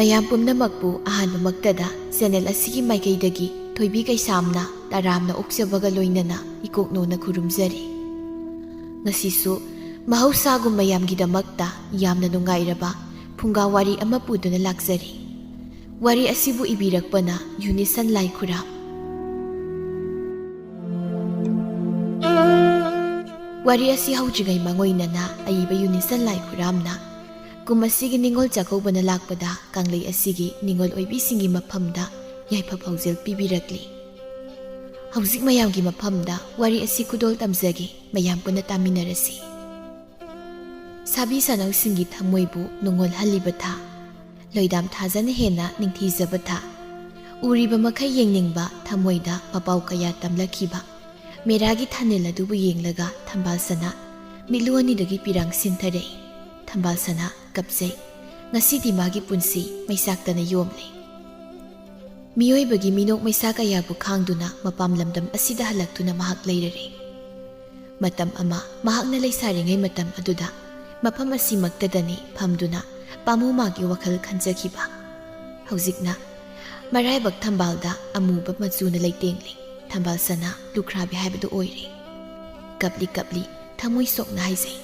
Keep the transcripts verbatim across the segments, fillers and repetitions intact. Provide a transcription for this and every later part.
ꯃꯌꯥꯝ ꯄꯨꯝꯅꯃꯛꯄꯨ ꯑꯍꯥꯟꯕꯃꯛꯇꯗ ꯆꯦꯅꯦꯜ ꯑꯁꯤꯒꯤ ꯃꯥꯏꯀꯩꯗꯒꯤ ꯊꯣꯏꯕꯤ ꯀꯩꯁꯥꯝꯅ ꯇꯔꯥꯝꯅ ꯑꯣꯛꯆꯕꯒ ꯂꯣꯏꯅꯅ ꯏꯀꯣꯛꯅꯣꯅ ꯈꯨꯔꯨꯝꯖꯔꯤ꯫ ꯉꯁꯤꯁꯨ ꯃꯍꯧꯁꯥꯒꯨꯝ ꯃꯌꯥꯝꯒꯤꯗꯃꯛꯇ ꯌꯥꯝꯅ ꯅꯨꯡꯉꯥꯏꯔꯕ ꯐꯨꯡꯒꯥ ꯋꯥꯔꯤ ꯑꯃ ꯄꯨꯗꯨꯅ ꯂꯥꯛꯆꯔꯤ꯫ ꯋꯥꯔꯤ ꯑꯁꯤꯕꯨ ꯏꯕꯤꯔꯛꯄꯅ ꯌꯨꯅꯤꯁꯟ ꯂꯥꯏꯈꯨꯔꯥꯝ꯫ ꯋꯥꯔꯤ ꯑꯁꯤ ꯍꯧꯗ꯭ꯔꯤꯉꯩ ꯃꯥꯡꯑꯣꯏꯅꯅ ꯑꯏꯕ ꯌꯨꯅꯤꯁꯟ ꯂꯥꯏꯈꯨꯔꯥꯝꯅ ꯀꯨꯝ ꯑꯁꯤꯒꯤ ꯅꯤꯉꯣꯜ ꯆꯥꯛꯀꯧꯕꯅ ꯂꯥꯛꯄꯗ ꯀꯪꯂꯩ ꯑꯁꯤꯒꯤ ꯅꯤꯉꯣꯜ ꯑꯣꯏꯕꯤꯁꯤꯡꯒꯤ ꯃꯐꯝꯗ ꯌꯥꯏꯐ ꯄꯥꯎꯖꯦꯜ ꯄꯤꯕꯤꯔꯛꯂꯤ꯫ ꯍꯧꯖꯤꯛ ꯃꯌꯥꯝꯒꯤ ꯃꯐꯝꯗ ꯋꯥꯔꯤ ꯑꯁꯤ ꯈꯨꯗꯣꯜ ꯇꯝꯖꯒꯦ, ꯃꯌꯥꯝ ꯄꯨꯟꯅ ꯇꯥꯃꯤꯟꯅꯔꯁꯤ꯫ ꯁꯥꯕꯤ ꯁꯥꯅꯧꯁꯤꯡꯒꯤ ꯊꯃꯣꯏꯕꯨ ꯅꯨꯡꯉꯣꯜꯍꯜꯂꯤꯕ ꯊꯥ, ꯂꯣꯏꯗꯥꯝ ꯊꯥꯖꯅ ꯍꯦꯟꯅ ꯅꯤꯡꯊꯤꯖꯕ ꯊꯥ, ꯎꯔꯤꯕ ꯃꯈꯩ ꯌꯦꯡꯅꯤꯡꯕ ꯊꯃꯣꯏꯗ ꯃꯄꯥꯎ ꯀꯌꯥ ꯇꯝꯂꯛꯈꯤꯕ ꯃꯦꯔꯥꯒꯤ ꯊꯥꯅꯤꯜ ꯑꯗꯨꯕꯨ ꯌꯦꯡꯂꯒ ꯊꯝꯕꯥꯜ ꯁꯅꯥ ꯃꯤꯠꯂꯨ ꯑꯅꯤꯗꯒꯤ ꯄꯤꯔꯥꯡ ꯁꯤꯟꯊꯔꯛꯏ꯫ ꯊꯝꯕꯥꯜ ꯁꯅꯥ ꯀꯞꯆꯩ꯫ ꯉꯁꯤꯗꯤ ꯃꯥꯒꯤ ꯄꯨꯟꯁꯤ ꯃꯩꯆꯥꯛꯇꯅ ꯌꯣꯝꯂꯦ꯫ ꯃꯤꯑꯣꯏꯕꯒꯤ ꯃꯤꯅꯣꯛ ꯃꯩꯁꯥ ꯀꯌꯥꯕꯨ ꯈꯥꯡꯗꯨꯅ ꯃꯄꯥꯝ ꯂꯝꯗꯝ ꯑꯁꯤꯗ ꯍꯜꯂꯛꯇꯨꯅ ꯃꯍꯥꯛ ꯂꯩꯔꯔꯦ꯫ ꯃꯇꯝ ꯑꯃ ꯃꯍꯥꯛꯅ ꯂꯩꯁꯥꯔꯤꯉꯩ ꯃꯇꯝ ꯑꯗꯨꯗ ꯃꯐꯝ ꯑꯁꯤꯃꯛꯇꯗꯅꯤ ꯐꯝꯗꯨꯅ ꯄꯥꯃꯨ ꯃꯥꯒꯤ ꯋꯥꯈꯜ ꯈꯟꯖꯈꯤꯕ꯫ ꯍꯧꯖꯤꯛꯅ ꯃꯔꯥꯏꯕꯛ ꯊꯝꯕꯥꯜꯗ ꯑꯃꯨꯕ ꯃꯆꯨꯅ ꯂꯩꯇꯦꯡꯂꯤ꯫ ꯊꯝꯕꯥꯜ ꯁꯅꯥ ꯂꯨꯈ꯭ꯔꯥꯕꯤ ꯍꯥꯏꯕꯗꯨ ꯑꯣꯏꯔꯦ꯫ ꯀꯞꯂꯤ ꯀꯞꯂꯤ ꯊꯃꯣꯏ ꯁꯣꯛꯅ ꯍꯥꯏꯖꯩ꯫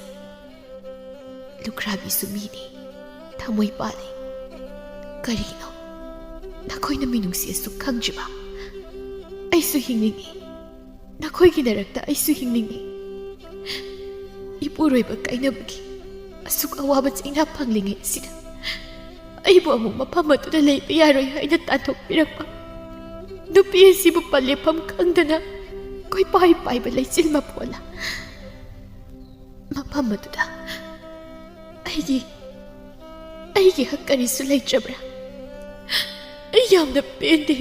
ꯂꯨꯈ꯭ꯔꯥꯕꯤꯁꯨ ꯃꯤꯅꯤ, ꯊꯃꯣꯏ ꯄꯥꯜꯂꯤ꯫ ꯀꯔꯤꯒꯤꯅꯣ ꯅꯈꯣꯏꯅ ꯃꯤꯅꯨꯡꯁꯤ ꯑꯁꯨꯛ ꯈꯪꯗ꯭ꯔꯤꯕ? ꯑꯩꯁꯨ ꯍꯤꯡꯅꯤꯡꯏ, ꯅꯈꯣꯏꯒꯤ ꯅꯔꯛꯇ ꯑꯩꯁꯨ ꯍꯤꯡꯅꯤꯡꯏ꯫ ꯏꯄꯨꯔꯣꯏꯕ ꯀꯥꯏꯅꯕꯒꯤ ꯑꯁꯨꯛ ꯑꯋꯥꯕ ꯆꯩꯅꯥ ꯐꯪꯂꯤꯉꯩ ꯑꯁꯤꯗ ꯑꯩꯕꯨ ꯑꯃꯨꯛ ꯃꯐꯝ ꯑꯗꯨꯗ ꯂꯩꯕ ꯌꯥꯔꯣꯏ ꯍꯥꯏꯅ ꯇꯥꯟꯊꯣꯛꯄꯤꯔꯛꯄ ꯅꯨꯄꯤ ꯑꯁꯤꯕꯨ ꯄꯜꯂꯦꯐꯝ ꯈꯪꯗꯅ ꯀꯣꯏꯄꯥꯏ ꯄꯥꯏꯕ ꯂꯩꯆꯤꯜ ꯃꯄꯣꯜꯂ꯫ ꯃꯐꯝ ꯑꯗꯨꯗ ꯑꯩꯒꯤ, ꯑꯩꯒꯤ ꯍꯛ ꯀꯔꯤꯁꯨ ꯂꯩꯇ꯭ꯔꯕ꯭ꯔꯥ? ꯑꯩ ꯌꯥꯝꯅ ꯄꯦꯟꯗꯦ꯫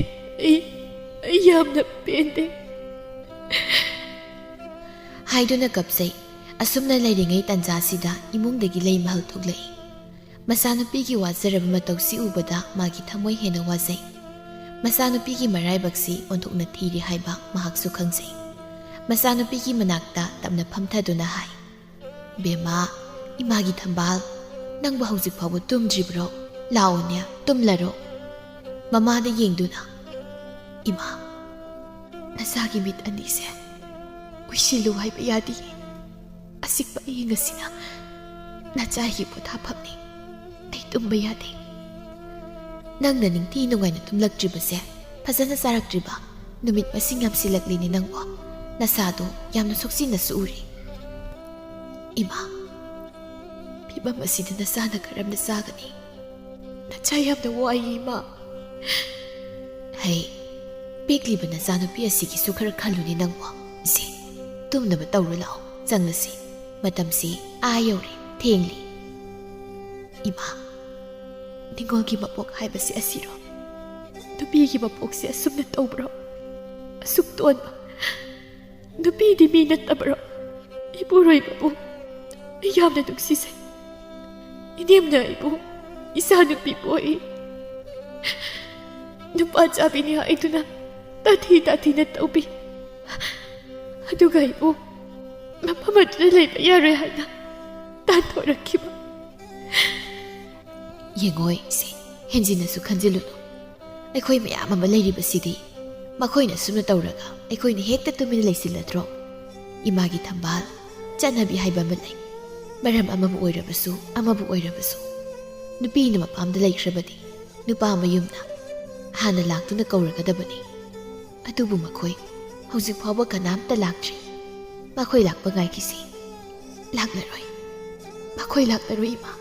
ꯑꯩ, ꯑꯩ ꯌꯥꯝꯅ ꯄꯦꯟꯗꯦ꯫ ꯍꯥꯏꯗꯨꯅ ꯀꯞꯆꯩ꯫ ꯑꯁꯨꯝꯅ ꯂꯩꯔꯤꯉꯩ ꯇꯟꯖꯥꯁꯤꯗ ꯏꯃꯨꯡꯗꯒꯤ ꯂꯩ ꯃꯍꯜ ꯊꯣꯛꯂꯛꯏ꯫ ꯃꯆꯥꯅꯨꯄꯤꯒꯤ ꯋꯥꯖꯔꯕ ꯃꯇꯧꯁꯤ ꯎꯕꯗ ꯃꯥꯒꯤ ꯊꯃꯣꯏ ꯍꯦꯟꯅ ꯋꯥꯖꯩ꯫ ꯃꯆꯥꯅꯨꯄꯤꯒꯤ ꯃꯔꯥꯏꯕꯛꯁꯤ ꯑꯣꯟꯊꯣꯛꯅ ꯊꯤꯔꯤ ꯍꯥꯏꯕ ꯃꯍꯥꯛꯁꯨ ꯈꯪꯖꯩ꯫ ꯃꯆꯥꯅꯨꯄꯤꯒꯤ ꯃꯅꯥꯛꯇ ꯇꯞꯅ ꯐꯝꯊꯗꯨꯅ ꯍꯥꯏ, "ꯕꯦꯝꯃ, ꯏꯃꯥꯒꯤ ꯊꯝꯕꯥꯜ, ꯅꯪꯕꯨ ꯍꯧꯖꯤꯛ ꯐꯥꯎꯕ ꯇꯨꯝꯗ꯭ꯔꯤꯕ꯭ꯔꯣ?" "ꯂꯥꯛꯑꯣꯅꯦ, ꯇꯨꯝꯂꯔꯣ꯫" ꯃꯃꯥꯗ ꯌꯦꯡꯗꯨꯅ, "ꯏꯃꯥ, ꯅꯆꯥꯒꯤ ꯃꯤꯠ ꯑꯅꯤꯁꯦ ꯎꯏꯁꯤꯜꯂꯨ ꯍꯥꯏꯕ ꯌꯥꯗꯤꯌꯦ꯫ ꯑꯁꯤꯛꯄ ꯑꯌꯤꯡ ꯑꯁꯤꯅ ꯅꯆꯥꯒꯤ ꯄꯣꯊꯥꯐꯝꯅꯤ꯫ ꯑꯩ ꯇꯨꯝꯕ ꯌꯥꯗꯦ꯫" "ꯅꯪꯅ ꯅꯤꯡꯊꯤ ꯅꯨꯡꯉꯥꯏꯅ ꯇꯨꯝꯂꯛꯇ꯭ꯔꯤꯕꯁꯦ, ꯐꯖꯅ ꯆꯥꯔꯛꯇ꯭ꯔꯤꯕ, ꯅꯨꯃꯤꯠ ꯃꯁꯤꯡ ꯌꯥꯝꯁꯤꯜꯂꯛꯂꯤꯅꯦ ꯅꯪꯕꯣ꯫ ꯅꯁꯥꯗꯣ ꯌꯥꯝꯅ ꯁꯣꯛꯆꯤꯟꯅꯁꯨ ꯎꯔꯤ꯫" "ꯏꯃꯥ, ꯐꯤꯕꯝ ꯑꯁꯤꯗ ꯅꯆꯥꯅ ꯀꯔꯝꯅ ꯆꯥꯒꯅꯤ? ꯅꯆꯥ ꯌꯥꯝꯅ ꯋꯥꯏꯌꯦ, ꯏꯃꯥ꯫" "ꯍꯩ, ꯄꯤꯛꯂꯤꯕ ꯅꯆꯥꯅꯨꯄꯤ ꯑꯁꯤꯒꯤꯁꯨ ꯈꯔ ꯈꯜꯂꯨꯅꯦ ꯅꯪꯕꯣ꯫ ꯁꯤ, ꯇꯨꯝꯅꯕ ꯇꯧꯔꯨ ꯂꯥꯛꯑꯣ, ꯆꯪꯂꯁꯤ꯫ ꯃꯇꯝꯁꯤ ꯑꯥ ꯌꯧꯔꯦ, ꯊꯦꯡꯂꯤ꯫" "ꯏꯃꯥ, ꯅꯤꯉꯣꯜꯒꯤ ꯃꯄꯣꯛ ꯍꯥꯏꯕꯁꯤ ꯑꯁꯤꯔꯣ? ꯅꯨꯄꯤꯒꯤ ꯃꯄꯣꯛꯁꯤ ꯑꯁꯨꯝꯅ ꯇꯧꯕ꯭ꯔꯣ? ꯑꯁꯨꯛ ꯇꯣꯟꯕ ꯅꯨꯄꯤꯗꯤ ꯃꯤ ꯅꯠꯇꯕ꯭ꯔꯣ? ꯏꯄꯨꯔꯣꯏꯕꯕꯨ ꯑꯩ ꯌꯥꯝꯅ ꯅꯨꯡꯁꯤꯖꯩ꯫ ꯏꯅꯦꯝꯅ ꯑꯩꯕꯨ ꯏꯆꯥ ꯅꯨꯄꯤ ꯄꯣꯛꯏ, ꯅꯨꯄꯥ ꯆꯥꯕꯤꯅꯤ ꯍꯥꯏꯗꯨꯅ ꯇꯥꯊꯤ ꯇꯥꯊꯤꯅ ꯇꯧꯕꯤ꯫ ꯑꯗꯨꯒ ꯑꯩꯕꯨ ꯃꯐꯝ ꯑꯗꯨꯗ ꯂꯩꯕ ꯌꯥꯔꯣꯏ ꯍꯥꯏꯅ ꯇꯥꯟꯊꯣꯔꯛꯈꯤꯕ꯫" "ꯌꯦꯡꯉꯣ ꯏꯆꯦ, ꯍꯦꯟꯖꯤꯟꯅꯁꯨ ꯈꯟꯖꯤꯜꯂꯨꯅꯨ꯫ ꯑꯩꯈꯣꯏ ꯃꯌꯥꯝ ꯑꯃ ꯂꯩꯔꯤꯕꯁꯤꯗꯤ ꯃꯈꯣꯏꯅ ꯑꯁꯨꯝꯅ ꯇꯧꯔꯒ ꯑꯩꯈꯣꯏꯅ ꯍꯦꯛꯇ ꯇꯨꯃꯤꯟꯅ ꯂꯩꯁꯤꯜꯂꯗ꯭ꯔꯣ? ꯏꯃꯥꯒꯤ ꯊꯝꯕꯥꯜ, ꯆꯠꯅꯕꯤ ꯍꯥꯏꯕ ꯑꯃ ꯂꯩ꯫ ꯃꯔꯝ ꯑꯃꯕꯨ ꯑꯣꯏꯔꯕꯁꯨ, ꯑꯃꯕꯨ ꯑꯣꯏꯔꯕꯁꯨ, ꯅꯨꯄꯤꯅ ꯃꯄꯥꯝꯗ ꯂꯩꯈ꯭ꯔꯕꯗꯤ ꯅꯨꯄꯥ ꯃꯌꯨꯝꯅ ꯍꯥꯟꯅ ꯂꯥꯛꯇꯨꯅ ꯀꯧꯔꯒꯗꯕꯅꯤ꯫ ꯑꯗꯨꯕꯨ ꯃꯈꯣꯏ ꯍꯧꯖꯤꯛ ꯐꯥꯎꯕ ꯀꯅꯥꯝꯇ ꯂꯥꯛꯇ꯭ꯔꯤ꯫ ꯃꯈꯣꯏ ꯂꯥꯛꯄ ꯉꯥꯏꯈꯤꯁꯤ꯫" "ꯂꯥꯛꯂꯔꯣꯏ, ꯃꯈꯣꯏ ꯂꯥꯛꯂꯔꯣꯏ, ꯏꯃꯥ꯫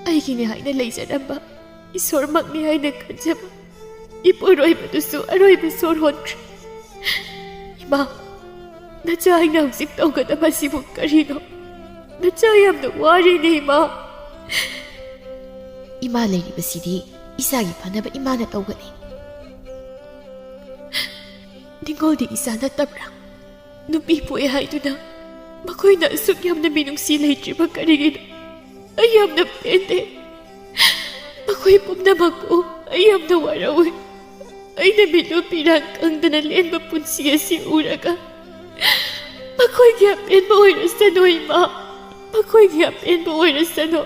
ꯑꯩꯒꯤꯅꯤ ꯍꯥꯏꯅ ꯂꯩꯖꯔꯝꯕ, ꯏꯁꯣꯔꯃꯛꯅꯤ ꯍꯥꯏꯅ ꯈꯟꯖꯕ ꯏꯄꯨꯔꯣꯏꯕꯗꯨꯁꯨ ꯑꯔꯣꯏꯕ ꯁꯣꯔ ꯍꯣꯟꯈ꯭ꯔꯦ꯫" "ꯏꯃꯥ, ꯅꯆꯥ ꯑꯩꯅ ꯍꯧꯖꯤꯛ ꯇꯧꯒꯗꯕ ꯑꯁꯤꯕꯨ ꯀꯔꯤꯅꯣ? ꯅꯆꯥ ꯌꯥꯝꯅ ꯋꯥꯔꯦꯅꯦ, ꯏꯃꯥ꯫" "ꯏꯃꯥ ꯂꯩꯔꯤꯕꯁꯤꯗꯤ ꯏꯆꯥꯒꯤ ꯐꯅꯕ ꯏꯃꯥꯅ ꯇꯧꯒꯅꯤ꯫" "ꯅꯤꯡꯉꯣꯜꯗꯤ ꯏꯆꯥ ꯅꯠꯇꯕ꯭ꯔꯥ? ꯅꯨꯄꯤ ꯄꯣꯛꯑꯦ ꯍꯥꯏꯗꯨꯅ ꯃꯈꯣꯏꯅ ꯑꯁꯨꯛ ꯌꯥꯝꯅ ꯃꯤꯅꯨꯡꯁꯤ ꯂꯩꯇ꯭ꯔꯤꯕ ꯀꯔꯤꯒꯤꯅꯣ? ꯑꯩ ꯌꯥꯝꯅ ꯄꯦꯟꯗꯦ꯫ ꯃꯈꯣꯏ ꯄꯨꯝꯅꯃꯛꯄꯨ ꯑꯩ ꯌꯥꯝꯅ ꯋꯥꯔꯧꯏ꯫ ꯑꯩꯅ ꯃꯤꯠꯂꯨ ꯄꯤꯔꯥꯡ ꯀꯪꯗꯅ ꯂꯦꯟꯕ ꯄꯨꯟꯁꯤ ꯑꯁꯤ ꯎꯔꯒ ꯃꯈꯣꯏꯒꯤ ꯑꯄꯦꯟꯕ ꯑꯣꯏꯔꯁꯅꯨ, ꯏꯃꯥ꯫ ꯃꯈꯣꯏꯒꯤ ꯑꯄꯦꯟꯕ ꯑꯣꯏꯔꯁꯅꯨ꯫"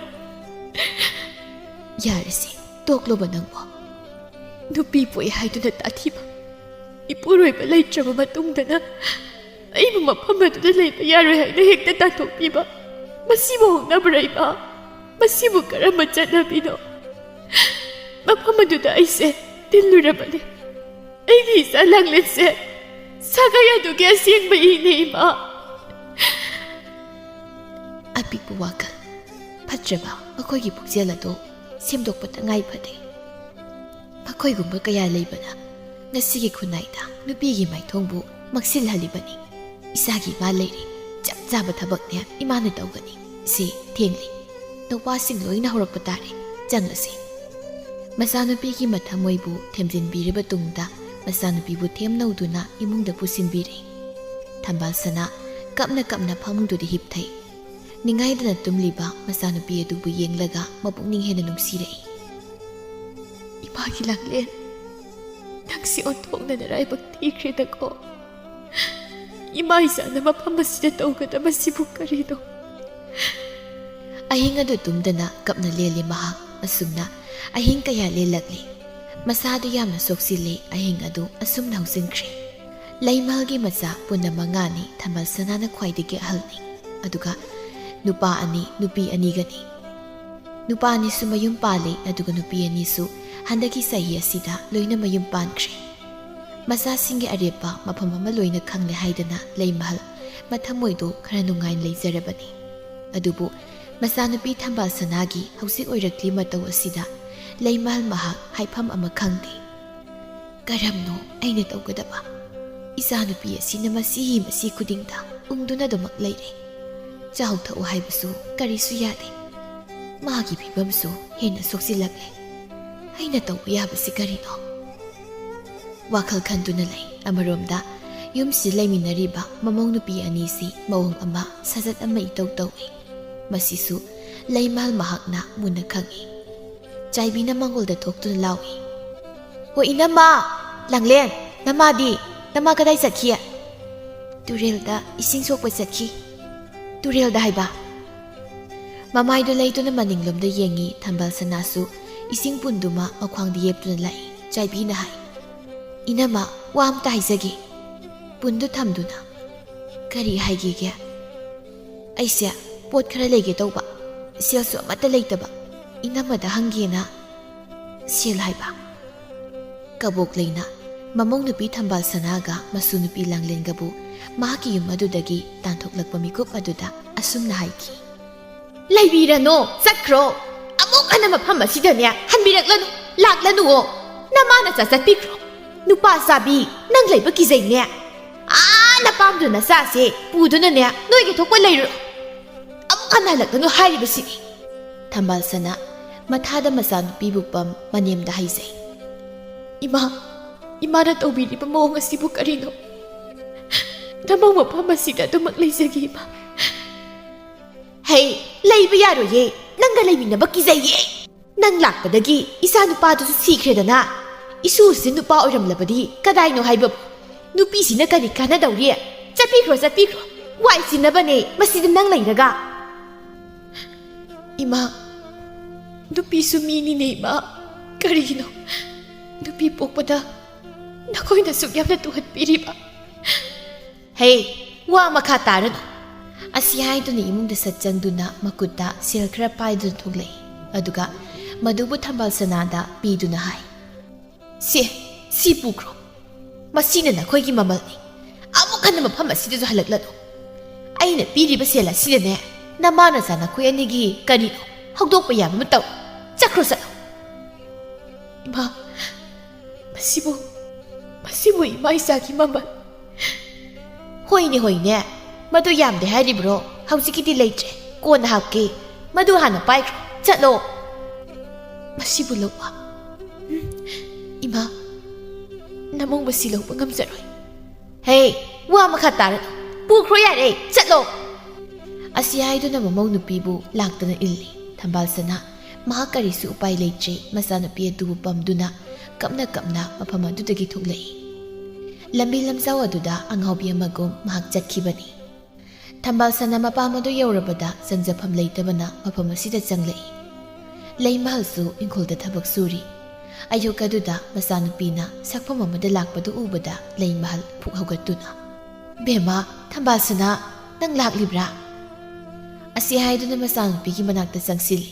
ꯌꯥꯔꯦꯁꯦ, ꯇꯣꯛꯂꯣꯕ ꯅꯪꯕꯣ꯫ ꯅꯨꯄꯤ ꯄꯣꯛꯏ ꯍꯥꯏꯗꯨꯅ ꯇꯥꯊꯤꯕ ꯏꯄꯨꯔꯣꯏꯕ ꯂꯩꯇ꯭ꯔꯕ ꯃꯇꯨꯡꯗꯅ ꯑꯩꯕꯨ ꯃꯐꯝ ꯑꯗꯨꯗ ꯂꯩꯕ ꯌꯥꯔꯣꯏ ꯍꯥꯏꯅ ꯍꯦꯛꯇ ꯇꯥꯟꯊꯣꯛꯄꯤꯕ, ꯃꯁꯤꯕꯨ ꯍꯧꯅꯕ꯭ꯔꯥ ꯏꯃꯥ? ꯃꯁꯤꯕꯨ ꯀꯔꯝꯕ ꯆꯠꯅꯕꯤꯅꯣ? ꯃꯐꯝ ꯑꯗꯨꯗ ꯑꯩꯁꯦ ꯇꯤꯜꯂꯨꯔꯕꯅꯤ꯫ ꯑꯩꯒꯤ ꯏꯆꯥ ꯂꯥꯡꯂꯦꯟꯁꯦ ꯁꯥꯒꯩ ꯑꯗꯨꯒꯤ ꯑꯁꯦꯡꯕ ꯏꯅꯦ ꯏꯃꯥ꯫ ꯑꯄꯤꯛꯄ ꯋꯥꯈꯜ ꯐꯠꯇ꯭ꯔꯕ ꯃꯈꯣꯏꯒꯤ ꯄꯨꯛꯆꯦꯜ ꯑꯗꯨ ꯁꯦꯝꯗꯣꯛꯄ ꯇꯉꯥꯏ ꯐꯗꯦ꯫ ꯃꯈꯣꯏꯒꯨꯝꯕ ꯀꯌꯥ ꯂꯩꯕꯅ ꯉꯁꯤꯒꯤ ꯈꯨꯟꯅꯥꯏꯗ ꯅꯨꯄꯤꯒꯤ ꯃꯥꯏꯊꯣꯡꯕꯨ ꯃꯛꯁꯤꯜꯍꯜꯂꯤꯕꯅꯤ꯫ ꯏꯆꯥꯒꯤ ꯏꯃꯥ ꯂꯩꯔꯦ, ꯆꯞ ꯆꯥꯕ ꯊꯕꯛꯅꯦ, ꯏꯃꯥꯅ ꯇꯧꯒꯅꯤ꯫ ꯁꯤ ꯊꯦꯡꯂꯤ, ꯅꯨꯄꯥꯁꯤꯡ ꯂꯣꯏꯅ ꯍꯧꯔꯛꯄ ꯇꯥꯔꯦ, ꯆꯪꯂꯁꯤ꯫ ꯃꯆꯥꯅꯨꯄꯤꯒꯤ ꯃꯊꯃꯣꯏꯕꯨ ꯊꯦꯝꯖꯤꯟꯕꯤꯔꯕ ꯇꯨꯡꯗ ꯃꯆꯥꯅꯨꯄꯤꯕꯨ ꯊꯦꯝꯅꯧꯗꯨꯅ ꯏꯃꯨꯡꯗ ꯄꯨꯁꯤꯟꯕꯤꯔꯦ꯫ ꯊꯝꯕꯥꯜ ꯁꯅꯥ ꯀꯞꯅ ꯀꯞꯅ ꯐꯃꯨꯡꯗꯨꯗ ꯍꯤꯞꯊꯩ꯫ ꯅꯤꯡꯉꯥꯏꯗꯅ ꯇꯨꯝꯂꯤꯕ ꯃꯆꯥꯅꯨꯄꯤ ꯑꯗꯨꯕꯨ ꯌꯦꯡꯂꯒ ꯃꯄꯨꯛꯅꯤꯡ ꯍꯦꯟꯅ ꯅꯨꯡꯁꯤꯔꯛꯏ꯫ ꯏꯃꯥꯒꯤ ꯂꯥꯡꯂꯦꯟ, ꯅꯪꯁꯤ ꯑꯣꯟꯊꯣꯛꯅ ꯅꯔꯥꯏꯕꯛ ꯊꯤꯈ꯭ꯔꯦꯗꯀꯣ꯫ ꯏꯃꯥ ꯏꯆꯥꯅ ꯃꯐꯝ ꯑꯁꯤꯗ ꯇꯧꯒꯗꯕꯁꯤꯕꯨ ꯀꯔꯤꯅꯣ? ꯑꯍꯤꯡ ꯑꯗꯨ ꯇꯨꯝꯗꯅ ꯀꯞꯅ ꯂꯦꯜꯂꯤ ꯃꯍꯥꯛ꯫ ꯑꯁꯨꯝꯅ ꯑꯍꯤꯡ ꯀꯌꯥ ꯂꯦꯜꯂꯛꯂꯤ꯫ ꯃꯁꯥꯗꯨ ꯌꯥꯝꯅ ꯁꯣꯛꯆꯤꯜꯂꯤ꯫ ꯑꯍꯤꯡ ꯑꯗꯨ ꯑꯁꯨꯝꯅ ꯍꯧꯖꯤꯟꯈ꯭ꯔꯦ꯫ ꯂꯩꯃꯍꯜꯒꯤ ꯃꯆꯥ ꯄꯨꯟꯅ ꯃꯉꯥꯅꯤ꯫ ꯊꯝꯕꯥꯜ ꯁꯅꯥꯅ ꯈ꯭ꯋꯥꯏꯗꯒꯤ ꯑꯍꯜꯅꯤ꯫ ꯑꯗꯨꯒ ꯅꯨꯄꯥ ꯑꯅꯤ, ꯅꯨꯄꯤ ꯑꯅꯤꯒꯅꯤ꯫ ꯅꯨꯄꯥ ꯑꯅꯤꯁꯨ ꯃꯌꯨꯝ ꯄꯥꯜꯂꯦ, ꯑꯗꯨꯒ ꯅꯨꯄꯤ ꯑꯅꯤꯁꯨ ꯍꯟꯗꯛꯀꯤ ꯆꯍꯤ ꯑꯁꯤꯗ ꯂꯣꯏꯅ ꯃꯌꯨꯝ ꯄꯥꯟꯈ꯭ꯔꯦ꯫ ꯃꯆꯥꯁꯤꯡꯒꯤ ꯑꯔꯦꯞꯄ ꯃꯐꯝ ꯑꯃ ꯂꯣꯏꯅ ꯈꯪꯂꯦ ꯍꯥꯏꯗꯅ ꯂꯩꯃꯍꯜ ꯃꯊꯃꯣꯏꯗꯨ ꯈꯔ ꯅꯨꯡꯉꯥꯏꯅ ꯂꯩꯖꯔꯕꯅꯤ꯫ ꯑꯗꯨꯕꯨ ꯃꯆꯥꯅꯨꯄꯤ ꯊꯝꯕꯥꯜ ꯁꯅꯥꯒꯤ ꯍꯧꯖꯤꯛ ꯑꯣꯏꯔꯛꯂꯤ ꯃꯇꯧ ꯑꯁꯤꯗ ꯂꯩꯃꯍꯜ ꯃꯍꯥꯛ ꯍꯥꯏꯐꯝ ꯑꯃ ꯈꯪꯗꯦ꯫ ꯀꯔꯝꯅꯣ ꯑꯩꯅ ꯇꯧꯒꯗꯕ? ꯏꯆꯥꯅꯨꯄꯤ ꯑꯁꯤꯅ ꯃꯁꯤ ꯃꯁꯤ ꯈꯨꯗꯤꯡꯗ ꯎꯪꯗꯨꯅ ꯑꯗꯨꯃꯛ ꯂꯩꯔꯦ꯫ ꯆꯥꯎ ꯊꯛꯎ ꯍꯥꯏꯕꯁꯨ ꯀꯔꯤꯁꯨ ꯌꯥꯗꯦ꯫ ꯃꯥꯒꯤ ꯐꯤꯕꯝꯁꯨ ꯍꯦꯟꯅ ꯁꯣꯛꯆꯤꯜꯂꯛꯂꯦ꯫ ꯑꯩꯅ ꯇꯧꯕ ꯌꯥꯕꯁꯤ ꯀꯔꯤꯅꯣ? ꯋꯥꯈꯜ ꯈꯟꯗꯨꯅ ꯂꯩ꯫ ꯑꯃꯔꯣꯝꯗ ꯌꯨꯝꯁꯤꯗ ꯂꯩꯃꯤꯟꯅꯔꯤꯕ ꯃꯃꯧ ꯅꯨꯄꯤ ꯑꯅꯤꯁꯤ ꯃꯑꯣꯡ ꯑꯃ, ꯁꯥꯖꯠ ꯑꯃ ꯏꯇꯧ ꯇꯧꯏ꯫ ꯃꯁꯤꯁꯨ ꯂꯩꯃꯍꯜ ꯃꯍꯥꯛꯅ ꯃꯨꯟꯅ ꯈꯪꯏ꯫ ꯆꯥꯏꯕꯤꯅ ꯃꯥꯡꯒꯣꯜꯗ ꯊꯣꯛꯇꯨꯅ ꯂꯥꯎꯏ, "ꯍꯣ ꯏꯅꯝꯃ! ꯂꯥꯡꯂꯦꯟ, ꯅꯃꯥꯗꯤ? ꯅꯃꯥ ꯀꯗꯥꯏ ꯆꯠꯈꯤ?" "ꯇꯨꯔꯦꯜꯗ ꯏꯁꯤꯡ ꯁꯣꯛꯄ ꯆꯠꯈꯤ꯫" "ꯇꯨꯔꯦꯜꯗ ꯍꯥꯏꯕ?" ꯃꯃꯥꯏꯗꯨ ꯂꯩꯗꯨꯅ ꯃꯅꯤꯡꯂꯣꯝꯗ ꯌꯦꯡꯉꯤ꯫ ꯊꯝꯕꯥꯜ ꯁꯅꯥꯁꯨ ꯏꯁꯤꯡ ꯄꯨꯟꯗꯨꯃ ꯃꯈ꯭ꯋꯥꯡꯗ ꯌꯦꯞꯇꯨꯅ ꯂꯥꯛꯏ꯫ ꯆꯥꯏꯕꯤꯅ ꯍꯥꯏ, "ꯏꯅꯝꯃ, ꯋꯥ ꯑꯝꯇ ꯍꯥꯏꯖꯒꯦ꯫" ꯄꯨꯟꯗꯨ ꯊꯝꯗꯨꯅ, "ꯀꯔꯤ ꯍꯥꯏꯒꯦꯒꯦ?" "ꯑꯩꯁꯦ ꯄꯣꯠ ꯈꯔ ꯂꯩꯒꯦ ꯇꯧꯕ, ꯁꯦꯜꯁꯨ ꯑꯃꯠꯇ ꯂꯩꯇꯕ, ꯏꯅꯝꯃꯗ ꯍꯪꯒꯦꯅ ꯁꯦꯜ ꯍꯥꯏꯕ꯫" ꯀꯕꯣꯛ ꯂꯩꯅ ꯃꯃꯧ ꯅꯨꯄꯤ ꯊꯝꯕꯥꯜ ꯁꯅꯥꯒ ꯃꯁꯨ ꯅꯨꯄꯤ ꯂꯥꯡꯂꯦꯟꯒꯕꯨ ꯃꯍꯥꯛꯀꯤ ꯌꯨꯝ ꯑꯗꯨꯗꯒꯤ ꯇꯥꯟꯊꯣꯛꯂꯛꯄ ꯃꯤꯀꯨꯞ ꯑꯗꯨꯗ ꯑꯁꯨꯝꯅ ꯍꯥꯏꯈꯤ, "ꯂꯩꯕꯤꯔꯅꯣ, ꯆꯠꯈ꯭ꯔꯣ꯫ ꯑꯃꯨꯛ ꯍꯟꯅ ꯃꯐꯝ ꯑꯁꯤꯗꯅꯦ ꯍꯟꯕꯤꯔꯛꯂꯅꯨ, ꯂꯥꯛꯂꯅꯨꯑꯣ꯫ ꯅꯃꯥ ꯅꯆꯥ ꯆꯠꯄꯤꯈ꯭ꯔꯣ꯫ ꯅꯨꯄꯥ ꯆꯥꯕꯤ, ꯅꯪ ꯂꯩꯕ ꯀꯤꯖꯩꯅꯦ꯫ ꯑꯥ, ꯅꯄꯥꯝꯗꯨ ꯅꯆꯥꯁꯦ ꯄꯨꯗꯨꯅꯅꯦ ꯅꯣꯏꯒꯤ ꯊꯣꯛꯄ ꯂꯩꯔꯨꯔꯣ꯫ ꯑꯃꯨꯛ ꯍꯟꯅ ꯍꯜꯂꯛꯂꯅꯨ ꯍꯥꯏꯔꯤꯕꯁꯤꯅꯤ꯫" ꯊꯝꯕꯥꯜ ꯁꯅꯥ ꯃꯊꯥꯗ ꯃꯆꯥꯅꯨꯄꯤꯕꯨ ꯄꯝ ꯃꯅꯦꯝꯗ ꯍꯥꯏꯖꯩ, "ꯏꯃꯥ, ꯏꯃꯥꯅ ꯇꯧꯕꯤꯔꯤꯕ ꯃꯑꯣꯡ ꯑꯁꯤꯕꯨ ꯀꯔꯤꯅꯣ? ꯅꯃꯧ ꯃꯐꯝ ꯑꯁꯤꯗ ꯑꯗꯨꯃꯛ ꯂꯩꯖꯒꯦ, ꯏꯃꯥ꯫" "ꯍꯩ, ꯂꯩꯕ ꯌꯥꯔꯣꯏꯌꯦ꯫ ꯅꯪꯒ ꯂꯩꯃꯤꯟꯅꯕ ꯀꯤꯖꯩꯌꯦ꯫ ꯅꯪ ꯂꯥꯛꯄꯗꯒꯤ ꯏꯆꯥ ꯅꯨꯄꯥꯗꯨꯁꯨ ꯁꯤꯈ꯭ꯔꯦꯗꯅ꯫ ꯏꯁꯨꯁꯤ ꯅꯨꯄꯥ ꯑꯣꯏꯔꯝꯂꯕꯗꯤ ꯀꯗꯥꯏꯅꯣ ꯍꯥꯏꯕꯕꯨ? ꯅꯨꯄꯤꯁꯤꯅ ꯀꯔꯤ ꯀꯥꯟꯅꯗꯧꯔꯤ? ꯆꯠꯄꯤꯈ꯭ꯔꯣ, ꯆꯠꯄꯤꯈ꯭ꯔꯣ꯫ ꯋꯥꯏ ꯆꯤꯟꯅꯕꯅꯦ ꯃꯁꯤꯗ ꯅꯪ ꯂꯩꯔꯒ꯫" "ꯏꯃꯥ, ꯅꯨꯄꯤꯁꯨ ꯃꯤꯅꯤꯅꯦ ꯏꯃꯥ꯫ ꯀꯔꯤꯒꯤꯅꯣ ꯅꯨꯄꯤ ꯄꯣꯛꯄꯗ ꯅꯈꯣꯏꯅ ꯑꯁꯨꯛ ꯌꯥꯝꯅ ꯇꯨꯍꯠꯄꯤꯔꯤꯕ?" "ꯍꯦ, ꯋꯥ ꯃꯈꯥ ꯇꯥꯔꯅꯨ꯫" ꯑꯁꯤ ꯍꯥꯏꯗꯨꯅ ꯏꯃꯨꯡꯗ ꯁꯠ ꯆꯪꯗꯨꯅ ꯃꯈꯨꯠꯇ ꯁꯦꯜ ꯈꯔ ꯄꯥꯏꯗꯨꯅ ꯊꯣꯛꯂꯛꯏ꯫ ꯑꯗꯨꯒ ꯃꯗꯨꯕꯨ ꯊꯝꯕꯥꯜ ꯁꯅꯥꯗ ꯄꯤꯗꯨꯅ ꯍꯥꯏ, "ꯁꯦ, ꯁꯤ ꯄꯨꯈ꯭ꯔꯣ꯫ ꯃꯁꯤꯅ ꯅꯈꯣꯏꯒꯤ ꯃꯃꯜꯅꯤ꯫ ꯑꯃꯨꯛ ꯍꯟꯅ ꯃꯐꯝ ꯑꯁꯤꯗꯁꯨ ꯍꯜꯂꯛꯂꯅꯨ꯫ ꯑꯩꯅ ꯄꯤꯔꯤꯕ ꯁꯦꯜ ꯑꯁꯤꯅꯅꯦ ꯅꯃꯥ ꯅꯆꯥ ꯅꯈꯣꯏ ꯑꯅꯤꯒꯤ ꯀꯔꯤꯅꯣ ꯍꯧꯗꯣꯛꯄ ꯌꯥꯕ ꯑꯃ ꯇꯧ꯫ ꯆꯠꯈ꯭ꯔꯣ, ꯆꯠꯂꯣ꯫" "ꯏꯃꯥ, ꯃꯁꯤꯕꯨ, ꯃꯁꯤꯕꯨ ꯏꯃꯥ ꯏꯆꯥꯒꯤ ꯃꯃꯜ꯫" "ꯍꯣꯏꯅꯦ, ꯍꯣꯏꯅꯦ꯫ ꯃꯗꯨ ꯌꯥꯝꯗꯦ ꯍꯥꯏꯔꯤꯕ꯭ꯔꯣ? ꯍꯧꯖꯤꯛꯀꯤꯗꯤ ꯂꯩꯇ꯭ꯔꯦ꯫ ꯀꯣꯟꯅ ꯍꯥꯞꯀꯦ꯫ ꯃꯗꯨ ꯍꯥꯟꯅ ꯄꯥꯏꯈ꯭ꯔꯣ꯫ ꯆꯠꯂꯣ꯫" "ꯃꯁꯤꯕꯨ ꯂꯧꯕ?" "ꯎꯝ, ꯏꯃꯥ, ꯅꯃꯧ ꯃꯁꯤ ꯂꯧꯕ ꯉꯝꯖꯔꯣꯏ꯫" "ꯍꯦ, ꯋꯥ ꯃꯈꯥ ꯇꯥꯔꯅꯨ꯫ ꯄꯨꯈ꯭ꯔꯣ ꯌꯥꯔꯦ, ꯆꯠꯂꯣ꯫" ꯑꯁꯤ ꯍꯥꯏꯗꯨꯅ ꯃꯃꯧ ꯅꯨꯄꯤꯕꯨ ꯂꯥꯛꯇꯅ ꯏꯜꯂꯤ꯫ ꯊꯝꯕꯥꯜ ꯁꯅꯥ ꯃꯍꯥꯛ ꯀꯔꯤꯁꯨ ꯎꯄꯥꯏ ꯂꯩꯇ꯭ꯔꯦ꯫ ꯃꯆꯥꯅꯨꯄꯤ ꯑꯗꯨꯕꯨ ꯄꯝꯗꯨꯅ ꯀꯞꯅ ꯀꯞꯅ ꯃꯐꯝ ꯑꯗꯨꯗꯒꯤ ꯊꯣꯛꯂꯛꯏ꯫ ꯂꯝꯕꯤ ꯂꯝꯖꯥꯎ ꯑꯗꯨꯗ ꯑꯉꯥꯎꯕꯤ ꯑꯃꯒꯨꯝ ꯃꯍꯥꯛ ꯆꯠꯈꯤꯕꯅꯤ꯫ ꯊꯝꯕꯥꯜ ꯁꯅꯥ ꯃꯄꯥꯝ ꯑꯗꯨ ꯌꯧꯔꯕꯗ ꯆꯪꯖꯐꯝ ꯂꯩꯇꯕꯅ ꯃꯐꯝ ꯑꯁꯤꯗ ꯆꯪꯂꯛꯏ꯫ ꯂꯩꯃꯍꯜꯁꯨ ꯏꯪꯈꯣꯜꯗ ꯊꯕꯛ ꯁꯨꯔꯤ꯫ ꯑꯌꯨꯛ ꯑꯗꯨꯗ ꯃꯆꯥꯅꯨꯄꯤꯅ ꯁꯛꯐꯝ ꯑꯃꯗ ꯂꯥꯛꯄꯗꯨ ꯎꯕꯗ ꯂꯩꯃꯍꯜ ꯄꯨꯛ ꯍꯧꯒꯠꯇꯨꯅ, "ꯕꯦꯝꯃ, ꯊꯝꯕꯥꯜ ꯁꯅꯥ, ꯅꯪ ꯂꯥꯛꯂꯤꯕ꯭ꯔꯥ?" ꯑꯁꯤ ꯍꯥꯏꯗꯨꯅ ꯃꯆꯥꯅꯨꯄꯤꯒꯤ ꯃꯅꯥꯛꯇ ꯆꯪꯁꯤꯜꯂꯤ꯫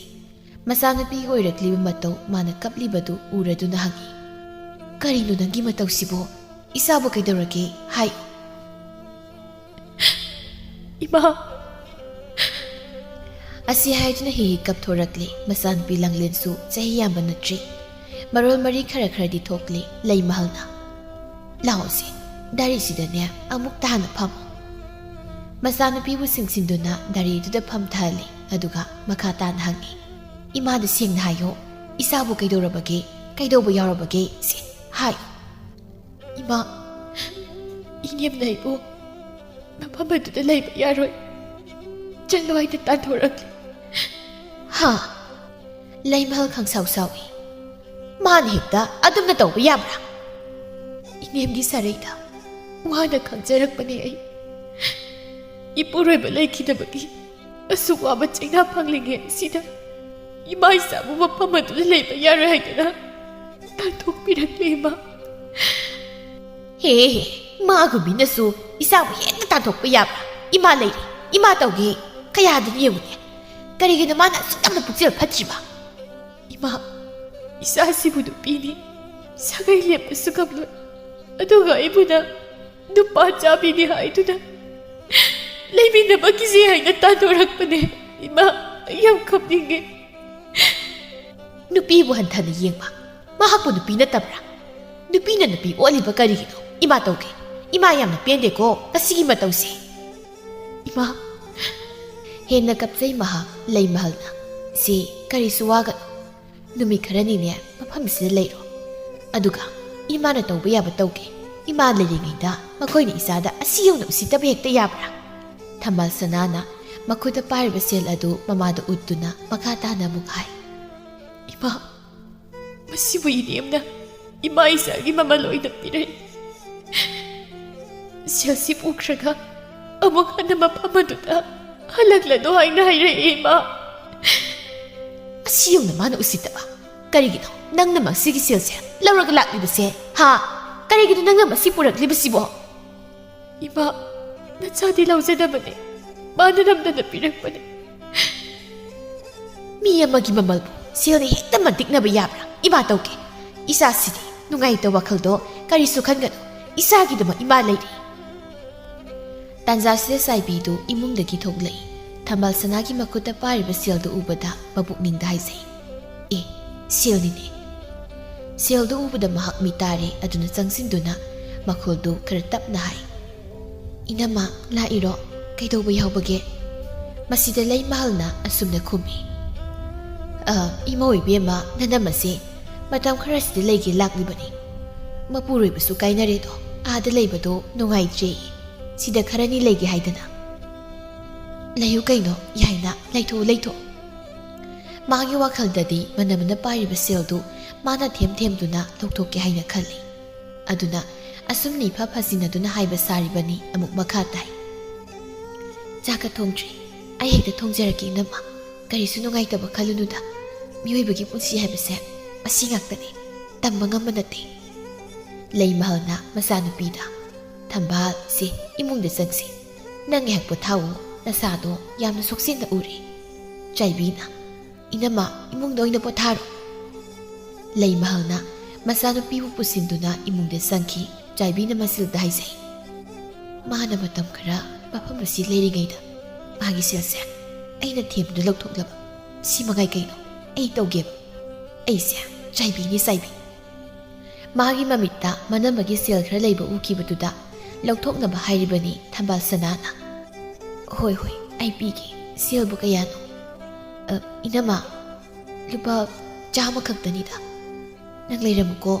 ꯃꯆꯥꯅꯨꯄꯤꯒꯤ ꯑꯣꯏꯔꯛꯂꯤꯕ ꯃꯇꯧ ꯃꯥꯅ ꯀꯞꯂꯤꯕꯗꯨ ꯎꯔꯗꯨꯅ ꯍꯪꯉꯤ, "ꯀꯔꯤꯅꯣ ꯅꯪꯒꯤ ꯃꯇꯧꯁꯤꯕꯣ? ꯏꯆꯥꯕꯨ ꯀꯩꯗꯧꯔꯒꯦ? ꯍꯥꯏꯌꯨ꯫" "ꯏꯃꯥ!" ꯑꯁꯤ ꯍꯥꯏꯗꯨꯅ ꯍꯤ ꯍꯤ ꯀꯞꯊꯣꯔꯛꯂꯤ꯫ ꯃꯆꯥꯅꯨꯄꯤ ꯂꯥꯡꯂꯦꯟꯁꯨ ꯆꯍꯤ ꯌꯥꯝꯕ ꯅꯠꯇ꯭ꯔꯤ꯫ ꯃꯔꯣꯜ ꯃꯔꯤ ꯈꯔ ꯈꯔꯗꯤ ꯊꯣꯛꯂꯤ꯫ ꯂꯩꯃꯍꯜꯅ, "ꯂꯥꯛꯑꯣꯁꯦ, ꯗꯥꯔꯤꯁꯤꯗꯅꯦ ꯑꯃꯨꯛ ꯇꯥꯅ ꯐꯝꯃꯣ꯫" ꯃꯆꯥꯅꯨꯄꯤꯕꯨ ꯆꯤꯡꯁꯤꯟꯗꯨꯅ ꯗꯥꯔꯤꯗꯨꯗ ꯐꯝꯊꯍꯜꯂꯤ꯫ ꯑꯗꯨꯒ ꯃꯈꯥ ꯇꯥꯅ ꯍꯪꯉꯤ, "ꯏꯃꯥꯗ ꯁꯦꯡꯅ ꯍꯥꯏꯌꯣ, ꯏꯆꯥꯕꯨ ꯀꯩꯗꯧꯔꯕꯒꯦ? ꯀꯩꯗꯧꯕ ꯌꯥꯎꯔꯕꯒꯦ? ꯁꯦ, ꯍꯥꯏꯌꯨ꯫" "ꯏꯃꯥ, ꯏꯅꯦꯝꯅ ꯑꯩꯕꯨ ꯃꯐꯝ ꯑꯗꯨꯗ ꯂꯩꯕ ꯌꯥꯔꯣꯏ, ꯆꯠꯂꯣ ꯍꯥꯏꯅ ꯇꯥꯟꯊꯣꯔꯛꯂꯤ꯫" "ꯍꯥ?" ꯂꯩꯃꯍꯜ ꯈꯪꯁꯥꯎ ꯁꯥꯎꯏ꯫ "ꯃꯥꯅ ꯍꯦꯛꯇ ꯑꯗꯨꯝꯅ ꯇꯧꯕ ꯌꯥꯕ꯭ꯔꯥ? ꯏꯅꯦꯝꯒꯤ ꯁꯥꯔꯩꯗ ꯋꯥꯅ ꯈꯪꯖꯔꯛꯄꯅꯦ ꯑꯩ꯫ ꯏꯄꯨꯔꯣꯏꯕ ꯂꯩꯈꯤꯗꯕꯒꯤ ꯑꯁꯨꯛ ꯋꯥꯕ ꯆꯩꯅꯥ ꯐꯪꯂꯤꯉꯩ ꯑꯁꯤꯗ ꯏꯃꯥ ꯏꯆꯥꯕꯨ ꯃꯐꯝ ꯑꯗꯨꯗ ꯂꯩꯕ ꯌꯥꯔꯣꯏ ꯍꯥꯏꯗꯅ ꯇꯥꯟꯊꯣꯛꯄꯤꯔꯛꯂꯦ, ꯏꯃꯥ꯫" "ꯍꯦ ꯍꯦ, ꯃꯥꯒꯨꯝꯕꯤꯅꯁꯨ ꯏꯆꯥꯕꯨ ꯍꯦꯛꯇ ꯇꯥꯟꯊꯣꯛꯄ ꯌꯥꯕ꯭ꯔꯥ? ꯏꯃꯥ ꯂꯩꯔꯤ, ꯏꯃꯥ ꯇꯧꯒꯦ꯫ ꯀꯌꯥꯗꯅ ꯌꯦꯡꯉꯨꯅꯦ, ꯀꯔꯤꯒꯤꯅꯣ ꯃꯥꯅ ꯑꯁꯨꯛ ꯌꯥꯝꯅ ꯄꯨꯛꯆꯦꯜ ꯐꯠꯇ꯭ꯔꯤꯕ?" "ꯏꯃꯥ, ꯏꯆꯥꯁꯤꯕꯨ ꯅꯨꯄꯤꯅꯤ, ꯁꯥꯒꯩ ꯂꯦꯞꯄꯁꯨ ꯉꯝꯂꯣꯏ꯫ ꯑꯗꯨꯒ ꯑꯩꯕꯨꯅ ꯅꯨꯄꯥ ꯆꯥꯕꯤꯅꯤ ꯍꯥꯏꯗꯨꯅ ꯂꯩꯃꯤꯟꯅꯕ ꯀꯤꯖꯩ ꯍꯥꯏꯅ ꯇꯥꯟꯊꯣꯔꯛꯄꯅꯦ꯫ ꯏꯃꯥ, ꯑꯩ ꯌꯥꯝ ꯀꯞꯅꯤꯡꯉꯦ꯫" "ꯅꯨꯄꯤꯕꯨ ꯍꯟꯊꯅ ꯌꯦꯡꯕ, ꯃꯍꯥꯛꯄꯨ ꯅꯨꯄꯤ ꯅꯠꯇꯕ꯭ꯔꯥ? ꯅꯨꯄꯤꯅ ꯅꯨꯄꯤ ꯑꯣꯜꯂꯤꯕ ꯀꯔꯤꯒꯤꯅꯣ? ꯏꯃꯥ ꯇꯧꯒꯦ꯫ ꯏꯃꯥ ꯌꯥꯝꯅ ꯄꯦꯟꯗꯦꯀꯣ ꯉꯁꯤꯒꯤ ꯃꯇꯧꯁꯦ꯫" "ꯏꯃꯥ!" ꯍꯦꯟꯅ ꯀꯞꯆꯩ ꯃꯍꯥꯛ꯫ ꯂꯩꯃꯍꯜꯅ, "ꯁꯤ ꯀꯔꯤꯁꯨ ꯋꯥꯒꯅꯨ꯫ ꯅꯨꯃꯤꯠ ꯈꯔꯅꯤꯅꯦ ꯃꯐꯝꯁꯤꯗ ꯂꯩꯔꯣ꯫ ꯑꯗꯨꯒ ꯏꯃꯥꯅ ꯇꯧꯕ ꯌꯥꯕ ꯇꯧꯒꯦ꯫ ꯏꯃꯥ ꯂꯩꯔꯤꯉꯩꯗ ꯃꯈꯣꯏꯅ ꯏꯆꯥꯗ ꯑꯁꯤ ꯌꯧꯅ ꯎꯁꯤꯠꯇꯕ ꯍꯦꯛꯇ ꯌꯥꯕ꯭ꯔꯥ?" ꯊꯝꯕꯥꯜ ꯁꯅꯥꯅ ꯃꯈꯨꯠꯇ ꯄꯥꯏꯔꯤꯕ ꯁꯦꯜ ꯑꯗꯨ ꯃꯃꯥꯗ ꯎꯠꯇꯨꯅ ꯃꯈꯥ ꯇꯥꯅ ꯑꯃꯨꯛ ꯍꯥꯏ, "ꯏꯃꯥ, ꯃꯁꯤꯕꯨ ꯏꯅꯦꯝꯅ ꯏꯃꯥ ꯏꯆꯥꯒꯤ ꯃꯃꯜ ꯑꯣꯏꯅ ꯄꯤꯔꯛꯏ꯫ ꯁꯦꯜꯁꯤ ꯄꯨꯈ꯭ꯔꯒ ꯑꯃꯨꯛ ꯍꯟꯅ ꯃꯐꯝ ꯑꯗꯨꯗ ꯍꯜꯂꯛꯂꯅꯨ ꯍꯥꯏꯅ ꯍꯥꯏꯔꯛꯏ, ꯏꯃꯥ꯫ ꯑꯁꯤ ꯌꯦꯡꯅ ꯃꯥꯅ ꯎꯁꯤꯠꯇꯕ꯫ ꯀꯔꯤꯒꯤꯅꯣ ꯅꯪꯅ ꯃꯁꯤꯒꯤ ꯁꯦꯜꯁꯦ ꯂꯧꯔꯒ ꯂꯥꯛꯂꯤꯕꯁꯦ? ꯍꯥ? ꯀꯔꯤꯒꯤꯅꯣ ꯅꯪꯅ ꯃꯁꯤ ꯄꯨꯔꯛꯂꯤꯕꯁꯤꯕꯣ? ꯏꯃꯥ, ꯅꯆꯥꯗꯤ ꯂꯧꯖꯗꯕꯅꯦ꯫ ꯃꯥꯅ ꯅꯝꯗꯅ ꯄꯤꯔꯛꯄꯅꯦ꯫ ꯃꯤ ꯑꯃꯒꯤ ꯃꯃꯜꯕꯨ ꯁꯦꯜꯅ ꯍꯦꯛꯇ ꯃꯟꯇꯤꯛꯅꯕ ꯌꯥꯕ꯭ꯔꯥ? ꯏꯃꯥ ꯇꯧꯒꯦ꯫ ꯏꯆꯥꯁꯤꯗꯤ ꯅꯨꯡꯉꯥꯏꯇꯕ ꯋꯥꯈꯜꯗꯣ ꯀꯔꯤꯁꯨ ꯈꯟꯒꯅꯨ꯫ ꯏꯆꯥꯒꯤꯗꯃꯛ ꯏꯃꯥ ꯂꯩꯔꯤ꯫ ꯇꯥꯟꯖꯥꯁꯤꯗ ꯆꯥꯏꯕꯤꯗꯨ ꯏꯃꯨꯡꯗꯒꯤ ꯊꯣꯛꯂꯛꯏ꯫ ꯊꯝꯕꯥꯜ ꯁꯅꯥꯒꯤ ꯃꯈꯨꯠꯇ ꯄꯥꯏꯔꯤꯕ ꯁꯦꯜꯗꯨ ꯎꯕꯗ ꯃꯄꯨꯛꯅꯤꯡꯗ ꯍꯥꯏꯖꯩ, "ꯑꯦ, ꯁꯦꯜꯅꯤꯅꯦ!" ꯁꯦꯜꯗꯨ ꯎꯕꯗ ꯃꯍꯥꯛ ꯃꯤ ꯇꯥꯔꯦ꯫ ꯑꯗꯨꯅ ꯆꯪꯁꯤꯟꯗꯨꯅ ꯃꯈꯣꯜꯗꯨ ꯈꯔ ꯇꯞꯅ ꯍꯥꯏ, "ꯏꯅꯝꯃ, ꯂꯥꯛꯏꯔꯣ? ꯀꯩꯗꯧꯕ ꯌꯥꯎꯕꯒꯦ?" ꯃꯁꯤꯗ ꯂꯩꯃꯍꯜꯅ ꯑꯁꯨꯝꯅ ꯈꯨꯝꯃꯤ, "ꯑ, ꯏꯃꯧ ꯏꯕꯦꯝꯃ, ꯅꯅꯝꯃꯁꯦ ꯃꯇꯝ ꯈꯔꯁꯤꯗ ꯂꯩꯒꯦ ꯂꯥꯛꯂꯤꯕꯅꯤ꯫ ꯃꯄꯨꯔꯣꯏꯕꯁꯨ ꯀꯥꯏꯅꯔꯦꯗꯣ, ꯑꯥꯗ ꯂꯩꯕꯗꯣ ꯅꯨꯡꯉꯥꯏꯇ꯭ꯔꯦ꯫ ꯁꯤꯗ ꯈꯔꯅꯤ ꯂꯩꯒꯦ ꯍꯥꯏꯗꯅ꯫" "ꯂꯩꯌꯨ ꯀꯩꯅꯣ, ꯌꯥꯏꯅ, ꯂꯩꯊꯣꯛꯎ, ꯂꯩꯊꯣꯛꯎ꯫" ꯃꯥꯒꯤ ꯋꯥꯈꯜꯗꯗꯤ ꯃꯅꯝꯅ ꯄꯥꯏꯔꯤꯕ ꯁꯦꯜꯗꯨ ꯃꯥꯅ ꯊꯦꯝ ꯊꯦꯝꯗꯨꯅ ꯂꯧꯊꯣꯛꯀꯦ ꯍꯥꯏꯅ ꯈꯜꯂꯤ꯫ ꯑꯗꯨꯅ ꯑꯁꯨꯝꯅ ꯏꯐ ꯐꯥꯖꯤꯟꯅꯗꯨꯅ ꯍꯥꯏꯕ ꯁꯥꯔꯤꯕꯅꯤ꯫ ꯑꯃꯨꯛ ꯃꯈꯥ ꯇꯥꯏ, "ꯆꯥꯛꯀ ꯊꯣꯡꯗ꯭ꯔꯤ, ꯑꯩ ꯍꯦꯛꯇ ꯊꯣꯡꯖꯔꯛꯀꯦ ꯏꯅꯝꯃ꯫ ꯀꯔꯤꯁꯨ ꯅꯨꯡꯉꯥꯏꯇꯕ ꯈꯜꯂꯨꯅꯨꯗ꯫ ꯃꯤꯑꯣꯏꯕꯒꯤ ꯄꯨꯟꯁꯤ ꯍꯥꯏꯕꯁꯦ ꯑꯁꯤ ꯉꯥꯛꯇꯅꯤ, ꯇꯝꯕ ꯉꯝꯕ ꯅꯠꯇꯦ꯫" ꯂꯩꯃꯍꯜꯅ ꯃꯆꯥꯅꯨꯄꯤꯗ, "ꯊꯝꯕꯥꯜ, ꯁꯦ, ꯏꯃꯨꯡꯗ ꯆꯪꯁꯤ꯫ ꯅꯪ ꯉꯥꯏꯍꯥꯛ ꯄꯣꯊꯥꯎꯑꯣ, ꯅꯁꯥꯗꯣ ꯌꯥꯝꯅ ꯁꯣꯛꯆꯤꯟꯅ ꯎꯔꯦ꯫" ꯆꯥꯏꯕꯤꯅ, "ꯏꯅꯝꯃ, ꯏꯃꯨꯡꯗ ꯑꯣꯏꯅ ꯄꯣꯊꯥꯔꯣ꯫" ꯂꯩꯃꯍꯜꯅ ꯃꯆꯥꯅꯨꯄꯤꯕꯨ ꯄꯨꯁꯤꯟꯗꯨꯅ ꯏꯃꯨꯡꯗ ꯆꯪꯈꯤ꯫ ꯆꯥꯏꯕꯤꯅ ꯃꯁꯤꯜꯗ ꯍꯥꯏꯖꯩ, "ꯃꯥꯅ ꯃꯇꯝ ꯈꯔ ꯃꯐꯝ ꯑꯁꯤ ꯂꯩꯔꯤꯉꯩꯗ ꯃꯥꯒꯤ ꯁꯦꯜꯁꯦ ꯑꯩꯅ ꯊꯦꯝꯗꯨꯅ ꯂꯧꯊꯣꯛꯂꯕ, ꯁꯤ ꯃꯉꯥꯏ ꯀꯩꯅꯣ ꯑꯩ ꯇꯧꯒꯦꯕ꯫ ꯑꯩꯁꯦ ꯆꯥꯏꯕꯤꯅꯤ, ꯆꯥꯏꯕꯤ꯫" ꯃꯥꯒꯤ ꯃꯃꯤꯠꯇ ꯃꯅꯝꯃꯒꯤ ꯁꯦꯜ ꯈꯔ ꯂꯩꯕ ꯎꯈꯤꯕꯗꯨꯗ ꯂꯧꯊꯣꯛꯅꯕ ꯍꯥꯏꯔꯤꯕꯅꯤ ꯊꯝꯕꯥꯜ ꯁꯅꯥꯅ꯫ "ꯍꯣꯏ, ꯍꯣꯏ, ꯑꯩ ꯄꯤꯒꯦ꯫ ꯁꯦꯜꯕꯨ ꯀꯌꯥꯅꯣ?" "ꯑ, ꯏꯅꯝꯃ, ꯂꯨꯄꯥ ꯆꯥꯝꯃ ꯈꯛꯇꯅꯤꯗ꯫ ꯅꯪ ꯂꯩꯔꯝꯃꯨꯀꯣ꯫"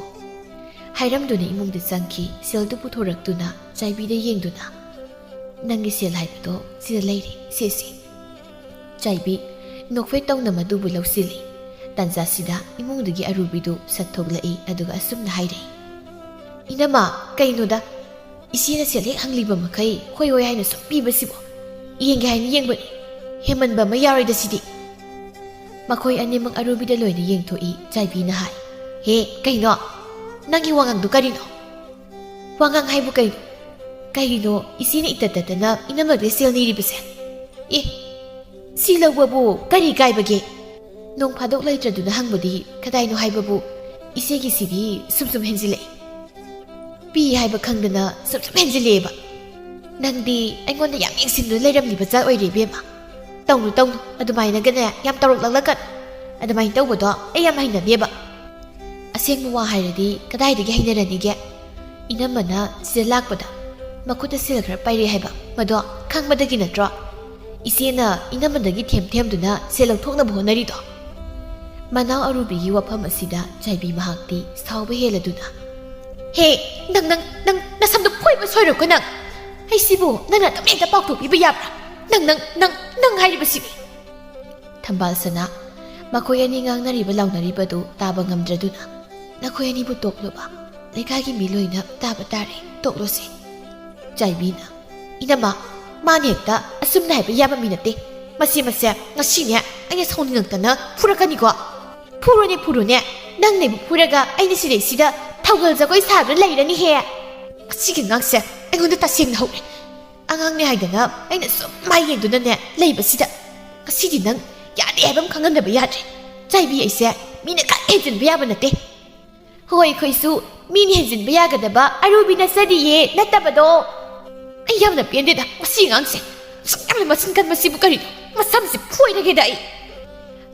ꯍꯥꯏꯔꯝꯗꯨꯅ ꯏꯃꯨꯡꯗ ꯆꯪꯈꯤ꯫ ꯁꯦꯜꯗꯨ ꯄꯨꯊꯣꯔꯛꯇꯨꯅ ꯆꯥꯏꯕꯤꯗ ꯌꯦꯡꯗꯨꯅ, "ꯅꯪꯒꯤ ꯁꯦꯜ ꯍꯥꯏꯕꯗꯣ ꯁꯤꯗ ꯂꯩꯔꯦ, ꯁꯦ, ꯁꯦ꯫" ꯆꯥꯏꯕꯤ ꯅꯣꯛꯐꯦꯠ ꯇꯧꯅ ꯃꯗꯨꯕꯨ ꯂꯧꯁꯤꯜꯂꯤ꯫ ꯇꯥꯟꯖꯥꯁꯤꯗ ꯏꯃꯨꯡꯗꯨꯒꯤ ꯑꯔꯨꯕꯤꯗꯨ ꯁꯠ ꯊꯣꯛꯂꯛꯏ, ꯑꯗꯨꯒ ꯑꯁꯨꯝꯅ ꯍꯥꯏꯔꯛꯏ, "ꯏꯅꯝꯃ, ꯀꯩꯅꯣꯗ?" "ꯏꯆꯦꯅ ꯁꯦꯜ ꯍꯦꯛ ꯍꯪꯂꯤꯕ ꯃꯈꯩ ꯍꯣꯏ ꯍꯣꯏ ꯍꯥꯏꯅ ꯁꯨꯝ ꯄꯤꯕꯁꯤꯕꯨ ꯌꯦꯡꯒꯦ ꯍꯥꯏꯅ ꯌꯦꯡꯕꯅꯤ꯫ ꯍꯦꯟꯃꯟꯕ ꯑꯃ ꯌꯥꯎꯔꯣꯏꯗ ꯁꯤꯗꯤ"꯫ ꯃꯈꯣꯏ ꯑꯅꯤꯃꯛ ꯑꯔꯨꯕꯤꯗ ꯂꯣꯏꯅ ꯌꯦꯡꯊꯣꯛꯏ꯫ ꯆꯥꯏꯕꯤꯅ ꯍꯥꯏ, "ꯍꯦ, ꯀꯩꯅꯣ? ꯅꯪꯒꯤ ꯋꯥꯉꯥꯡꯗꯣ ꯀꯔꯤꯅꯣ? ꯋꯥꯉꯥꯡ ꯍꯥꯏꯕꯨ ꯀꯩꯅꯣ? ꯀꯩꯒꯤꯅꯣ ꯏꯆꯦꯅ ꯏꯇꯠ ꯇꯠꯇꯅ ꯏꯅꯝꯃꯗ ꯁꯦꯜ ꯅꯤꯔꯤꯕꯁꯦ? ꯑꯦ, ꯁꯤ ꯂꯧꯕꯕꯨ ꯀꯔꯤ ꯀꯥꯏꯕꯒꯦ? ꯅꯣꯡ ꯐꯥꯗꯣꯛ ꯂꯩꯇ꯭ꯔꯗꯨꯅ ꯍꯪꯕꯗꯤ ꯀꯗꯥꯏꯅꯣ ꯍꯥꯏꯕꯕꯨ ꯏꯆꯦꯒꯤꯁꯤꯗꯤ ꯁꯨꯝ ꯁꯨꯝ ꯍꯦꯟꯖꯤꯜꯂꯛꯏ꯫ ꯄꯤ ꯍꯥꯏꯕ ꯈꯪꯗꯅ ꯁꯨꯝ ꯁꯨꯝ ꯍꯦꯟꯖꯤꯜꯂꯛꯑꯦꯕ꯫ ꯅꯪꯗꯤ ꯑꯩꯉꯣꯟꯗ ꯌꯥꯝ ꯌꯦꯡꯁꯤꯟꯗꯨꯅ ꯂꯩꯔꯝꯂꯤꯕ ꯖꯥꯠ ꯑꯣꯏꯔꯦ ꯏꯕꯦꯝꯃ꯫ ꯇꯧꯅꯨ, ꯇꯧꯅꯨ, ꯑꯗꯨꯃꯥꯏꯅꯒꯅꯦ ꯌꯥꯝ ꯇꯧꯔꯛꯂꯛꯂꯀꯅꯨ꯫ ꯑꯗꯨꯃꯥꯏꯅ ꯇꯧꯕꯗꯣ ꯑꯩ ꯌꯥꯝ ꯍꯩꯅꯗꯦꯕ꯫ ꯑꯁꯦꯡꯕ ꯋꯥ ꯍꯥꯏꯔꯗꯤ ꯀꯗꯥꯏꯗꯒꯤ ꯍꯩꯅꯔꯅꯤꯒꯦ? ꯏꯅꯝꯃꯅ ꯁꯤꯗ ꯂꯥꯛꯄꯗ ꯃꯈꯨꯠꯇ ꯁꯦꯜ ꯈꯔ ꯄꯥꯏꯔꯛꯑꯦ ꯍꯥꯏꯕ, ꯃꯗꯣ ꯈꯪꯕꯗꯒꯤ ꯅꯠꯇ꯭ꯔꯣ? ꯏꯆꯦꯅ ꯏꯅꯝꯃꯗꯒꯤ ꯊꯦꯝ ꯊꯦꯝꯗꯨꯅ ꯁꯦꯜ ꯂꯧꯊꯣꯛꯅꯕ ꯍꯣꯠꯅꯔꯤꯗꯣ꯫ ꯃꯅꯥꯎ ꯑꯔꯨꯕꯤꯒꯤ ꯋꯥꯐꯝ ꯑꯁꯤꯗ ꯆꯥꯏꯕꯤ ꯃꯍꯥꯛꯇꯤ ꯁꯥꯎꯕ ꯍꯦꯜꯂꯗꯨꯅ, "ꯍꯦ, ꯅꯪ, ꯅꯪ, ꯅꯪ ꯅꯁꯝꯗꯨ ꯐꯣꯏꯕ ꯁꯣꯏꯔꯣꯏꯀꯣ ꯅꯪ꯫ ꯑꯩꯁꯤꯕꯨ ꯅꯪꯅ ꯑꯗꯨꯝ ꯍꯦꯛꯇ ꯄꯥꯎꯊꯣꯛꯄꯤꯕ ꯌꯥꯕ꯭ꯔꯥ? ꯅꯪ, ꯅꯪ, ꯅꯪ, ꯅꯪ ꯍꯥꯏꯔꯤꯕꯁꯤꯗꯤ"꯫ ꯊꯝꯕꯥꯜ ꯁꯅꯥ, ꯃꯈꯣꯏ ꯑꯅꯤ ꯉꯥꯡꯅꯔꯤꯕ ꯂꯥꯎꯅꯔꯤꯕꯗꯨ ꯇꯥꯕ ꯉꯝꯗ꯭ꯔꯗꯨꯅ, "ꯅꯈꯣꯏ ꯑꯅꯤꯕꯨ ꯇꯣꯛꯂꯨꯕ, ꯂꯩꯀꯥꯏꯒꯤ ꯃꯤ ꯂꯣꯏꯅ ꯇꯥꯕ ꯇꯥꯔꯦ, ꯇꯣꯛꯂꯣꯁꯦ"꯫ ꯆꯥꯏꯕꯤꯅ, "ꯏꯅꯝꯃ, ꯃꯥꯅ ꯍꯦꯛꯇ ꯑꯁꯨꯝꯅ ꯍꯥꯏꯕ ꯌꯥꯕ ꯃꯤ ꯅꯠꯇꯦ꯫ ꯃꯁꯤ, ꯃꯁꯦ ꯉꯁꯤꯅꯦ ꯑꯩꯅ ꯁꯥꯎꯅꯤꯡꯉꯛꯇꯅ ꯐꯨꯔꯛꯀꯅꯤꯀꯣ"꯫ "ꯐꯨꯔꯨꯅꯦ, ꯐꯨꯔꯨꯅꯦ꯫ ꯅꯪꯅꯦꯕꯨ ꯐꯨꯔꯒ ꯑꯩꯅ ꯁꯤꯗꯩꯁꯤꯗ ꯊꯧꯒꯜ ꯖꯒꯣꯏ ꯁꯥꯗꯨꯅ ꯂꯩꯔꯅꯤꯍꯦ꯫ ꯃꯁꯤꯒꯤ ꯑꯉꯥꯡꯁꯦ ꯑꯩꯉꯣꯟꯗ ꯇꯁꯦꯡꯅ ꯍꯧꯔꯦ꯫ ꯑꯉꯥꯡꯅꯦ ꯍꯥꯏꯗꯅ ꯑꯩꯅ ꯁꯨꯝ ꯃꯥꯏ ꯌꯦꯡꯗꯨꯅꯅꯦ ꯂꯩꯕꯁꯤꯗ ꯉꯁꯤꯗꯤ ꯅꯪ ꯌꯥꯗꯦ ꯍꯥꯏꯕ ꯑꯃ ꯈꯪꯍꯟꯗꯕ ꯌꯥꯗ꯭ꯔꯦ꯫ ꯆꯥꯏꯕꯤ ꯑꯩꯁꯦ ꯃꯤꯅ ꯈꯔ ꯍꯦꯟꯖꯤꯟꯕ ꯌꯥꯕ ꯅꯠꯇꯦ"꯫ "ꯍꯣꯏ, ꯑꯩꯈꯣꯏꯁꯨ ꯃꯤꯅ ꯍꯦꯟꯖꯤꯟꯕ ꯌꯥꯒꯗꯕ ꯑꯔꯨꯕꯤ ꯅꯠꯆꯗꯤꯌꯦ, ꯅꯠꯇꯕꯗꯣ"꯫ "ꯑꯩ ꯌꯥꯝꯅ ꯄꯦꯟꯗꯦꯗ ꯃꯁꯤ ꯑꯉꯥꯡꯁꯦ꯫ ꯑꯁꯨꯛ ꯌꯥꯝꯅ ꯃꯆꯤꯟ ꯀꯟꯕꯁꯤꯕꯨ ꯀꯔꯤꯅꯣ? ꯃꯁꯝꯁꯤ ꯐꯣꯏꯔꯒꯦꯗ ꯑꯩ"꯫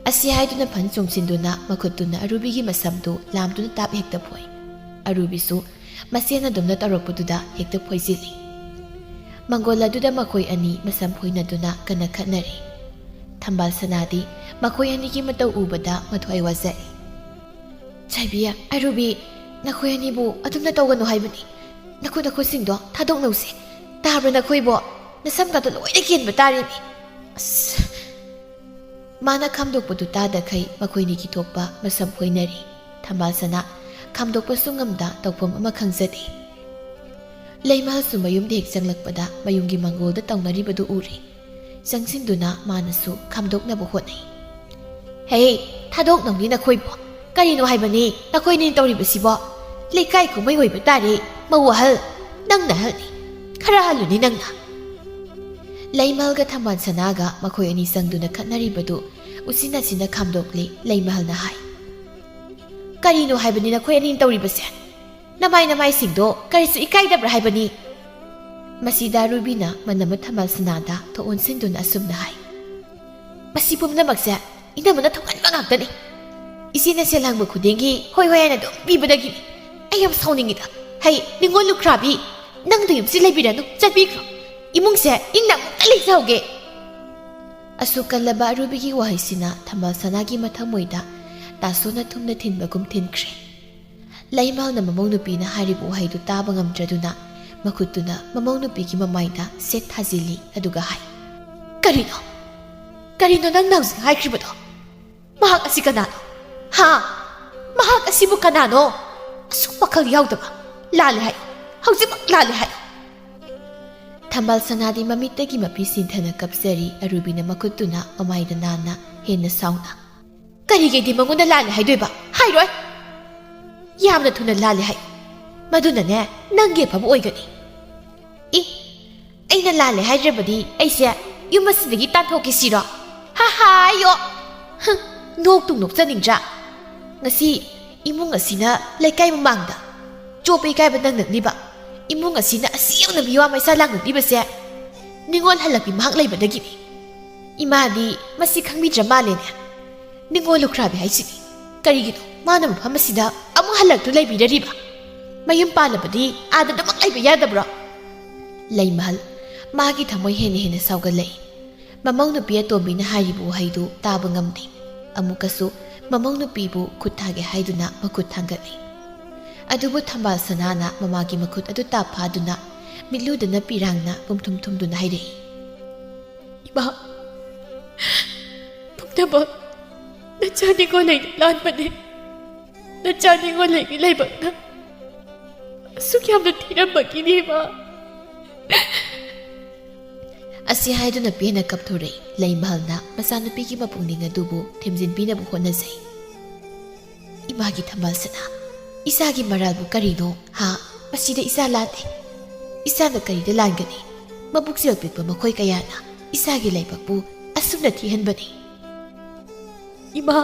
ꯑꯁꯤ ꯍꯥꯏꯗꯨꯅ ꯐꯟ ꯆꯣꯡꯁꯤꯟꯗꯨꯅ ꯃꯈꯨꯠꯇꯨꯅ ꯑꯔꯨꯕꯤꯒꯤ ꯃꯁꯝꯗꯨ ꯂꯥꯝꯗꯨꯅ ꯇꯥꯞ ꯍꯦꯛꯇ ꯐꯣꯏ꯫ ꯑꯔꯨꯕꯤꯁꯨ ꯃꯁꯦꯟ ꯑꯗꯨꯝꯅ ꯇꯧꯔꯛꯄꯗꯨꯗ ꯍꯦꯛꯇ ꯐꯣꯏꯖꯤꯜꯂꯤ꯫ ꯃꯪꯒꯣꯜ ꯑꯗꯨꯗ ꯃꯈꯣꯏ ꯑꯅꯤ ꯃꯁꯝ ꯐꯣꯏꯅꯗꯨꯅ ꯀꯟꯅ ꯈꯠꯅꯔꯤ꯫ ꯊꯝꯕꯥꯜ ꯁꯅꯥꯗꯤ ꯃꯈꯣꯏ ꯑꯅꯤꯒꯤ ꯃꯇꯧ ꯎꯕꯗ ꯃꯊ꯭ꯋꯥꯏ ꯋꯥꯖꯔꯤ꯫ "ꯆꯥꯏꯕꯤ, ꯑꯔꯨꯕꯤ, ꯅꯈꯣꯏ ꯑꯅꯤꯕꯨ ꯑꯗꯨꯝꯅ ꯇꯧꯒꯅꯨ ꯍꯥꯏꯕꯅꯤ꯫ ꯅꯈꯨꯠ ꯅꯈꯨꯠꯁꯤꯡꯗꯣ ꯊꯥꯗꯣꯛꯅꯧꯁꯦ꯫ ꯇꯥꯕ꯭ꯔꯥ ꯅꯈꯣꯏꯕꯣ? ꯅꯁꯝꯒꯗꯣ ꯂꯣꯏꯅ ꯀꯦꯟꯕ ꯇꯥꯔꯦꯅꯦ"꯫ ꯑꯁ! ꯃꯥꯅ ꯈꯥꯝꯗꯣꯛꯄꯗꯨ ꯇꯥꯗꯈꯩ ꯃꯈꯣꯏꯅꯤꯒꯤ ꯊꯣꯛꯄ ꯃꯁꯝ ꯐꯣꯏꯅꯔꯤ꯫ ꯊꯝꯕꯥꯜ ꯁꯅꯥ ꯈꯥꯝꯗꯣꯛꯄꯁꯨ ꯉꯝꯗ ꯇꯧꯐꯝ ꯑꯃ ꯈꯪꯖꯗꯦ꯫ ꯂꯩꯃꯍꯜꯁꯨ ꯃꯌꯨꯝꯗ ꯍꯦꯛ ꯆꯪꯂꯛꯄꯗ ꯃꯌꯨꯝꯒꯤ ꯃꯪꯒꯣꯜꯗ ꯇꯧꯅꯔꯤꯕꯗꯨ ꯎꯔꯦ꯫ ꯆꯪꯁꯤꯟꯗꯨꯅ ꯃꯥꯅꯁꯨ ꯈꯥꯝꯗꯣꯛꯅꯕ ꯍꯣꯠꯅꯩ꯫ "ꯍꯦ, ꯊꯥꯗꯣꯛꯅꯧꯅꯤ ꯅꯈꯣꯏꯕꯨ꯫ ꯀꯔꯤꯅꯣ ꯍꯥꯏꯕꯅꯤ ꯅꯈꯣꯏꯅ ꯇꯧꯔꯤꯕꯁꯤꯕꯣ? ꯂꯩꯀꯥꯏ ꯀꯨꯝꯍꯩ ꯑꯣꯏꯕ ꯇꯥꯔꯦ, ꯃꯧ ꯑꯍꯜ꯫ ꯅꯪꯅ ꯑꯍꯜꯅꯤ꯫ ꯈꯔ ꯍꯜꯂꯨꯅꯤ ꯅꯪꯅ꯫" ꯂꯩꯃꯍꯜꯒ ꯊꯝꯕꯥꯜ ꯁꯅꯥꯒ ꯃꯈꯣꯏ ꯑꯅꯤ ꯆꯪꯗꯨꯅ ꯈꯠꯅꯔꯤꯕꯗꯨ ꯎꯆꯤꯟ ꯅꯥꯆꯤꯟꯅ ꯈꯥꯝꯗꯣꯛꯂꯦ꯫ ꯂꯩꯃꯍꯜꯅ ꯍꯥꯏ, "ꯀꯔꯤꯅꯣ ꯍꯥꯏꯕꯅꯤ ꯅꯈꯣꯏ ꯑꯅꯤꯅ ꯇꯧꯔꯤꯕꯁꯦ? ꯅꯃꯥꯏ ꯅꯃꯥꯏꯁꯤꯡꯗꯣ ꯀꯔꯤꯁꯨ ꯏꯀꯥꯏꯗꯕ꯭ꯔꯥ ꯍꯥꯏꯕꯅꯤ?" ꯃꯁꯤꯗ ꯔꯨꯕꯤꯅ ꯃꯅꯝꯃ ꯊꯝꯕꯥꯜ ꯁꯅꯥꯗ ꯊꯣꯛ ꯑꯣꯟꯁꯤꯟꯗꯨꯅ ꯑꯁꯨꯝꯅ ꯍꯥꯏ, "ꯃꯁꯤ ꯄꯨꯝꯅꯃꯛꯁꯦ ꯏꯅꯝꯃꯅ ꯊꯣꯛꯍꯟꯕ ꯉꯥꯛꯇꯅꯤ꯫ ꯏꯆꯦꯅ ꯁꯦꯜ ꯍꯪꯕ ꯈꯨꯗꯤꯡꯒꯤ ꯍꯣꯏ ꯍꯣꯏ ꯍꯥꯏꯅ ꯑꯗꯨꯝ ꯄꯤꯕꯗꯒꯤꯅꯤ꯫ ꯑꯩ ꯌꯥꯝ ꯁꯥꯎꯅꯤꯡꯉꯤꯗ꯫ ꯍꯩ, ꯅꯤꯉꯣꯜ ꯂꯨꯈ꯭ꯔꯥꯕꯤ, ꯅꯪꯗꯣ ꯌꯨꯝꯁꯤ ꯂꯩꯕꯤꯔꯅꯨ, ꯆꯠꯄꯤꯈ꯭ꯔꯣ꯫ ꯏꯃꯨꯡꯁꯦ ꯏꯪꯅ ꯑꯃꯨꯛꯇ ꯂꯩꯖꯍꯧꯒꯦ꯫" ꯑꯁꯨꯛ ꯀꯜꯂꯕ ꯔꯨꯕꯤꯒꯤ ꯋꯥꯍꯩꯁꯤꯅ ꯊꯝꯕꯥꯜ ꯁꯅꯥꯒꯤ ꯃꯊꯃꯣꯏꯗ ꯇꯥꯁꯣꯅ ꯊꯨꯝꯅ ꯊꯤꯟꯕꯒꯨꯝ ꯊꯤꯟꯈ꯭ꯔꯦ꯫ ꯂꯩꯃꯍꯜꯅ ꯃꯃꯧ ꯅꯨꯄꯤꯅ ꯍꯥꯏꯔꯤꯕ ꯋꯥꯍꯩꯗꯨ ꯇꯥꯕ ꯉꯝꯗ꯭ꯔꯗꯨꯅ ꯃꯈꯨꯠꯇꯨꯅ ꯃꯃꯧ ꯅꯨꯄꯤꯒꯤ ꯃꯃꯥꯏꯗ ꯁꯦꯠ ꯊꯥꯖꯤꯜꯂꯤ, ꯑꯗꯨꯒ ꯍꯥꯏ, "ꯀꯔꯤꯅꯣ? ꯀꯔꯤꯅꯣ ꯅꯪꯅ ꯍꯧꯖꯤꯛ ꯍꯥꯏꯈ꯭ꯔꯤꯕꯗꯣ? ꯃꯍꯥꯛ ꯑꯁꯤ ꯀꯅꯥꯅꯣ? ꯍꯥ? ꯃꯍꯥꯛ ꯑꯁꯤꯕꯨ ꯀꯅꯥꯅꯣ? ꯑꯁꯨꯛ ꯋꯥꯈꯜ ꯌꯥꯎꯗꯕ꯫ ꯂꯥꯜꯂꯦ ꯍꯥꯏꯌꯨ꯫ ꯍꯧꯖꯤꯛꯃꯛ ꯂꯥꯜꯂꯦ ꯍꯥꯏꯌꯨ꯫" ꯊꯝꯕꯥꯜ ꯁꯅꯥꯗꯤ ꯃꯃꯤꯠꯇꯒꯤ ꯃꯄꯤ ꯁꯤꯟꯊꯅ ꯀꯞꯆꯔꯤ꯫ ꯑꯔꯨꯕꯤꯅ ꯃꯈꯨꯠꯇꯨꯅ ꯃꯃꯥꯏꯗ ꯅꯥꯟꯅ ꯍꯦꯟꯅ ꯁꯥꯎꯅ, "ꯀꯔꯤꯒꯤꯗꯤ ꯃꯉꯣꯟꯗ ꯂꯥꯜꯂꯦ ꯍꯥꯏꯗꯣꯏꯕ? ꯍꯥꯏꯔꯣꯏ꯫ ꯌꯥꯝꯅ ꯊꯨꯅ ꯂꯥꯜꯂꯦ ꯍꯥꯏꯌꯨ꯫ ꯃꯗꯨꯅꯅꯦ, ꯅꯪꯒꯤ ꯑꯐꯕ ꯑꯣꯏꯒꯅꯤ꯫" "ꯏ, ꯑꯩꯅ ꯂꯥꯜꯂꯦ ꯍꯥꯏꯗ꯭ꯔꯕꯗꯤ ꯑꯩꯁꯦ ꯌꯨꯝ ꯑꯁꯤꯗꯒꯤ ꯇꯥꯟꯊꯣꯛꯀꯦ ꯁꯤꯔꯣ? ꯍꯥ ꯍꯥ, ꯑꯌꯣ! ꯍ, ꯅꯣꯛꯇꯨ ꯅꯣꯛꯆꯅꯤꯡꯗ꯭ꯔꯥ? ꯉꯁꯤ ꯏꯃꯨꯡ ꯑꯁꯤꯅ ꯂꯩꯀꯥꯏ ꯃꯃꯥꯡꯗ ꯆꯣꯞꯄ ꯏꯀꯥꯏꯕ ꯅꯪꯅꯛꯂꯤꯕ, ꯏꯃꯨꯡ ꯑꯁꯤꯅ ꯑꯁꯤ ꯌꯧꯅ ꯃꯤꯋꯥ ꯃꯩꯁꯥ ꯂꯥꯡꯅꯛꯂꯤꯕꯁꯦ ꯅꯤꯉꯣꯜ ꯍꯜꯂꯛꯄꯤ ꯃꯍꯥꯛ ꯂꯩꯕꯗꯒꯤꯅꯤ꯫ ꯏꯃꯥꯗꯤ ꯃꯁꯤ ꯈꯪꯕꯤꯗ꯭ꯔ ꯃꯥꯜꯂꯦꯅꯦ꯫ ꯅꯤꯉꯣꯜ ꯂꯨꯈ꯭ꯔꯥꯕꯤ ꯍꯥꯏꯁꯤꯗꯤ ꯀꯔꯤꯒꯤꯅꯣ ꯃꯥꯅ ꯃꯐꯝ ꯑꯁꯤꯗ ꯑꯃꯨꯛ ꯍꯜꯂꯛꯇꯨ ꯂꯩꯕꯤꯔꯔꯤꯕ? ꯃꯌꯨꯝ ꯄꯥꯜꯂꯕꯗꯤ ꯑꯥꯗ ꯑꯗꯨꯃꯛ ꯂꯩꯕ ꯌꯥꯗꯕ꯭ꯔꯣ?" ꯂꯩꯃꯍꯜ, ꯃꯥꯒꯤ ꯊꯃꯣꯏ ꯍꯦꯟꯅ ꯍꯦꯟꯅ ꯁꯥꯎꯒꯠꯂꯛꯏ꯫ ꯃꯃꯧ ꯅꯨꯄꯤ ꯑꯇꯣꯝꯕꯤꯅ ꯍꯥꯏꯔꯤꯕ ꯋꯥꯍꯩꯗꯨ ꯇꯥꯕ ꯉꯝꯗꯦ꯫ ꯑꯃꯨꯛꯀꯁꯨ ꯃꯃꯧ ꯅꯨꯄꯤꯕꯨ ꯈꯨꯠ ꯊꯥꯒꯦ ꯍꯥꯏꯗꯨꯅ ꯃꯈꯨꯠ ꯊꯥꯡꯒꯠꯂꯤ꯫ ꯑꯗꯨꯕꯨ ꯊꯝꯕꯥꯜ ꯁꯅꯥꯅ ꯃꯃꯥꯒꯤ ꯃꯈꯨꯠ ꯑꯗꯨ ꯇꯥꯞ ꯐꯥꯗꯨꯅ ꯃꯤꯠꯂꯨꯗꯅ ꯄꯤꯔꯥꯡꯅ ꯄꯨꯝꯊꯨꯝ ꯊꯨꯝꯗꯨꯅ ꯍꯥꯏꯔꯛꯏ, "ꯏꯃꯥ, ꯄꯨꯝꯅꯃꯛ ꯅꯆꯥ ꯅꯤꯉꯣꯜ ꯂꯩꯅꯤ ꯂꯥꯟꯕꯅꯤ꯫ ꯅꯆꯥ ꯅꯤꯉꯣꯜ ꯂꯩꯅꯤ ꯂꯩꯕꯥꯛꯅ ꯑꯁꯨꯛ ꯌꯥꯝꯅ ꯊꯤꯔꯝꯕꯒꯤꯅꯦ, ꯏꯃꯥ꯫ ꯑꯁꯤ ꯍꯥꯏꯗꯨꯅ ꯄꯦꯟꯅ ꯀꯞꯊꯣꯔꯛꯏ꯫ ꯂꯩꯃꯍꯜꯅ ꯃꯆꯥꯅꯨꯄꯤꯒꯤ ꯃꯄꯨꯛꯅꯤꯡ ꯑꯗꯨꯕꯨ ꯊꯦꯝꯖꯤꯟꯕꯤꯅꯕ ꯍꯣꯠꯅꯖꯩ꯫ "ꯏꯃꯥꯒꯤ ꯊꯝꯕꯥꯜ ꯁꯅꯥ, ꯏꯆꯥꯒꯤ ꯃꯔꯥꯜꯕꯨ ꯀꯔꯤꯅꯣ, ꯍꯥ? ꯃꯁꯤꯗ ꯏꯆꯥ ꯂꯥꯟꯗꯦ꯫ ꯏꯆꯥꯅ ꯀꯔꯤꯗ ꯂꯥꯟꯒꯅꯤ? ꯃꯕꯨꯛꯆꯦꯜ ꯄꯤꯛꯄ ꯃꯈꯣꯏ ꯀꯌꯥꯅ ꯏꯆꯥꯒꯤ ꯂꯥꯏꯕꯛꯄꯨ ꯑꯁꯨꯝꯅ ꯊꯤꯍꯟꯕꯅꯤ꯫" "ꯏꯃꯥ!"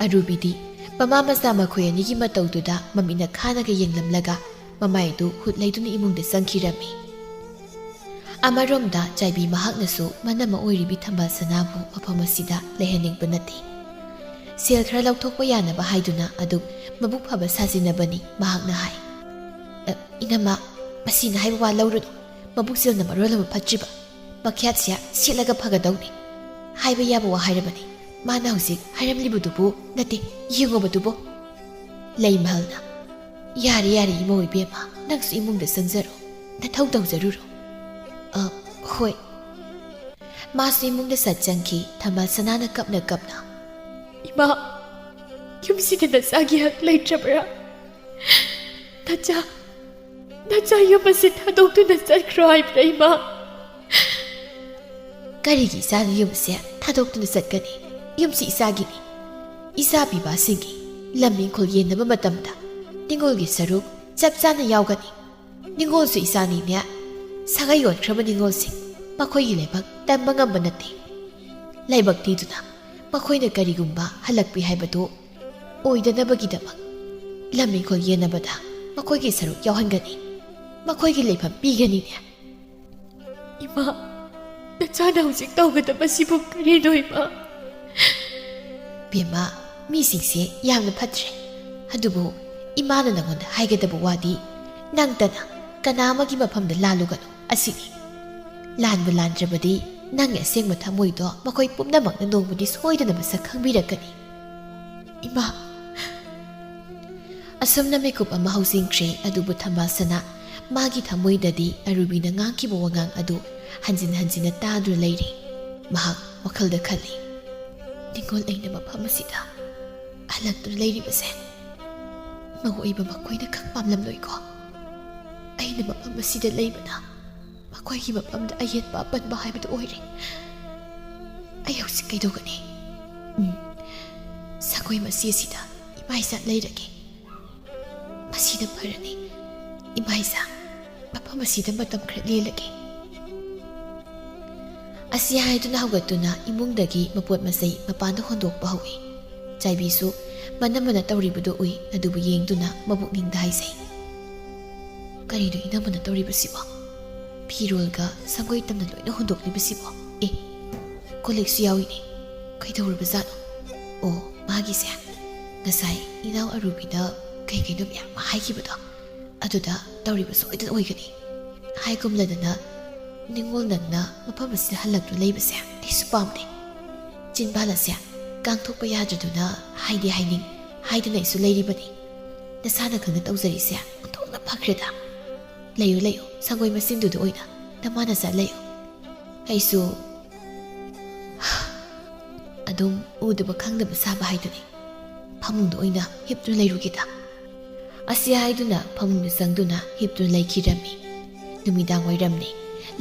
ꯑꯔꯨꯕꯤꯗꯤ ꯃꯃꯥ ꯃꯆꯥ ꯃꯈꯣꯏ ꯑꯅꯤꯒꯤ ꯃꯇꯧꯗꯨꯗ ꯃꯃꯤꯠꯅ ꯈꯥꯅꯒ ꯌꯦꯡꯂꯝꯂꯒ ꯃꯃꯥꯏꯗꯨ ꯍꯨꯠ ꯂꯩꯗꯨꯅ ꯏꯃꯨꯡꯗ ꯆꯪꯈꯤꯔꯝꯃꯤ꯫ ꯑꯃꯔꯣꯝꯗ ꯆꯥꯏꯕꯤ ꯃꯍꯥꯛꯅꯁꯨ ꯃꯅꯝꯃ ꯑꯣꯏꯔꯤꯕꯤ ꯊꯝꯕꯥꯜ ꯁꯅꯥꯕꯨ ꯃꯐꯝ ꯑꯁꯤꯗ ꯂꯩꯍꯟꯅꯤꯡꯕ ꯅꯠꯇꯦ꯫ ꯁꯦꯜ ꯈꯔ ꯂꯧꯊꯣꯛꯄ ꯌꯥꯅꯕ ꯍꯥꯏꯗꯨꯅ ꯑꯗꯨꯛ ꯃꯕꯨꯛ ꯐꯕ ꯁꯥꯖꯤꯟꯅꯕꯅꯤ ꯃꯍꯥꯛꯅ ꯍꯥꯏ꯫ "ꯑ, ꯏꯅꯝꯃ, ꯃꯁꯤꯅ ꯍꯥꯏꯕ ꯋꯥ ꯂꯧꯔꯨꯅꯨ꯫ ꯃꯕꯨꯛꯆꯦꯜꯅ ꯃꯔꯣꯜ ꯑꯃ ꯐꯠꯇ꯭ꯔꯤꯕ꯫ ꯃꯈ꯭ꯌꯥꯠꯁꯦ ꯁꯦꯠꯂꯒ ꯐꯒꯗꯧꯅꯤ꯫ ꯍꯥꯏꯕ ꯌꯥꯕ ꯋꯥ ꯍꯥꯏꯔꯕꯅꯤ꯫ ꯃꯥꯅ ꯍꯧꯖꯤꯛ ꯍꯥꯏꯔꯝꯂꯤꯕꯗꯨꯕꯨ ꯅꯠꯇꯦ, ꯌꯦꯡꯉꯨꯕꯗꯨꯕꯨ꯫" ꯂꯩꯃꯍꯜꯅ, "ꯌꯥꯔꯦ, ꯌꯥꯔꯦ, ꯏꯃꯧ ꯏꯕꯦꯝꯃ, ꯅꯪꯁꯨ ꯏꯃꯨꯡꯗ ꯆꯪꯖꯔꯣ, ꯅꯊꯧ ꯇꯧꯖꯔꯨꯔꯣ꯫" "ꯑ, ꯍꯣꯏ꯫" ꯃꯥꯁꯨ ꯏꯃꯨꯡꯗ ꯁꯠ ꯆꯪꯈꯤ꯫ ꯊꯝꯕꯥꯜ ꯁꯅꯥꯅ ꯀꯞꯅ ꯀꯞꯅ, "ꯏꯃꯥ, ꯌꯨꯝꯁꯤꯗ ꯅꯆꯥꯒꯤ ꯍꯛ ꯂꯩꯇ꯭ꯔꯕ꯭ꯔꯥ? ꯅꯆꯥ, ꯅꯆꯥ ꯌꯨꯝ ꯑꯁꯤ ꯊꯥꯗꯣꯛꯇꯨꯅ ꯆꯠꯈ꯭ꯔꯣ ꯍꯥꯏꯕ꯭ꯔꯥ, ꯏꯃꯥ?" "ꯀꯔꯤꯒꯤ ꯏꯆꯥꯅ ꯌꯨꯝꯁꯦ ꯊꯥꯗꯣꯛꯇꯨꯅ ꯆꯠꯀꯅꯤ? ꯌꯨꯝꯁꯤ ꯏꯆꯥꯒꯤꯅꯤ꯫ ꯏꯆꯥ ꯄꯤꯕꯁꯤꯡꯒꯤ ꯂꯝ ꯏꯪꯈꯣꯜ ꯌꯦꯟꯅꯕ ꯃꯇꯝꯗ ꯅꯤꯡꯉꯣꯜꯒꯤ ꯁꯔꯨꯛ ꯆꯞ ꯆꯥꯅ ꯌꯥꯎꯒꯅꯤ꯫ ꯅꯤꯡꯉꯣꯜꯁꯨ ꯏꯆꯥꯅꯤꯅꯦ꯫ ꯁꯥꯒꯩ ꯑꯣꯟꯈ꯭ꯔꯕ ꯅꯤꯡꯉꯣꯜꯁꯤꯡ ꯃꯈꯣꯏꯒꯤ ꯂꯥꯏꯕꯛ ꯇꯝꯕ ꯉꯝꯕ ꯅꯠꯇꯦ꯫ ꯂꯥꯏꯕꯛ ꯊꯤꯗꯨꯅ ꯃꯈꯣꯏꯅ ꯀꯔꯤꯒꯨꯝꯕ ꯍꯜꯂꯛꯄꯤ ꯍꯥꯏꯕꯗꯨ ꯑꯣꯏꯗꯅꯕꯒꯤꯗꯃꯛ ꯂꯝ ꯏꯪꯈꯣꯜ ꯌꯦꯟꯅꯕꯗ ꯃꯈꯣꯏꯒꯤ ꯁꯔꯨꯛ ꯌꯥꯎꯍꯟꯒꯅꯤ, ꯃꯈꯣꯏꯒꯤ ꯂꯩꯐꯝ ꯄꯤꯒꯅꯤꯅꯦ꯫" "ꯏꯃꯥ, ꯅꯆꯥꯅ ꯍꯧꯖꯤꯛ ꯇꯧꯒꯗꯕꯁꯤꯕꯨ ꯀꯔꯤꯅꯣ, ꯏꯃꯥ?" "ꯕꯦꯝꯃ, ꯃꯤꯁꯤꯡꯁꯦ ꯌꯥꯝꯅ ꯐꯠꯇ꯭ꯔꯦ꯫ ꯑꯗꯨꯕꯨ ꯏꯃꯥꯅ ꯅꯉꯣꯟꯗ ꯍꯥꯏꯒꯗꯕ ꯋꯥꯗꯤ, ꯅꯪꯇꯅ ꯀꯅꯥ ꯑꯃꯒꯤ ꯃꯐꯝꯗ ꯂꯥꯜꯂꯨꯒꯅꯨ ꯑꯁꯤꯅꯤ꯫ ꯂꯥꯟꯕ ꯂꯥꯟꯗ꯭ꯔꯕꯗꯤ ꯅꯪꯒꯤ ꯑꯁꯦꯡꯕ ꯊꯃꯣꯏꯗꯣ ꯃꯈꯣꯏ ꯄꯨꯝꯅꯃꯛꯅ ꯅꯣꯡꯃꯗꯤ ꯁꯣꯏꯗꯅ ꯃꯁꯛ ꯈꯪꯕꯤꯔꯛꯀꯅꯤ, ꯏꯃꯥ꯫" ꯑꯁꯨꯝꯅ ꯃꯤꯀꯨꯞ ꯑꯃ ꯍꯧꯖꯤꯟꯈ꯭ꯔꯦ, ꯑꯗꯨꯕꯨ ꯊꯝꯕꯥꯜ ꯁꯅꯥ ꯃꯥꯒꯤ ꯊꯃꯣꯏꯗꯗꯤ ꯑꯔꯨꯕꯤꯅ ꯉꯥꯡꯈꯤꯕ ꯋꯥꯉꯥꯡ ꯑꯗꯨ ꯍꯟꯖꯤꯟ ꯍꯟꯖꯤꯟꯅ ꯇꯥꯗꯨꯅ ꯂꯩꯔꯤ꯫ ꯃꯍꯥꯛ ꯋꯥꯈꯜꯗ ꯈꯜꯂꯤ, "ꯅꯤꯡꯉꯣꯜ ꯑꯩꯅ ꯃꯐꯝ ꯑꯁꯤꯗ ꯍꯜꯂꯛꯇꯨꯅ ꯂꯩꯔꯤꯕꯁꯦ ꯑꯋꯣꯏꯕ ꯃꯈꯣꯏꯅ ꯈꯪ ꯄꯥꯝꯂꯝꯂꯣꯏꯀꯣ꯫ ꯑꯩꯅ ꯃꯐꯝ ꯑꯁꯤꯗ ꯂꯩꯕꯅ ꯃꯈꯣꯏꯒꯤ ꯃꯐꯝꯗ ꯑꯌꯦꯠꯄ ꯑꯄꯟꯕ ꯍꯥꯏꯕꯗꯨ ꯑꯣꯏꯔꯦ꯫ ꯑꯩ ꯍꯧꯖꯤꯛ ꯀꯩꯗꯧꯒꯅꯤ? ꯎꯝ, ꯁꯪꯒꯣꯏ ꯃꯆꯤ ꯑꯁꯤꯗ ꯏꯃꯥ ꯏꯆꯥ ꯂꯩꯔꯒꯦ꯫ ꯃꯁꯤꯅ ꯐꯔꯅꯤ꯫ ꯏꯃꯥ ꯏꯆꯥ, ꯃꯐꯝ ꯑꯁꯤꯗ ꯃꯇꯝ ꯈꯔ ꯂꯦꯜꯂꯒꯦ꯫ ꯑꯁꯤ ꯍꯥꯏꯗꯨꯅ ꯍꯧꯒꯠꯇꯨꯅ ꯏꯃꯨꯡꯗꯒꯤ ꯃꯄꯣꯠ ꯃꯆꯩ ꯃꯄꯥꯟꯗ ꯍꯣꯟꯗꯣꯛꯄ ꯍꯧꯏ꯫ ꯆꯥꯏꯕꯤꯁꯨ ꯃꯅꯝ ꯃꯅ ꯇꯧꯔꯤꯕꯗꯨ ꯎꯏ꯫ ꯑꯗꯨꯕꯨ ꯌꯦꯡꯗꯨꯅ ꯃꯕꯨꯛꯅꯤꯡꯗ ꯍꯥꯏꯖꯩ, "ꯀꯔꯤꯅꯣ ꯏꯅꯝꯃꯅ ꯇꯧꯔꯤꯕꯁꯤꯕꯣ? ꯐꯤꯔꯣꯜꯒ ꯁꯪꯒꯣꯏ ꯇꯝꯅ ꯂꯣꯏꯅ ꯍꯣꯟꯗꯣꯛꯂꯤꯕꯁꯤꯕꯣ? ꯑꯦ, ꯀꯣꯜ ꯂꯤꯛꯁꯨ ꯌꯥꯎꯏꯅꯦ꯫ ꯀꯩꯗꯧꯔꯕꯖꯥꯠꯅꯣ? ꯑꯣ, ꯃꯥꯒꯤꯁꯦ ꯉꯁꯥꯏ ꯏꯅꯥꯎ ꯑꯔꯨꯕꯤꯅ ꯀꯩ ꯀꯩꯅꯣ ꯃꯌꯥꯝ ꯑꯃ ꯍꯥꯏꯈꯤꯕꯗꯣ, ꯑꯗꯨꯗ ꯇꯧꯔꯤꯕ ꯁꯣꯏꯗꯅ ꯑꯣꯏꯒꯅꯤ꯫ ꯍꯥꯏꯒꯨꯝꯂꯗꯅ ꯅꯤꯡꯉꯣꯜ ꯅꯪꯅ ꯃꯐꯝ ꯑꯁꯤꯗ ꯍꯜꯂꯛꯇꯨꯅ ꯂꯩꯕꯁꯦ ꯑꯩꯁꯨ ꯄꯥꯝꯗꯦ꯫ ꯆꯤꯟꯕꯥꯜ ꯑꯁꯦ ꯀꯥꯡꯊꯣꯛꯄ ꯌꯥꯗ꯭ꯔꯗꯨꯅ ꯍꯥꯏꯗꯤ ꯍꯥꯏꯅꯤꯡ ꯍꯥꯏꯗꯨꯅ ꯑꯩꯁꯨ ꯂꯩꯔꯤꯕꯅꯤ꯫ ꯅꯁꯥꯅ ꯈꯪꯅ ꯇꯧꯖꯔꯤꯁꯦ ꯑꯣꯟꯊꯣꯛꯅ ꯐꯈ꯭ꯔꯦꯗ꯫ ꯂꯩꯌꯨ, ꯂꯩꯌꯨ, ꯁꯪꯒꯣꯏ ꯃꯆꯤꯟꯗꯨꯗ ꯑꯣꯏꯅ ꯅꯃꯥ ꯅꯆꯥ ꯂꯩꯌꯨ꯫ ꯑꯩꯁꯨ ꯑꯗꯨꯝ ꯎꯗꯕ ꯈꯪꯗꯕ ꯁꯥꯕ ꯍꯥꯏꯗꯨꯅꯤ꯫ ꯐꯃꯨꯡꯗ ꯑꯣꯏꯅ ꯍꯤꯞꯇꯨꯅ ꯂꯩꯔꯨꯒꯦꯗ꯫" ꯑꯁꯤ ꯍꯥꯏꯗꯨꯅ ꯐꯃꯨꯡꯗ ꯆꯪꯗꯨꯅ ꯍꯤꯞꯇꯨꯅ ꯂꯩꯈꯤꯔꯝꯃꯤ꯫ ꯅꯨꯃꯤꯗꯥꯡ ꯑꯣꯏꯔꯝꯃꯤ꯫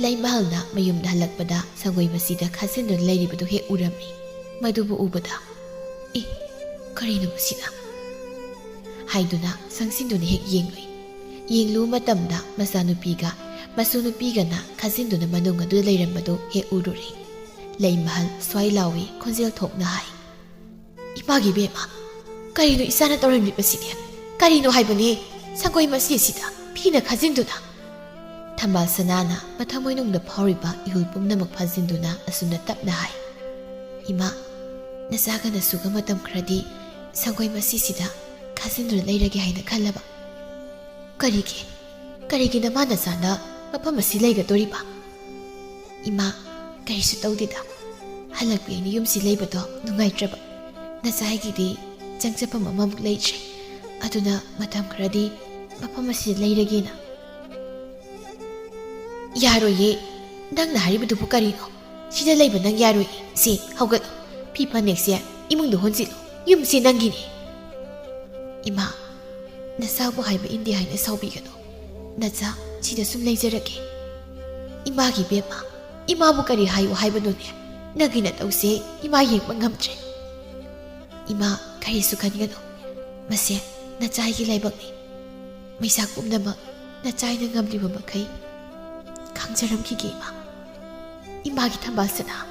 ꯂꯩꯃꯍꯜꯅ ꯃꯌꯨꯝꯗ ꯍꯜꯂꯛꯄꯗ ꯁꯪꯒꯣꯏ ꯃꯆꯤꯗ ꯈꯥꯖꯤꯟꯗꯨꯅ ꯂꯩꯔꯤꯕꯗꯨ ꯍꯦꯛ ꯎꯔꯝꯃꯤ꯫ ꯃꯗꯨꯕꯨ ꯎꯕꯗ, "ꯑꯦ, ꯀꯔꯤꯅꯣ ꯃꯁꯤꯅ?" ꯍꯥꯏꯗꯨꯅ ꯆꯪꯁꯤꯟꯗꯨꯅ ꯍꯦꯛ ꯌꯦꯡꯂꯨꯏ꯫ ꯌꯦꯡꯂꯨꯕ ꯃꯇꯝꯗ ꯃꯆꯥꯅꯨꯄꯤꯒ ꯃꯁꯨ ꯅꯨꯄꯤꯒꯅ ꯈꯥꯖꯤꯟꯗꯨꯅ ꯃꯅꯨꯡ ꯑꯗꯨꯗ ꯂꯩꯔꯝꯕꯗꯨ ꯍꯦꯛ ꯎꯔꯨꯔꯦ꯫ ꯂꯩꯃꯍꯜ ꯁ꯭ꯋꯥꯏ ꯂꯥꯎꯏ ꯈꯣꯟꯖꯦꯜ ꯊꯣꯛꯅ ꯍꯥꯏ, "ꯏꯃꯥꯒꯤ ꯏꯕꯦꯝꯃ, ꯀꯔꯤꯅꯣ ꯏꯆꯥꯅ ꯇꯧꯔꯝꯂꯤꯕꯁꯤꯗꯤ? ꯀꯔꯤꯅꯣ ꯍꯥꯏꯕꯅꯤ? ꯁꯪꯒꯣꯏ ꯃꯆꯤ ꯑꯁꯤꯗ ꯐꯤꯅ ꯈꯥꯖꯤꯟꯗꯨꯅ?" ꯊꯝꯕꯥꯜ ꯁꯅꯥꯅ ꯃꯊꯃꯣꯏꯅꯨꯡꯗ ꯐꯥꯎꯔꯤꯕ ꯏꯍꯨꯜ ꯄꯨꯝꯅꯃꯛ ꯐꯥꯖꯤꯟꯗꯨꯅ ꯑꯁꯨꯝꯅ ꯇꯞꯅ ꯍꯥꯏ, "ꯏꯃꯥ, ꯅꯆꯥꯒ ꯅꯁꯨꯒ ꯃꯇꯝ ꯈꯔꯗꯤ ꯁꯪꯒꯣꯏ ꯃꯆꯤꯁꯤꯗ ꯈꯥꯖꯤꯟꯗꯨꯅ ꯂꯩꯔꯒꯦ ꯍꯥꯏꯅ ꯈꯜꯂꯕ?" "ꯀꯔꯤꯒꯤ? ꯀꯔꯤꯒꯤ ꯅꯃꯥ ꯅꯆꯥꯅ ꯃꯐꯝ ꯑꯁꯤ ꯂꯩꯒꯗꯧꯔꯤꯕ?" "ꯏꯃꯥ, ꯀꯔꯤꯁꯨ ꯇꯧꯗꯦꯗ꯫ ꯍꯜꯂꯛꯄꯤ ꯑꯅꯤ ꯌꯨꯝꯁꯤ ꯂꯩꯕꯗꯣ ꯅꯨꯡꯉꯥꯏꯇ꯭ꯔꯕ꯫ ꯅꯆꯥ ꯑꯩꯒꯤꯗꯤ ꯆꯪꯖꯐꯝ ꯑꯃꯃꯨꯛ ꯂꯩꯇ꯭ꯔꯦ꯫ ꯑꯗꯨꯅ ꯃꯇꯝ ꯈꯔꯗꯤ ꯃꯐꯝ ꯑꯁꯤꯗ ꯂꯩꯔꯒꯦꯅ꯫" "ꯌꯥꯔꯣꯏꯌꯦ꯫ ꯅꯪꯅ ꯍꯥꯏꯔꯤꯕꯗꯨꯕꯨ ꯀꯔꯤꯅꯣ? ꯁꯤꯗ ꯂꯩꯕ ꯅꯪ ꯌꯥꯔꯣꯏꯌꯦ꯫ ꯁꯦ, ꯍꯧꯒꯠꯂꯣ꯫ ꯐꯤ ꯐꯅꯦꯛꯁꯦ ꯏꯃꯨꯡꯗ ꯍꯣꯟꯖꯤꯜꯂꯨ꯫ ꯌꯨꯝꯁꯦ ꯅꯪꯒꯤꯅꯦ꯫" "ꯏꯃꯥ, ꯅꯆꯥꯕꯨ ꯍꯥꯏꯕ ꯏꯟꯗꯦ ꯍꯥꯏꯅ ꯁꯥꯎꯕꯤꯒꯅꯨ꯫ ꯅꯆꯥ ꯁꯤꯗ ꯁꯨꯝ ꯂꯩꯖꯔꯒꯦ꯫ ꯏꯃꯥꯒꯤ ꯕꯦꯝꯃ, ꯏꯃꯥꯕꯨ ꯀꯔꯤ ꯍꯥꯏꯌꯨ ꯍꯥꯏꯕꯅꯣꯅꯦ? ꯅꯪꯒꯤ ꯅꯇꯧꯁꯦ ꯏꯃꯥ ꯌꯦꯡꯕ ꯉꯝꯗ꯭ꯔꯦ꯫ ꯏꯃꯥ, ꯀꯔꯤꯁꯨ ꯈꯟꯒꯅꯨ꯫ ꯃꯁꯦ ꯅꯆꯥꯒꯤ ꯂꯥꯏꯕꯛꯅꯤ꯫ ꯃꯩꯁꯥ ꯄꯨꯝꯅꯃꯛ ꯅꯆꯥꯏꯅ ꯉꯝꯂꯤꯕ ꯃꯈꯩ ꯈꯥꯡꯖꯔꯝꯈꯤꯒꯦ ꯏꯃꯥ꯫ ꯏꯃꯥꯒꯤ ꯊꯝꯕꯥꯜ ꯁꯅꯥ꯫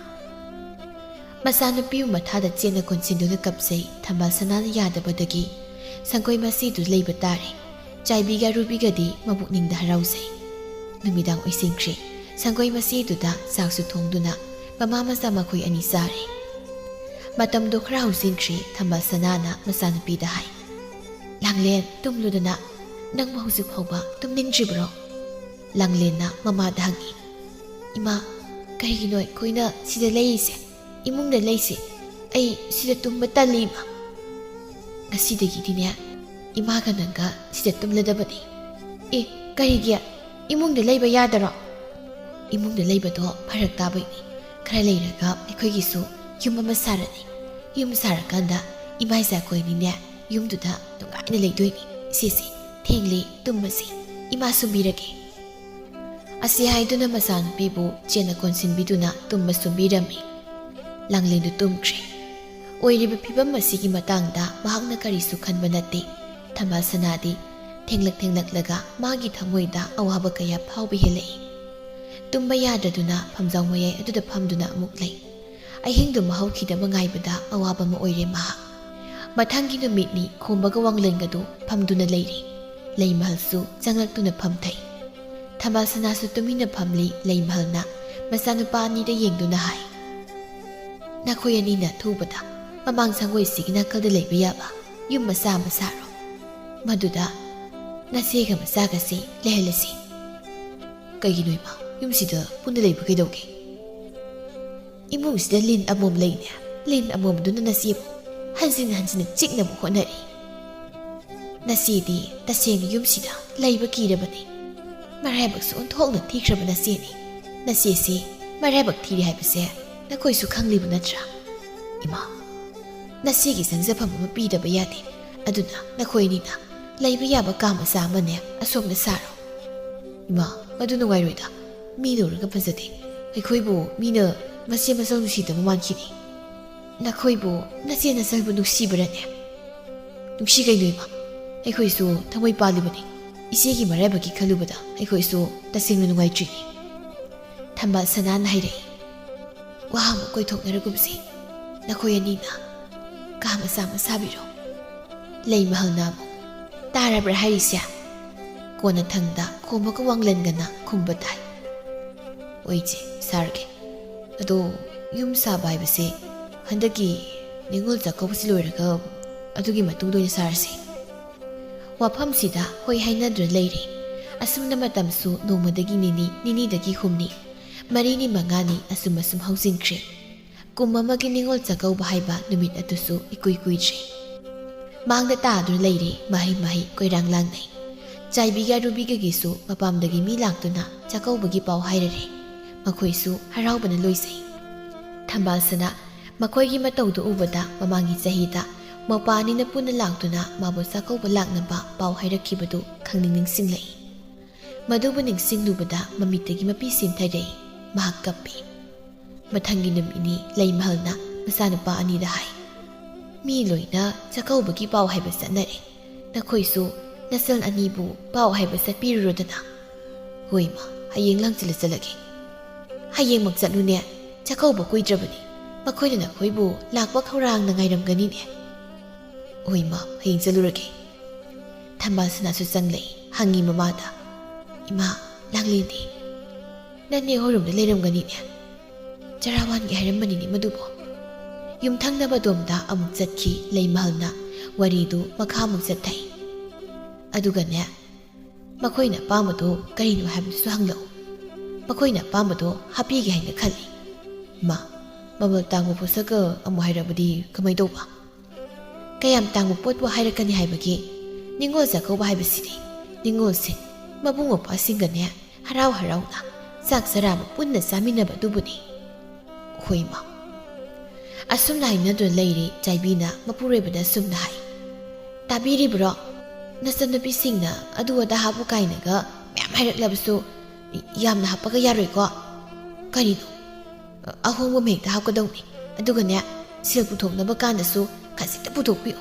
ꯃꯆꯥꯅꯨꯄꯤꯕꯨ ꯃꯊꯥꯗ ꯆꯦꯠꯅ ꯀꯣꯟꯁꯤꯟꯗꯨꯅ ꯀꯞꯆꯩ꯫ ꯊꯝꯕꯥꯜ ꯁꯅꯥꯅ ꯌꯥꯗꯕꯗꯒꯤ ꯁꯪꯒꯣꯏ ꯃꯆꯦꯗꯨ ꯂꯩꯕ ꯇꯥꯔꯦ꯫ ꯆꯥꯏꯕꯤꯒ ꯔꯨꯕꯤꯒꯗꯤ ꯃꯕꯨꯛꯅꯤꯡꯗ ꯍꯔꯥꯎꯖꯩ꯫ ꯅꯨꯃꯤꯗꯥꯡ ꯑꯣꯏꯁꯤꯟꯈ꯭ꯔꯦ꯫ ꯁꯪꯒꯣꯏ ꯃꯆꯦꯗꯨꯗ ꯆꯥꯛꯁꯨ ꯊꯣꯡꯗꯨꯅ ꯃꯃꯥ ꯃꯆꯥ ꯃꯈꯣꯏ ꯑꯅꯤ ꯆꯥꯔꯦ꯫ ꯃꯇꯝꯗꯣ ꯈꯔ ꯍꯧꯖꯤꯟꯈ꯭ꯔꯦ꯫ ꯊꯝꯕꯥꯜ ꯁꯅꯥꯅ ꯃꯆꯥꯅꯨꯄꯤꯗ ꯍꯥꯏ, "ꯂꯥꯡꯂꯦꯟ, ꯇꯨꯝꯂꯨꯗꯅ, ꯅꯪꯕꯨ ꯍꯧꯖꯤꯛ ꯐꯥꯎꯕ ꯇꯨꯝꯅꯤꯡꯗ꯭ꯔꯤꯕ꯭ꯔꯣ?" ꯂꯥꯡꯂꯦꯟꯅ ꯃꯃꯥꯗ ꯍꯪꯉꯤ, "ꯏꯃꯥ, ꯀꯔꯤꯒꯤꯅꯣ ꯑꯩꯈꯣꯏꯅ ꯁꯤꯗ ꯂꯩꯔꯤꯁꯦ? ꯏꯃꯨꯡꯗ ꯂꯩꯁꯦ꯫ ꯑꯩ ꯁꯤꯗ ꯇꯨꯝꯕ ꯇꯜꯂꯤ, ꯏꯃꯥ꯫ ꯉꯁꯤꯗꯒꯤꯗꯤꯅꯦ, ꯏꯃꯥꯒ ꯅꯪꯒ ꯁꯤꯗ ꯇꯨꯝꯂꯗꯕꯅꯤ꯫" "ꯑꯦ, ꯀꯔꯤꯒꯤ? ꯏꯃꯨꯡꯗ ꯂꯩꯕ ꯌꯥꯗꯔꯣ?" "ꯏꯃꯨꯡꯗ ꯂꯩꯕꯗꯣ ꯐꯔꯛ ꯇꯥꯕꯩꯅꯤ꯫ ꯈꯔ ꯂꯩꯔꯒ ꯑꯩꯈꯣꯏꯒꯤꯁꯨ ꯌꯨꯝ ꯑꯃ ꯁꯥꯔꯅꯤ꯫ ꯌꯨꯝ ꯁꯥꯔꯀꯥꯟꯗ ꯏꯃꯥ ꯏꯆꯥ ꯑꯩꯈꯣꯏꯅꯤꯅꯦ, ꯌꯨꯝꯗꯨꯗ ꯅꯨꯡꯉꯥꯏꯅ ꯂꯩꯗꯣꯏꯅꯤ꯫ ꯏꯆꯦꯁꯦ, ꯊꯦꯡꯂꯦ, ꯇꯨꯝꯃꯁꯤ꯫ ꯏꯃꯥ ꯁꯨꯝꯕꯤꯔꯒꯦ꯫" ꯑꯁꯤ ꯍꯥꯏꯗꯨꯅ ꯃꯆꯥꯅꯨꯄꯤꯕꯨ ꯆꯦꯠꯅ ꯀꯣꯟꯁꯤꯟꯕꯤꯗꯨꯅ ꯇꯨꯝꯕ ꯁꯨꯝꯕꯤꯔꯝꯃꯤ꯫ ꯂꯥꯡꯂꯦꯟꯗꯨ ꯇꯨꯝꯈ꯭ꯔꯦ꯫ ꯑꯣꯏꯔꯤꯕ ꯐꯤꯕꯝ ꯑꯁꯤꯒꯤ ꯃꯇꯥꯡꯗ ꯃꯍꯥꯛꯅ ꯀꯔꯤꯁꯨ ꯈꯟꯕ ꯅꯠꯇꯦ꯫ ꯊꯝꯕꯥꯜ ꯁꯅꯥꯗꯤ ꯊꯦꯡꯂꯛ ꯊꯦꯡꯂꯛꯂꯒ ꯃꯥꯒꯤ ꯊꯃꯣꯏꯗ ꯑꯋꯥꯕ ꯀꯌꯥ ꯐꯥꯎꯕ ꯍꯦꯜꯂꯛꯏ꯫ ꯇꯨꯝꯕ ꯌꯥꯗꯗꯨꯅ ꯐꯝꯖꯥꯎ ꯃꯌꯥꯏ ꯑꯗꯨꯗ ꯐꯝꯗꯨꯅ ꯑꯃꯨꯛ ꯂꯩ꯫ ꯑꯍꯤꯡꯗꯨꯃ ꯍꯧꯈꯤꯗꯕ ꯉꯥꯏꯕꯗ ꯑꯋꯥꯕ ꯑꯃ ꯑꯣꯏꯔꯦ ꯃꯍꯥꯛ꯫ ꯃꯊꯪꯒꯤ ꯅꯨꯃꯤꯠꯅꯤ꯫ ꯈꯣꯝꯕꯒ ꯋꯥꯡꯂꯦꯟꯒꯗꯨ ꯐꯝꯗꯨꯅ ꯂꯩꯔꯤ꯫ ꯂꯩꯃꯍꯜꯁꯨ ꯆꯪꯂꯛꯇꯨꯅ ꯐꯝꯊꯩ꯫ ꯊꯝꯕꯥꯜ ꯁꯅꯥꯁꯨ ꯇꯨꯃꯤꯟꯅ ꯐꯝꯂꯤ꯫ ꯂꯩꯃꯍꯜꯅ ꯃꯆꯥꯅꯨꯄꯥ ꯑꯅꯤꯗ ꯌꯦꯡꯗꯨꯅ ꯍꯥꯏ, "ꯅꯈꯣꯏ ꯑꯅꯤꯅ ꯑꯊꯨꯕꯗ ꯃꯃꯥꯡ ꯁꯪꯒꯣꯏꯁꯤꯒꯤ ꯅꯥꯀꯜꯗ ꯂꯩꯕ ꯌꯥꯕ ꯌꯨꯝ ꯃꯆꯥ ꯑꯃ ꯁꯥꯔꯣ꯫ ꯃꯗꯨꯗ ꯅꯆꯦꯒ ꯃꯆꯥꯒꯁꯦ ꯂꯩꯍꯜꯂꯁꯤ꯫" "ꯀꯩꯒꯤꯅꯣ ꯏꯃꯥ? ꯌꯨꯝꯁꯤꯗ ꯄꯨꯟꯅ ꯂꯩꯕ ꯀꯩꯗꯧꯒꯦ?" "ꯏꯃꯨꯡꯁꯤꯗ ꯂꯤꯟ ꯑꯃꯣꯝ ꯂꯩꯅꯦ꯫ ꯂꯤꯟ ꯑꯃꯣꯝꯗꯨꯅ ꯅꯆꯦꯕꯨ ꯍꯟꯖꯤꯟ ꯍꯟꯖꯤꯟꯅ ꯆꯤꯛꯅꯕ ꯍꯣꯠꯅꯔꯤ꯫ ꯅꯆꯦꯗꯤ ꯇꯁꯦꯡꯅ ꯌꯨꯝꯁꯤꯗ ꯂꯩꯕ ꯀꯤꯔꯕꯅꯤ꯫ ꯃꯔꯥꯏꯕꯛꯁꯨ ꯑꯣꯟꯊꯣꯛꯅ ꯊꯤꯈ꯭ꯔꯕ ꯅꯆꯦꯅꯤ꯫ ꯅꯆꯦꯁꯤ ꯃꯔꯥꯏꯕꯛ ꯊꯤꯔꯦ ꯍꯥꯏꯕꯁꯦ ꯅꯈꯣꯏꯁꯨ ꯈꯪꯂꯤꯕ ꯅꯠꯇ꯭ꯔꯥ? ꯏꯃꯥ, ꯅꯆꯦꯒꯤ ꯆꯪꯖꯐꯝ ꯑꯃ ꯄꯤꯗꯕ ꯌꯥꯗꯦ꯫ ꯑꯗꯨꯅ ꯅꯈꯣꯏ ꯑꯅꯤꯅ ꯂꯩꯕ ꯌꯥꯕ ꯀꯥ ꯃꯆꯥ ꯑꯃꯅꯦ ꯑꯁꯣꯝꯗ ꯁꯥꯔꯣ꯫ ꯏꯃꯥ, ꯃꯗꯨ ꯅꯨꯡꯉꯥꯏꯔꯣꯏꯗ꯫ ꯃꯤ ꯂꯧꯔꯒ ꯐꯖꯗꯦ꯫ ꯑꯩꯈꯣꯏꯕꯨ ꯃꯤꯅ ꯃꯆꯦ ꯃꯆꯜ ꯅꯨꯡꯁꯤꯗꯕ ꯃꯥꯟꯈꯤꯅꯤ꯫ ꯅꯈꯣꯏꯕꯨ ꯅꯆꯦ ꯅꯆꯜꯕꯨ ꯅꯨꯡꯁꯤꯕ꯭ꯔꯅꯦ? ꯅꯨꯡꯁꯤ ꯀꯩꯅꯣ ꯏꯃꯥ꯫ ꯑꯩꯈꯣꯏꯁꯨ ꯊꯃꯣꯏ ꯄꯥꯜꯂꯤꯕꯅꯤ꯫ ꯏꯆꯦꯒꯤ ꯃꯔꯥꯏꯕꯛꯀꯤ ꯈꯜꯂꯨꯕꯗ ꯑꯩꯈꯣꯏꯁꯨ ꯇꯁꯦꯡꯅ ꯅꯨꯡꯉꯥꯏꯇ꯭ꯔꯤꯅꯤ꯫ ꯊꯝꯕꯥꯜ ꯁꯅꯥꯅ ꯍꯥꯏꯔꯛꯏ, ꯋꯥ ꯑꯃ ꯀꯣꯏꯊꯣꯛꯅꯔꯒꯨꯝꯁꯤ꯫ ꯅꯈꯣꯏ ꯑꯅꯤꯅ ꯀꯥ ꯃꯆꯥ ꯑꯃ ꯁꯥꯕꯤꯔꯣ꯫ ꯂꯩꯃꯍꯜꯅ ꯑꯃꯨꯛ, ꯇꯥꯔꯕ꯭ꯔꯥ ꯍꯥꯏꯔꯤꯁꯦ? ꯀꯣꯟꯅꯊꯪꯗ ꯈꯣꯝꯕꯒ ꯋꯥꯡꯂꯟꯒꯅ ꯈꯨꯝꯕ ꯇꯥꯏ꯫ ꯑꯣꯏ ꯏꯆꯦ, ꯁꯥꯔꯒꯦ꯫ ꯑꯗꯣ ꯌꯨꯝ ꯁꯥꯕ ꯍꯥꯏꯕꯁꯦ ꯍꯟꯗꯛꯀꯤ ꯅꯤꯉꯣꯜ ꯆꯥꯛꯀꯧꯕꯁꯤ ꯂꯣꯏꯔꯒ ꯑꯗꯨꯒꯤ ꯃꯇꯨꯡꯗ ꯑꯣꯏꯅ ꯁꯥꯔꯁꯤ꯫ ꯋꯥꯐꯝꯁꯤꯗ ꯍꯣꯏ ꯍꯥꯏꯅꯗꯨꯅ ꯂꯩꯔꯦ꯫ ꯑꯁꯨꯝꯅ ꯃꯇꯝꯁꯨ ꯅꯣꯡꯃꯗꯒꯤ ꯅꯤꯅꯤ, ꯅꯤꯅꯤꯗꯒꯤ ꯍꯨꯝꯅꯤ, ꯃꯔꯤꯅꯤ, ꯃꯉꯥꯅꯤ ꯑꯁꯨꯝ ꯑꯁꯨꯝ ꯍꯧꯖꯤꯟꯈ꯭ꯔꯦ꯫ ꯀꯨꯝ ꯑꯃꯒꯤ ꯅꯤꯉꯣꯜ ꯆꯥꯛꯀꯧꯕ ꯍꯥꯏꯕ ꯅꯨꯃꯤꯠ ꯑꯗꯨꯁꯨ ꯏꯀꯨꯏ ꯀꯨꯏꯗ꯭ꯔꯦ꯫ ꯃꯥꯡꯗ ꯇꯥꯗꯨꯅ ꯂꯩꯔꯦ ꯃꯍꯩ ꯃꯍꯩ ꯀꯣꯏꯔꯥꯡ ꯂꯥꯡꯅꯩ꯫ ꯆꯥꯏꯕꯤꯒ ꯔꯨꯕꯤꯒꯒꯤꯁꯨ ꯃꯄꯥꯝꯗꯒꯤ ꯃꯤ ꯂꯥꯛꯇꯨꯅ ꯆꯥꯛꯀꯧꯕꯒꯤ ꯄꯥꯎ ꯍꯥꯏꯔꯔꯦ꯫ ꯃꯈꯣꯏꯁꯨ ꯍꯔꯥꯎꯕꯅ ꯂꯣꯏꯖꯩ꯫ ꯊꯝꯕꯥꯜꯁꯅꯥ ꯃꯈꯣꯏꯒꯤ ꯃꯇꯧꯗꯨ ꯎꯕꯗ ꯃꯃꯥꯡꯒꯤ ꯆꯍꯤꯗ ꯃꯧꯄꯥ ꯑꯅꯤꯅ ꯄꯨꯟꯅ ꯂꯥꯛꯇꯨꯅ ꯃꯥꯕꯨ ꯆꯥꯛꯀꯧꯕ ꯂꯥꯛꯅꯕ ꯄꯥꯎ ꯍꯥꯏꯔꯛꯈꯤꯕꯗꯨ ꯈꯪꯅꯤꯡ ꯅꯤꯡꯁꯤꯡꯂꯛꯏ꯫ ꯃꯗꯨꯕꯨ ꯅꯤꯡꯁꯤꯡꯂꯨꯕꯗ ꯃꯃꯤꯠꯇꯒꯤ ꯃꯄꯤ ꯆꯦꯟꯊꯔꯛꯏ꯫ ꯃꯍꯥꯛ ꯀꯞꯄꯤ꯫ ꯃꯊꯪꯒꯤ ꯅꯨꯃꯤꯠꯅꯤ ꯂꯩꯃꯍꯜꯅ ꯃꯆꯥꯅꯨꯄꯥ ꯑꯅꯤꯗ ꯍꯥꯏ, ꯃꯤ ꯂꯣꯏꯅ ꯆꯥꯛꯀꯧꯕꯒꯤ ꯄꯥꯎ ꯍꯥꯏꯕ ꯆꯠꯅꯔꯦ꯫ ꯅꯈꯣꯏꯁꯨ ꯅꯆꯜ ꯑꯅꯤꯕꯨ ꯄꯥꯎ ꯍꯥꯏꯕ ꯆꯠꯄꯤꯔꯨꯔꯣꯗꯅ꯫ ꯍꯣꯏ ꯏꯃꯥ, ꯍꯌꯦꯡ ꯂꯪꯁꯤꯜꯂ ꯆꯠꯂꯒꯦ꯫ ꯍꯌꯦꯡꯃꯛ ꯆꯠꯂꯨꯅꯦ, ꯆꯥꯛꯀꯧꯕ ꯀꯨꯏꯗ꯭ꯔꯕꯅꯤ꯫ ꯃꯈꯣꯏꯅ ꯅꯈꯣꯏꯕꯨ ꯂꯥꯛꯄ ꯈꯧꯔꯥꯡꯅ ꯉꯥꯏꯔꯝꯒꯅꯤꯅꯦ꯫ ꯍꯣꯏ ꯏꯃꯥ, ꯍꯌꯦꯡ ꯆꯠꯂꯨꯔꯒꯦ꯫ ꯊꯝꯕꯥꯜ ꯁꯅꯥꯁꯨ ꯆꯪꯂꯛꯏ, ꯍꯪꯉꯤ ꯃꯃꯥꯗ, ꯏꯃꯥ, ꯂꯥꯡꯂꯦꯟꯗꯤ? ꯅꯅꯦ ꯍꯣꯏꯔꯣꯝꯗ ꯂꯩꯔꯝꯒꯅꯤꯅꯦ꯫ ꯆꯔꯥ ꯋꯥꯟꯒꯦ ꯍꯥꯏꯔꯝꯕꯅꯤꯅꯦ ꯃꯗꯨꯕꯨ꯫ ꯌꯨꯝꯊꯪꯅꯕ ꯑꯗꯣꯝꯗ ꯑꯃꯨꯛ ꯆꯠꯈꯤ ꯂꯩꯃꯍꯜꯅ, ꯋꯥꯔꯤꯗꯨ ꯃꯈꯥ ꯑꯃꯨꯛ ꯆꯠꯊꯩ꯫ ꯑꯗꯨꯒꯅꯦ, ꯃꯈꯣꯏꯅ ꯑꯄꯥꯝꯕꯗꯣ ꯀꯔꯤꯅꯣ ꯍꯥꯏꯕꯗꯨꯁꯨ ꯍꯪꯂꯛꯎ꯫ ꯃꯈꯣꯏꯅ ꯑꯄꯥꯝꯕꯗꯣ ꯍꯥꯞꯄꯤꯒꯦ ꯍꯥꯏꯅ ꯈꯜꯂꯤ꯫ ꯃꯥ, ꯃꯃꯜ ꯇꯥꯡꯕ ꯄꯣꯠꯁꯛꯀ ꯑꯃꯨꯛ ꯍꯥꯏꯔꯕꯗꯤ ꯀꯃꯥꯏ ꯇꯧꯕ? ꯀꯌꯥꯝ ꯇꯥꯡꯕ ꯄꯣꯠꯄꯨ ꯍꯥꯏꯔꯛꯀꯅꯤ ꯍꯥꯏꯕꯒꯦ? ꯅꯤꯉꯣꯜ ꯆꯥꯛꯀꯧꯕ ꯍꯥꯏꯕꯁꯤꯗꯤ ꯅꯤꯉꯣꯜꯁꯤꯡ ꯃꯕꯨꯡ ꯃꯧꯄ꯭ꯋꯥꯁꯤꯡꯒꯅꯦ ꯍꯔꯥꯎ ꯍꯔꯥꯎꯅ ꯆꯥꯛ ꯆꯔꯥ ꯑꯃ ꯄꯨꯟꯅ ꯆꯥꯃꯤꯟꯅꯕ ꯑꯗꯨꯕꯨꯅꯤ꯫ ꯍꯣꯏ ꯏꯃꯥ꯫ ꯑꯁꯨꯝꯅ ꯍꯥꯏꯅꯗꯨꯅ ꯂꯩꯔꯦ ꯆꯥꯏꯕꯤꯅ ꯃꯄꯨꯔꯣꯏꯕꯗ ꯑꯁꯨꯝꯅ ꯍꯥꯏ, ꯇꯥꯕꯤꯔꯤꯕ꯭ꯔꯣ? ꯅꯆꯟꯅꯨꯄꯤꯁꯤꯡꯅ ꯑꯗꯨ ꯑꯗꯥ ꯍꯥꯞꯄꯨ ꯀꯥꯏꯅꯒ ꯃꯌꯥꯝ ꯍꯥꯏꯔꯛꯂꯕꯁꯨ ꯌꯥꯝꯅ ꯍꯥꯞꯄꯒ ꯌꯥꯔꯣꯏꯀꯣ꯫ ꯀꯔꯤꯅꯣ? ꯑꯍꯣꯡꯕ ꯍꯦꯛꯇ ꯍꯥꯞꯀꯗꯧꯅꯤ꯫ ꯑꯗꯨꯒꯅꯦ, ꯁꯦꯜ ꯄꯨꯊꯣꯛꯅꯕ ꯀꯥꯟꯗꯁꯨ ꯈꯖꯤꯛꯇ ꯄꯨꯊꯣꯛꯄꯤꯌꯨ꯫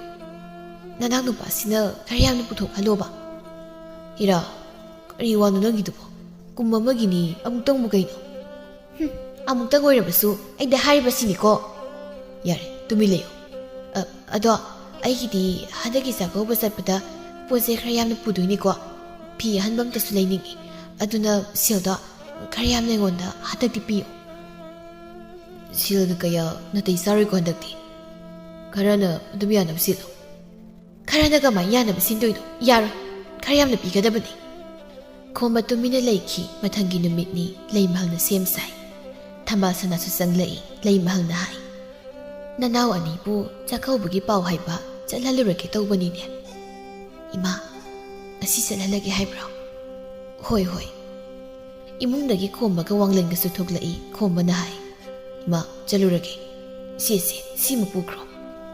ꯅꯅꯥꯎ ꯅꯨꯄꯥꯁꯤꯅ ꯈꯔ ꯌꯥꯝꯅ ꯄꯨꯊꯣꯛꯍꯜꯂꯣꯕ꯫ ꯏꯔꯥ, ꯀꯔꯤ ꯋꯥꯅꯣ ꯅꯪꯒꯤꯗꯨꯕꯣ? ꯀꯨꯝ ꯑꯃꯒꯤꯅꯤ, ꯑꯃꯨꯛꯇꯪꯕꯨ ꯀꯩꯅꯣ? ꯍꯨꯝ, ꯑꯃꯨꯛꯇꯪ ꯑꯣꯏꯔꯕꯁꯨ ꯑꯩꯗ ꯍꯥꯏꯔꯤꯕꯁꯤꯅꯤꯀꯣ꯫ ꯌꯥꯔꯦ, ꯇꯨꯃꯤꯟ ꯂꯩꯌꯨ꯫ ꯑ, ꯑꯗꯣ ꯑꯩꯒꯤꯗꯤ ꯍꯟꯗꯛꯀꯤ ꯆꯥꯛꯀꯧꯕ ꯆꯠꯄꯗ ꯄꯣꯠ ꯆꯩ ꯈꯔ ꯌꯥꯝꯅ ꯄꯨꯗꯣꯏꯅꯤꯀꯣ꯫ ꯐꯤ ꯑꯍꯟꯕ ꯑꯝꯇꯁꯨ ꯂꯩꯅꯤꯡꯉꯤ꯫ ꯑꯗꯨꯅ ꯁꯦꯜꯗꯣ ꯈꯔ ꯌꯥꯝꯅ ꯑꯩꯉꯣꯟꯗ ꯍꯟꯗꯛꯇꯤ ꯄꯤꯌꯨ꯫ ꯁꯦꯜꯒ ꯀꯌꯥ ꯅꯥꯇꯩ ꯆꯥꯔꯣꯏꯀꯣ ꯍꯟꯗꯛꯇꯤ꯫ ꯈꯔꯅ ꯑꯗꯨꯝ ꯌꯥꯅꯕ ꯁꯤꯜꯂꯣ꯫ ꯈꯔꯅ ꯀꯃꯥꯏꯅ ꯌꯥꯅꯕ ꯁꯤꯟꯗꯣꯏꯅꯣ? ꯌꯥꯔꯣꯏ, ꯈꯔ ꯌꯥꯝꯅ ꯄꯤꯒꯗꯕꯅꯤ꯫ ꯈꯣꯝꯕ ꯇꯨꯃꯤꯟꯅ ꯂꯩꯈꯤ꯫ ꯃꯊꯪꯒꯤ ꯅꯨꯃꯤꯠꯅꯤ꯫ ꯂꯩꯃꯍꯜꯅ ꯁꯦꯝ ꯁꯥꯏ꯫ ꯊꯝꯕꯥꯜ ꯁꯅꯥꯁꯨ ꯆꯪꯂꯛꯏ꯫ ꯂꯩꯃꯍꯜꯅ ꯍꯥꯏ, "ꯅꯅꯥꯎ ꯑꯅꯤꯕꯨ ꯆꯥꯛꯀꯧꯕꯒꯤ ꯄꯥꯎ ꯍꯥꯏꯕ ꯆꯠꯍꯜꯂꯨꯔꯒꯦ ꯇꯧꯕꯅꯤꯅꯦ꯫ ꯏꯃꯥ, ꯉꯁꯤ ꯆꯠꯍꯜꯂꯒꯦ ꯍꯥꯏꯕ꯭ꯔꯣ?" "ꯍꯣꯏ, ꯍꯣꯏ꯫" ꯏꯃꯨꯡꯗꯒꯤ ꯈꯣꯝꯕꯒ ꯋꯥꯡꯂꯦꯟꯒꯁꯨ ꯊꯣꯛꯂꯛꯏ꯫ ꯈꯣꯝꯕꯅ ꯍꯥꯏ, "ꯏꯃꯥ, ꯆꯠꯂꯨꯔꯒꯦ꯫ ꯁꯦ, ꯁꯦ, ꯁꯤꯃ ꯄꯨꯈ꯭ꯔꯣ꯫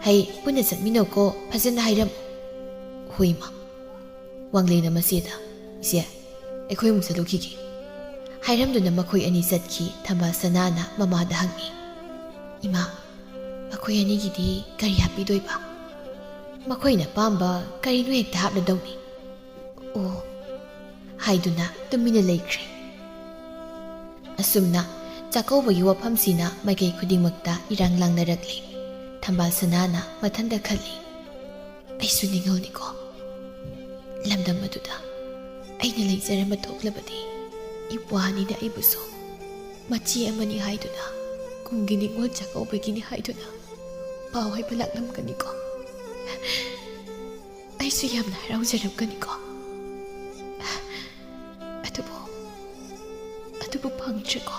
ꯍꯩ, ꯄꯨꯟꯅ ꯆꯠꯃꯤꯟꯅꯧꯀꯣ, ꯐꯖꯅ ꯍꯥꯏꯔꯝꯃꯨ꯫" "ꯍꯣꯏ, ꯏꯃꯥ꯫" ꯋꯥꯡꯂꯦꯟꯅ ꯃꯆꯦꯗ, "ꯏꯆꯦ, ꯑꯩꯈꯣꯏ ꯑꯃꯨꯛ ꯆꯠꯂꯨꯈꯤꯒꯦ꯫" ꯍꯥꯏꯔꯝꯗꯨꯅ ꯃꯈꯣꯏ ꯑꯅꯤ ꯆꯠꯈꯤ꯫ ꯊꯝꯕꯥꯜ ꯁꯅꯥꯅ ꯃꯃꯥꯗ ꯍꯪꯉꯤ, "ꯏꯃꯥ, ꯑꯩꯈꯣꯏ ꯑꯅꯤꯒꯤꯗꯤ ꯀꯔꯤ ꯍꯥꯞꯄꯤꯗꯣꯏꯕ?" "ꯃꯈꯣꯏꯅ ꯑꯄꯥꯝꯕ ꯀꯔꯤꯅꯣ ꯍꯦꯛꯇ ꯍꯥꯞꯂꯗꯧꯅꯤ꯫" "ꯑꯣ" ꯍꯥꯏꯗꯨꯅ ꯇꯨꯃꯤꯟꯅ ꯂꯩꯈ꯭ꯔꯦ꯫ ꯑꯁꯨꯝꯅ ꯆꯥꯛꯀꯧꯕꯒꯤ ꯋꯥꯐꯝꯁꯤꯅ ꯃꯥꯏꯀꯩ ꯈꯨꯗꯤꯡꯃꯛꯇ ꯏꯔꯥꯡ ꯂꯥꯡꯅꯔꯛꯂꯤ꯫ ꯊꯝꯕꯥꯜ ꯁꯅꯥꯅ ꯃꯊꯟꯇ ꯈꯜꯂꯤ, "ꯑꯩꯁꯨ ꯅꯤꯡꯉꯣꯜꯅꯤꯀꯣ꯫ ꯂꯝꯗꯝ ꯑꯗꯨꯗ ꯑꯩꯅ ꯂꯩꯖꯔꯝꯕ ꯊꯣꯛꯂꯕꯗꯤ, ꯏꯄ꯭ꯋꯥꯅꯤꯅ ꯑꯩꯕꯨꯁꯨ ꯃꯆꯦ ꯑꯃꯅꯤ ꯍꯥꯏꯗꯨꯅ, ꯀꯨꯝꯒꯤ ꯅꯤꯡꯉꯣꯜ ꯆꯥꯛꯀꯧꯕꯒꯤꯅꯤ ꯍꯥꯏꯗꯨꯅ ꯄꯥꯎ ꯍꯥꯏꯕ ꯂꯥꯛꯂꯝꯒꯅꯤꯀꯣ꯫ ꯑꯩꯁꯨ ꯌꯥꯝꯅ ꯍꯔꯥꯎꯖꯔꯝꯒꯅꯤꯀꯣ꯫ ꯑꯗꯨꯕꯨ, ꯑꯗꯨꯕꯨ ꯐꯪꯗ꯭ꯔꯦꯀꯣ꯫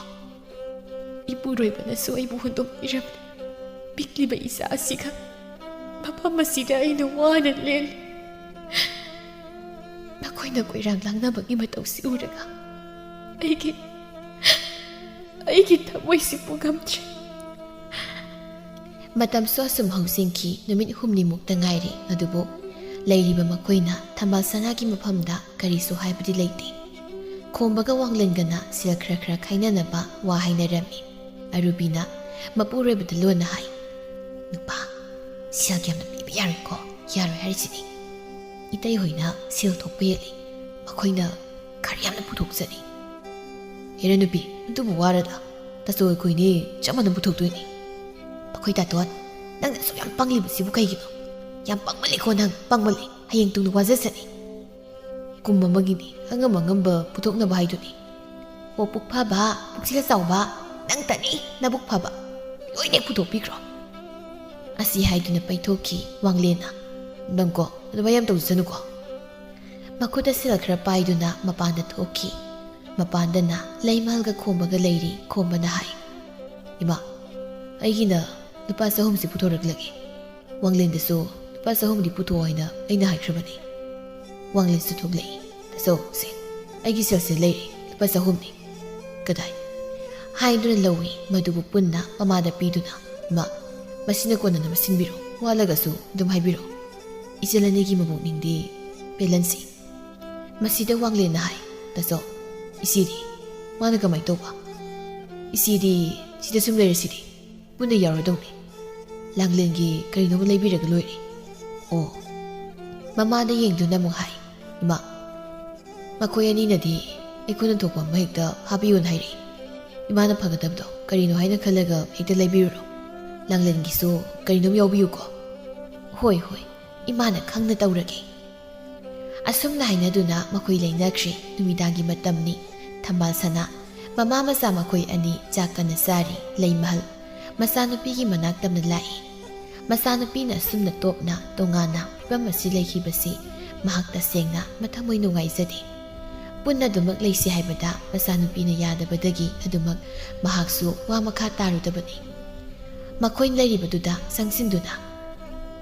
ꯏꯄꯨꯔꯣꯏꯕꯅꯁꯨ ꯑꯩꯕꯨ ꯍꯨꯟꯗꯣꯛꯄꯤꯔꯝꯂꯦ꯫ ꯄꯤꯛꯂꯤꯕ ꯏꯆꯥ ꯑꯁꯤꯒ ꯃꯐꯝ ꯑꯁꯤꯗ ꯑꯩꯅ ꯋꯥꯅ ꯂꯦꯜꯂꯤ꯫ ꯃꯈꯣꯏꯅ ꯀꯣꯏꯔꯥꯡ ꯂꯥꯡꯅꯕꯒꯤ ꯃꯇꯧꯁꯤ ꯎꯔꯒ ꯑꯩꯒꯤ, ꯑꯩꯒꯤ ꯊꯃꯣꯏꯁꯤ ꯄꯨꯉꯝꯗ꯭ꯔꯦ꯫" ꯃꯇꯝꯁꯨ ꯑꯁꯨꯝ ꯍꯧꯖꯤꯟꯈꯤ꯫ ꯅꯨꯃꯤꯠ ꯍꯨꯝꯅꯤꯃꯨꯛꯇ ꯉꯥꯏꯔꯦ꯫ ꯑꯗꯨꯕꯨ ꯂꯩꯔꯤꯕ ꯃꯈꯣꯏꯅ ꯊꯝꯕꯥꯜ ꯁꯅꯥꯒꯤ ꯃꯐꯝꯗ ꯀꯔꯤꯁꯨ ꯍꯥꯏꯕꯗꯤ ꯂꯩꯇꯦ꯫ ꯈꯣꯝꯕꯒ ꯋꯥꯡꯂꯦꯟꯒꯅ ꯁꯦꯜ ꯈꯔ ꯈꯔ ꯈꯥꯏꯅꯅꯕ ꯋꯥ ꯍꯥꯏꯅꯔꯝꯃꯤ꯫ ꯑꯔꯨꯕꯤꯅ ꯃꯄꯨꯔꯣꯏꯕꯗ ꯂꯣꯟꯅ ꯍꯥꯏ, "ꯅꯨꯄꯥ, ꯁꯦꯜ ꯌꯥꯝꯅ ꯄꯤꯕ ꯌꯥꯔꯣꯏꯀꯣ, ꯌꯥꯔꯣꯏ ꯍꯥꯏꯔꯤꯁꯤꯅꯤ꯫ ꯏꯇꯩ ꯍꯣꯏꯅ ꯁꯦꯜ ꯊꯣꯛꯄ ꯍꯦꯜꯂꯤ, ꯃꯈꯣꯏꯅ ꯈꯔ ꯌꯥꯝꯅ ꯄꯨꯊꯣꯛꯆꯅꯤ꯫" "ꯍꯦꯔꯥ ꯅꯨꯄꯤ, ꯑꯗꯨꯕꯨ ꯋꯥꯔꯗ? ꯇꯥꯆꯧ ꯑꯩꯈꯣꯏꯅꯤ ꯆꯞ ꯃꯥꯟꯅ ꯄꯨꯊꯣꯛꯇꯣꯏꯅꯤ꯫" "ꯑꯩꯈꯣꯏ ꯇꯥꯇꯣꯟ, ꯅꯪꯅ ꯑꯁꯨꯛ ꯌꯥꯝ ꯄꯪꯂꯤꯕꯁꯤꯕꯨ ꯀꯩꯒꯤꯅꯣ? ꯌꯥꯝ ꯄꯪꯃꯜꯂꯤꯀꯣ ꯅꯪ, ꯄꯪꯃꯜꯂꯤ꯫ ꯍꯌꯦꯡ ꯇꯨꯡꯗ ꯋꯥꯖꯁꯅꯤ꯫ ꯀꯨꯝ ꯑꯃꯒꯤꯅꯤ, ꯑꯉꯝ ꯑꯉꯝꯕ ꯄꯨꯊꯣꯛꯅꯕ ꯍꯥꯏꯗꯨꯅꯤ꯫ ꯍꯣ ꯄꯨꯛ ꯐꯕ, ꯄꯨꯛꯆꯦꯜ ꯆꯥꯎꯕ, ꯅꯪꯇꯅꯤ ꯅꯕꯨꯛ ꯐꯕ꯫ ꯂꯣꯏꯅ ꯍꯦꯛ ꯄꯨꯊꯣꯛꯄꯤꯈ꯭ꯔꯣ꯫" ꯑꯁꯤ ꯍꯥꯏꯗꯨꯅ ꯄꯩꯊꯣꯛꯈꯤ ꯋꯥꯡꯂꯦꯟꯅ꯫ "ꯅꯪꯀꯣ, ꯑꯗꯨꯃꯥꯏ ꯌꯥꯝ ꯇꯧꯖꯁꯅꯨꯀꯣ꯫" ꯃꯈꯨꯠꯇ ꯁꯦꯜ ꯈꯔ ꯄꯥꯏꯗꯨꯅ ꯃꯄꯥꯟꯗ ꯊꯣꯛꯈꯤ꯫ ꯃꯄꯥꯟꯗꯅ ꯂꯩꯃꯍꯜꯒ ꯈꯣꯝꯕꯒ ꯂꯩꯔꯤ꯫ ꯈꯣꯝꯕꯅ ꯍꯥꯏ, "ꯏꯃꯥ, ꯑꯩꯒꯤꯅ ꯂꯨꯄꯥ ꯆꯍꯨꯝꯁꯤ ꯄꯨꯊꯣꯔꯛꯂꯒꯦ꯫ ꯋꯥꯡꯂꯦꯟꯗꯁꯨ ꯂꯨꯄꯥ ꯆꯍꯨꯝꯗꯤ ꯄꯨꯊꯣꯛꯑꯣ ꯍꯥꯏꯅ ꯑꯩꯅ ꯍꯥꯏꯈ꯭ꯔꯕꯅꯤ꯫" ꯋꯥꯡꯂꯦꯟꯁꯨ ꯊꯣꯛꯂꯛꯏ꯫ "ꯇꯥꯆꯧ, ꯁꯦ, ꯑꯩꯒꯤ ꯁꯦꯜꯁꯦ ꯂꯩꯔꯦ, ꯂꯨꯄꯥ ꯆꯍꯨꯝꯅꯤ꯫" "ꯀꯗꯥꯏ?" ꯍꯥꯏꯗꯨꯅ ꯂꯧꯏ꯫ ꯃꯗꯨꯕꯨ ꯄꯨꯟꯅ ꯃꯃꯥꯗ ꯄꯤꯗꯨꯅ, "ꯏꯃꯥ, ꯃꯁꯤꯅ ꯀꯣꯟꯅꯅꯕ ꯁꯤꯟꯕꯤꯔꯣ, ꯋꯥꯠꯂꯒꯁꯨ ꯑꯗꯨꯝ ꯍꯥꯏꯕꯤꯔꯣ꯫ ꯏꯆꯜ ꯑꯅꯤꯒꯤ ꯃꯕꯨꯛꯅꯤꯡꯗꯤ ꯄꯦꯜꯍꯟꯁꯤ꯫" ꯃꯁꯤꯗ ꯋꯥꯡꯂꯦꯟꯅ ꯍꯥꯏ, "ꯇꯥꯆꯧ, ꯏꯆꯦꯗꯤ? ꯃꯥꯅ ꯀꯃꯥꯏ ꯇꯧꯕ?" "ꯏꯆꯦꯗꯤ ꯁꯤꯗ ꯁꯨꯝ ꯂꯩꯔꯁꯤꯗꯤ, ꯄꯨꯟꯅ ꯌꯥꯎꯔꯗꯧꯅꯤ꯫ ꯂꯥꯡꯂꯦꯟꯒꯤ ꯀꯔꯤꯅꯣꯃ ꯂꯩꯕꯤꯔꯒ ꯂꯣꯏꯔꯦ꯫" "ꯑꯣ꯫" ꯃꯃꯥꯗ ꯌꯦꯡꯗꯨꯅ ꯑꯃꯨꯛ ꯍꯥꯏ, "ꯏꯃꯥ, ꯃꯈꯣꯏ ꯑꯅꯤꯅꯗꯤ ꯑꯩꯈꯣꯏꯅ ꯊꯣꯛꯄ ꯑꯃ ꯍꯦꯛꯇ ꯍꯥꯞꯄꯤꯌꯣꯅ ꯍꯥꯏꯔꯛꯏ꯫ ꯏꯃꯥꯅ ꯐꯒꯗꯕꯗꯣ ꯀꯔꯤꯅꯣ ꯍꯥꯏꯅ ꯈꯜꯂꯒ ꯍꯦꯛꯇ ꯂꯩꯕꯤꯔꯨꯔꯣ꯫ ꯂꯥꯡꯂꯦꯟꯒꯤꯁꯨ ꯀꯔꯤꯅꯣꯝ ꯌꯥꯎꯕꯤꯌꯨꯀꯣ꯫" "ꯍꯣꯏ, ꯍꯣꯏ, ꯏꯃꯥꯅ ꯈꯪꯅ ꯇꯧꯔꯒꯦ꯫" ꯑꯁꯨꯝꯅ ꯍꯥꯏꯅꯗꯨꯅ ꯃꯈꯣꯏ ꯂꯩꯅꯈ꯭ꯔꯦ꯫ ꯅꯨꯃꯤꯗꯥꯡꯒꯤ ꯃꯇꯝꯅꯤ꯫ ꯊꯝꯕꯥꯜ ꯁꯅꯥ, ꯃꯃꯥ ꯃꯆꯥ ꯃꯈꯣꯏ ꯑꯅꯤ ꯆꯥꯛ ꯀꯟꯅ ꯆꯥꯔꯤ꯫ ꯂꯩꯃꯍꯜ ꯃꯆꯥꯅꯨꯄꯤꯒꯤ ꯃꯅꯥꯛ ꯇꯝꯅ ꯂꯥꯛꯏ꯫ ꯃꯆꯥꯅꯨꯄꯤꯅ ꯑꯁꯨꯝꯅ ꯇꯣꯞꯅ ꯇꯣꯉꯥꯟꯅ ꯐꯤꯕꯝ ꯑꯁꯤ ꯂꯩꯈꯤꯕꯁꯤ ꯃꯍꯥꯛ ꯇꯁꯦꯡꯅ ꯃꯊꯃꯣꯏ ꯅꯨꯡꯉꯥꯏꯖꯗꯦ꯫ ꯄꯨꯟꯅ ꯑꯗꯨꯃꯛ ꯂꯩꯁꯤ ꯍꯥꯏꯕꯗ ꯃꯆꯥꯅꯨꯄꯤꯅ ꯌꯥꯗꯕꯗꯒꯤ ꯑꯗꯨꯃꯛ ꯃꯍꯥꯛꯁꯨ ꯋꯥ ꯃꯈꯥ ꯇꯥꯔꯨꯗꯕꯅꯤ꯫ ꯃꯈꯣꯏꯅ ꯂꯩꯔꯤꯕꯗꯨꯗ ꯆꯪꯁꯤꯟꯗꯨꯅ,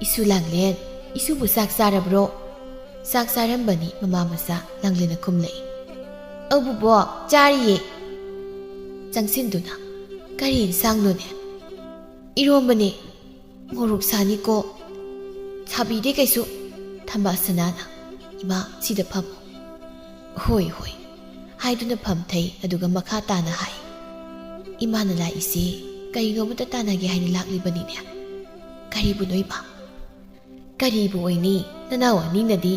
"ꯏꯁꯨ ꯂꯥꯡꯂꯦꯟ, ꯏꯁꯨꯕꯨ ꯆꯥꯛ ꯆꯥꯔꯕ꯭ꯔꯣ?" ꯆꯥꯛ ꯆꯥꯔꯝꯕꯅꯤ ꯃꯃꯥ ꯃꯆꯥ ꯂꯥꯡꯂꯦꯟꯅ ꯈꯨꯝꯂꯛꯏ꯫ "ꯑꯧ ꯕꯨꯕꯣꯛ, ꯆꯥꯔꯤꯌꯦ꯫" ꯆꯪꯁꯤꯟꯗꯨꯅ, "ꯀꯔꯤ ꯏꯟꯁꯥꯡꯅꯣꯅꯦ?" "ꯏꯔꯣꯝꯕꯅꯦ꯫ ꯃꯣꯔꯣꯛ ꯁꯥꯅꯤꯀꯣ꯫" "ꯁꯥꯕꯤꯗꯦ ꯀꯩꯁꯨ꯫ ꯊꯝꯕꯥꯜ ꯁꯅꯥꯅ, "ꯏꯃꯥ, ꯁꯤꯗ ꯐꯝꯃꯨ꯫" "ꯍꯣꯏ, ꯍꯣꯏ," ꯍꯥꯏꯗꯨꯅ ꯐꯝꯊꯩ꯫ ꯑꯗꯨꯒ ꯃꯈꯥ ꯇꯥꯅ ꯍꯥꯏ, "ꯏꯃꯥꯅ ꯂꯥꯛꯏꯁꯤ ꯀꯔꯤꯅꯣ ꯑꯃꯇ ꯇꯥꯟꯅꯒꯦ ꯍꯥꯏꯅ ꯂꯥꯛꯂꯤꯕꯅꯤꯅꯦ꯫" "ꯀꯔꯤꯕꯨꯅꯣ ꯏꯃꯥ?" "ꯀꯔꯤꯕꯨ ꯑꯣꯏꯅꯤ, ꯅꯅꯥꯎ ꯑꯅꯤꯅꯗꯤ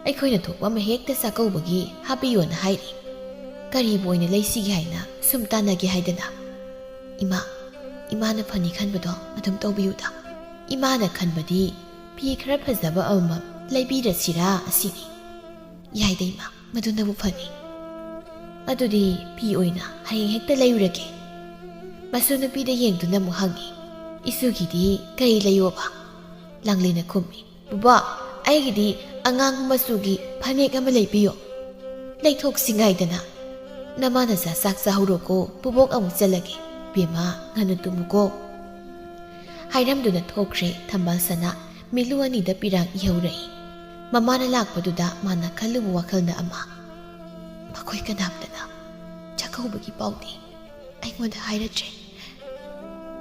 ꯑꯩꯈꯣꯏꯅ ꯊꯣꯛꯄ ꯑꯃ ꯍꯦꯛꯇ ꯆꯥꯛꯀꯧꯕꯒꯤ ꯍꯥꯞꯄꯤꯌꯣꯅ ꯍꯥꯏꯔꯤ꯫ ꯀꯔꯤꯕꯨ ꯑꯣꯏꯅ ꯂꯩꯁꯤꯒꯦ ꯍꯥꯏꯅ ꯁꯨꯝ ꯇꯥꯟꯅꯒꯦ ꯍꯥꯏꯗꯅ꯫" "ꯏꯃꯥ, ꯏꯃꯥꯅ ꯐꯅꯤ ꯈꯟꯕꯗꯣ ꯑꯗꯨꯝ ꯇꯧꯕꯤꯌꯨꯗ꯫ ꯏꯃꯥꯅ ꯈꯟꯕꯗꯤ ꯐꯤ ꯈꯔ ꯐꯖꯕ ꯑꯃꯃꯝ ꯂꯩꯕꯤꯔꯁꯤꯔꯥ ꯑꯁꯤꯅꯤ꯫" "ꯌꯥꯏꯗ ꯏꯃꯥ, ꯃꯗꯨꯅꯕꯨ ꯐꯅꯤ꯫" "ꯑꯗꯨꯗꯤ ꯐꯤ ꯑꯣꯏꯅ ꯍꯌꯦꯡ ꯍꯦꯛꯇ ꯂꯩꯔꯨꯔꯒꯦ꯫" ꯃꯁꯨ ꯅꯨꯄꯤꯗ ꯌꯦꯡꯗꯨꯅ ꯑꯃꯨꯛ ꯍꯪꯉꯤ, "ꯏꯁꯨꯒꯤꯗꯤ ꯀꯔꯤ ꯂꯩꯌꯣꯕ?" ꯂꯥꯡꯂꯦꯟꯅ ꯈꯨꯝꯃꯤ, "ꯕꯨꯕꯥ, ꯑꯩꯒꯤꯗꯤ ꯑꯉꯥꯡꯕ ꯃꯆꯨꯒꯤ ꯐꯅꯦꯛ ꯑꯃ ꯂꯩꯕꯤꯌꯣ꯫" "ꯂꯩꯊꯣꯛꯁꯤ ꯉꯥꯏꯗꯅ꯫ ꯅꯃꯥ ꯅꯆꯥ ꯆꯥꯛ ꯆꯥꯍꯧꯔꯣꯀꯣ, ꯕꯨꯕꯣꯛ ꯑꯃꯨꯛ ꯆꯠꯂꯒꯦ꯫ ꯕꯦꯝꯃ, ꯉꯟꯅ ꯇꯨꯝꯃꯨꯀꯣ꯫" ꯍꯥꯏꯔꯝꯗꯨꯅ ꯊꯣꯛꯈ꯭ꯔꯦ ꯊꯝꯕꯥꯜ ꯁꯅꯥ꯫ ꯃꯤꯠꯂꯨ ꯑꯅꯤꯗ ꯄꯤꯔꯥꯡ ꯏꯍꯧꯔꯛꯏ꯫ ꯃꯃꯥꯅ ꯂꯥꯛꯄꯗꯨꯗ ꯃꯥꯅ ꯈꯜꯂꯨꯕ ꯋꯥꯈꯜꯅ ꯑꯃ꯫ "ꯃꯈꯣꯏ ꯀꯅꯥꯝꯇꯅ ꯆꯥꯛꯀꯧꯕꯒꯤ ꯄꯥꯎꯗꯤ ꯑꯩꯉꯣꯟꯗ ꯍꯥꯏꯔꯛꯇ꯭ꯔꯦ꯫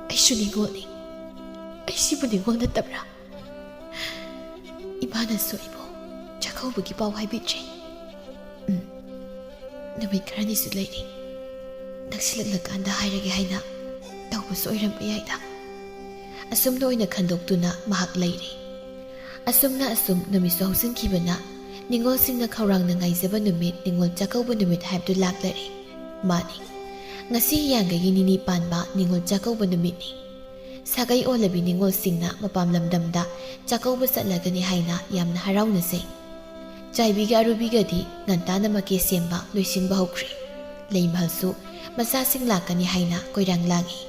ꯑꯩꯁꯨ ꯅꯤꯉꯣꯜꯅꯤ꯫ ꯑꯩꯁꯤꯕꯨ ꯅꯤꯉꯣꯜ ꯅꯠꯇꯕ꯭ꯔꯥ? ꯏꯃꯥꯅꯁꯨ ꯑꯩꯕꯨ ꯆꯥꯛꯀꯧꯕꯒꯤ ꯄꯥꯎ ꯍꯥꯏꯕꯤꯗ꯭ꯔꯦ꯫ ꯎꯝ, ꯅꯨꯃꯤꯠ ꯈꯔꯅꯤꯁꯨ ꯂꯩꯔꯤ꯫ ꯅꯛꯁꯤꯜꯂꯛꯂꯀꯥꯟꯗ ꯍꯥꯏꯔꯒꯦ ꯍꯥꯏꯅ ꯇꯧꯕꯁꯨ ꯑꯣꯏꯔꯝꯕ ꯌꯥꯏꯗ꯫" ꯑꯁꯨꯝꯅ ꯑꯣꯏꯅ ꯈꯟꯗꯣꯛꯇꯨꯅ ꯃꯍꯥꯛ ꯂꯩꯔꯤ꯫ ꯑꯁꯨꯝꯅ ꯑꯁꯨꯝ ꯅꯨꯃꯤꯠꯁꯨ ꯍꯧꯖꯤꯟꯈꯤꯕꯅ ꯅꯤꯉꯣꯜꯁꯤꯡꯅ ꯈꯧꯔꯥꯡꯅ ꯉꯥꯏꯖꯕ ꯅꯨꯃꯤꯠ, ꯅꯤꯉꯣꯜ ꯆꯥꯛꯀꯧꯕ ꯅꯨꯃꯤꯠ ꯍꯥꯏꯕꯗꯨ ꯂꯥꯛꯂꯔꯦ꯫ ꯃꯥꯅꯤ, ꯉꯁꯤ ꯍꯤꯌꯥꯡꯒꯩꯒꯤ ꯅꯤꯅꯤ ꯄꯥꯟꯕ ꯅꯤꯉꯣꯜ ꯆꯥꯛꯀꯧꯕ ꯅꯨꯃꯤꯠꯅꯤ꯫ ꯁꯥꯒꯩ ꯑꯣꯜꯂꯕꯤ ꯅꯤꯉꯣꯜꯁꯤꯡꯅ ꯃꯄꯥꯝ ꯂꯝꯗꯝꯗ ꯆꯥꯛꯀꯧꯕ ꯆꯠꯂꯒꯅꯤ ꯍꯥꯏꯅ ꯌꯥꯝꯅ ꯍꯔꯥꯎꯅꯖꯩ꯫ ꯆꯥꯏꯕꯤꯒ ꯑꯔꯨꯕꯤꯒꯗꯤ ꯉꯟꯇꯥꯅ ꯃꯀꯦ ꯁꯦꯝꯕ ꯂꯣꯏꯁꯤꯟꯕ ꯍꯧꯈ꯭ꯔꯦ꯫ ꯂꯩꯃꯍꯜꯁꯨ ꯃꯆꯥꯁꯤꯡ ꯂꯥꯛꯀꯅꯤ ꯍꯥꯏꯅ ꯀꯣꯏꯔꯥꯡ ꯂꯥꯡꯏ꯫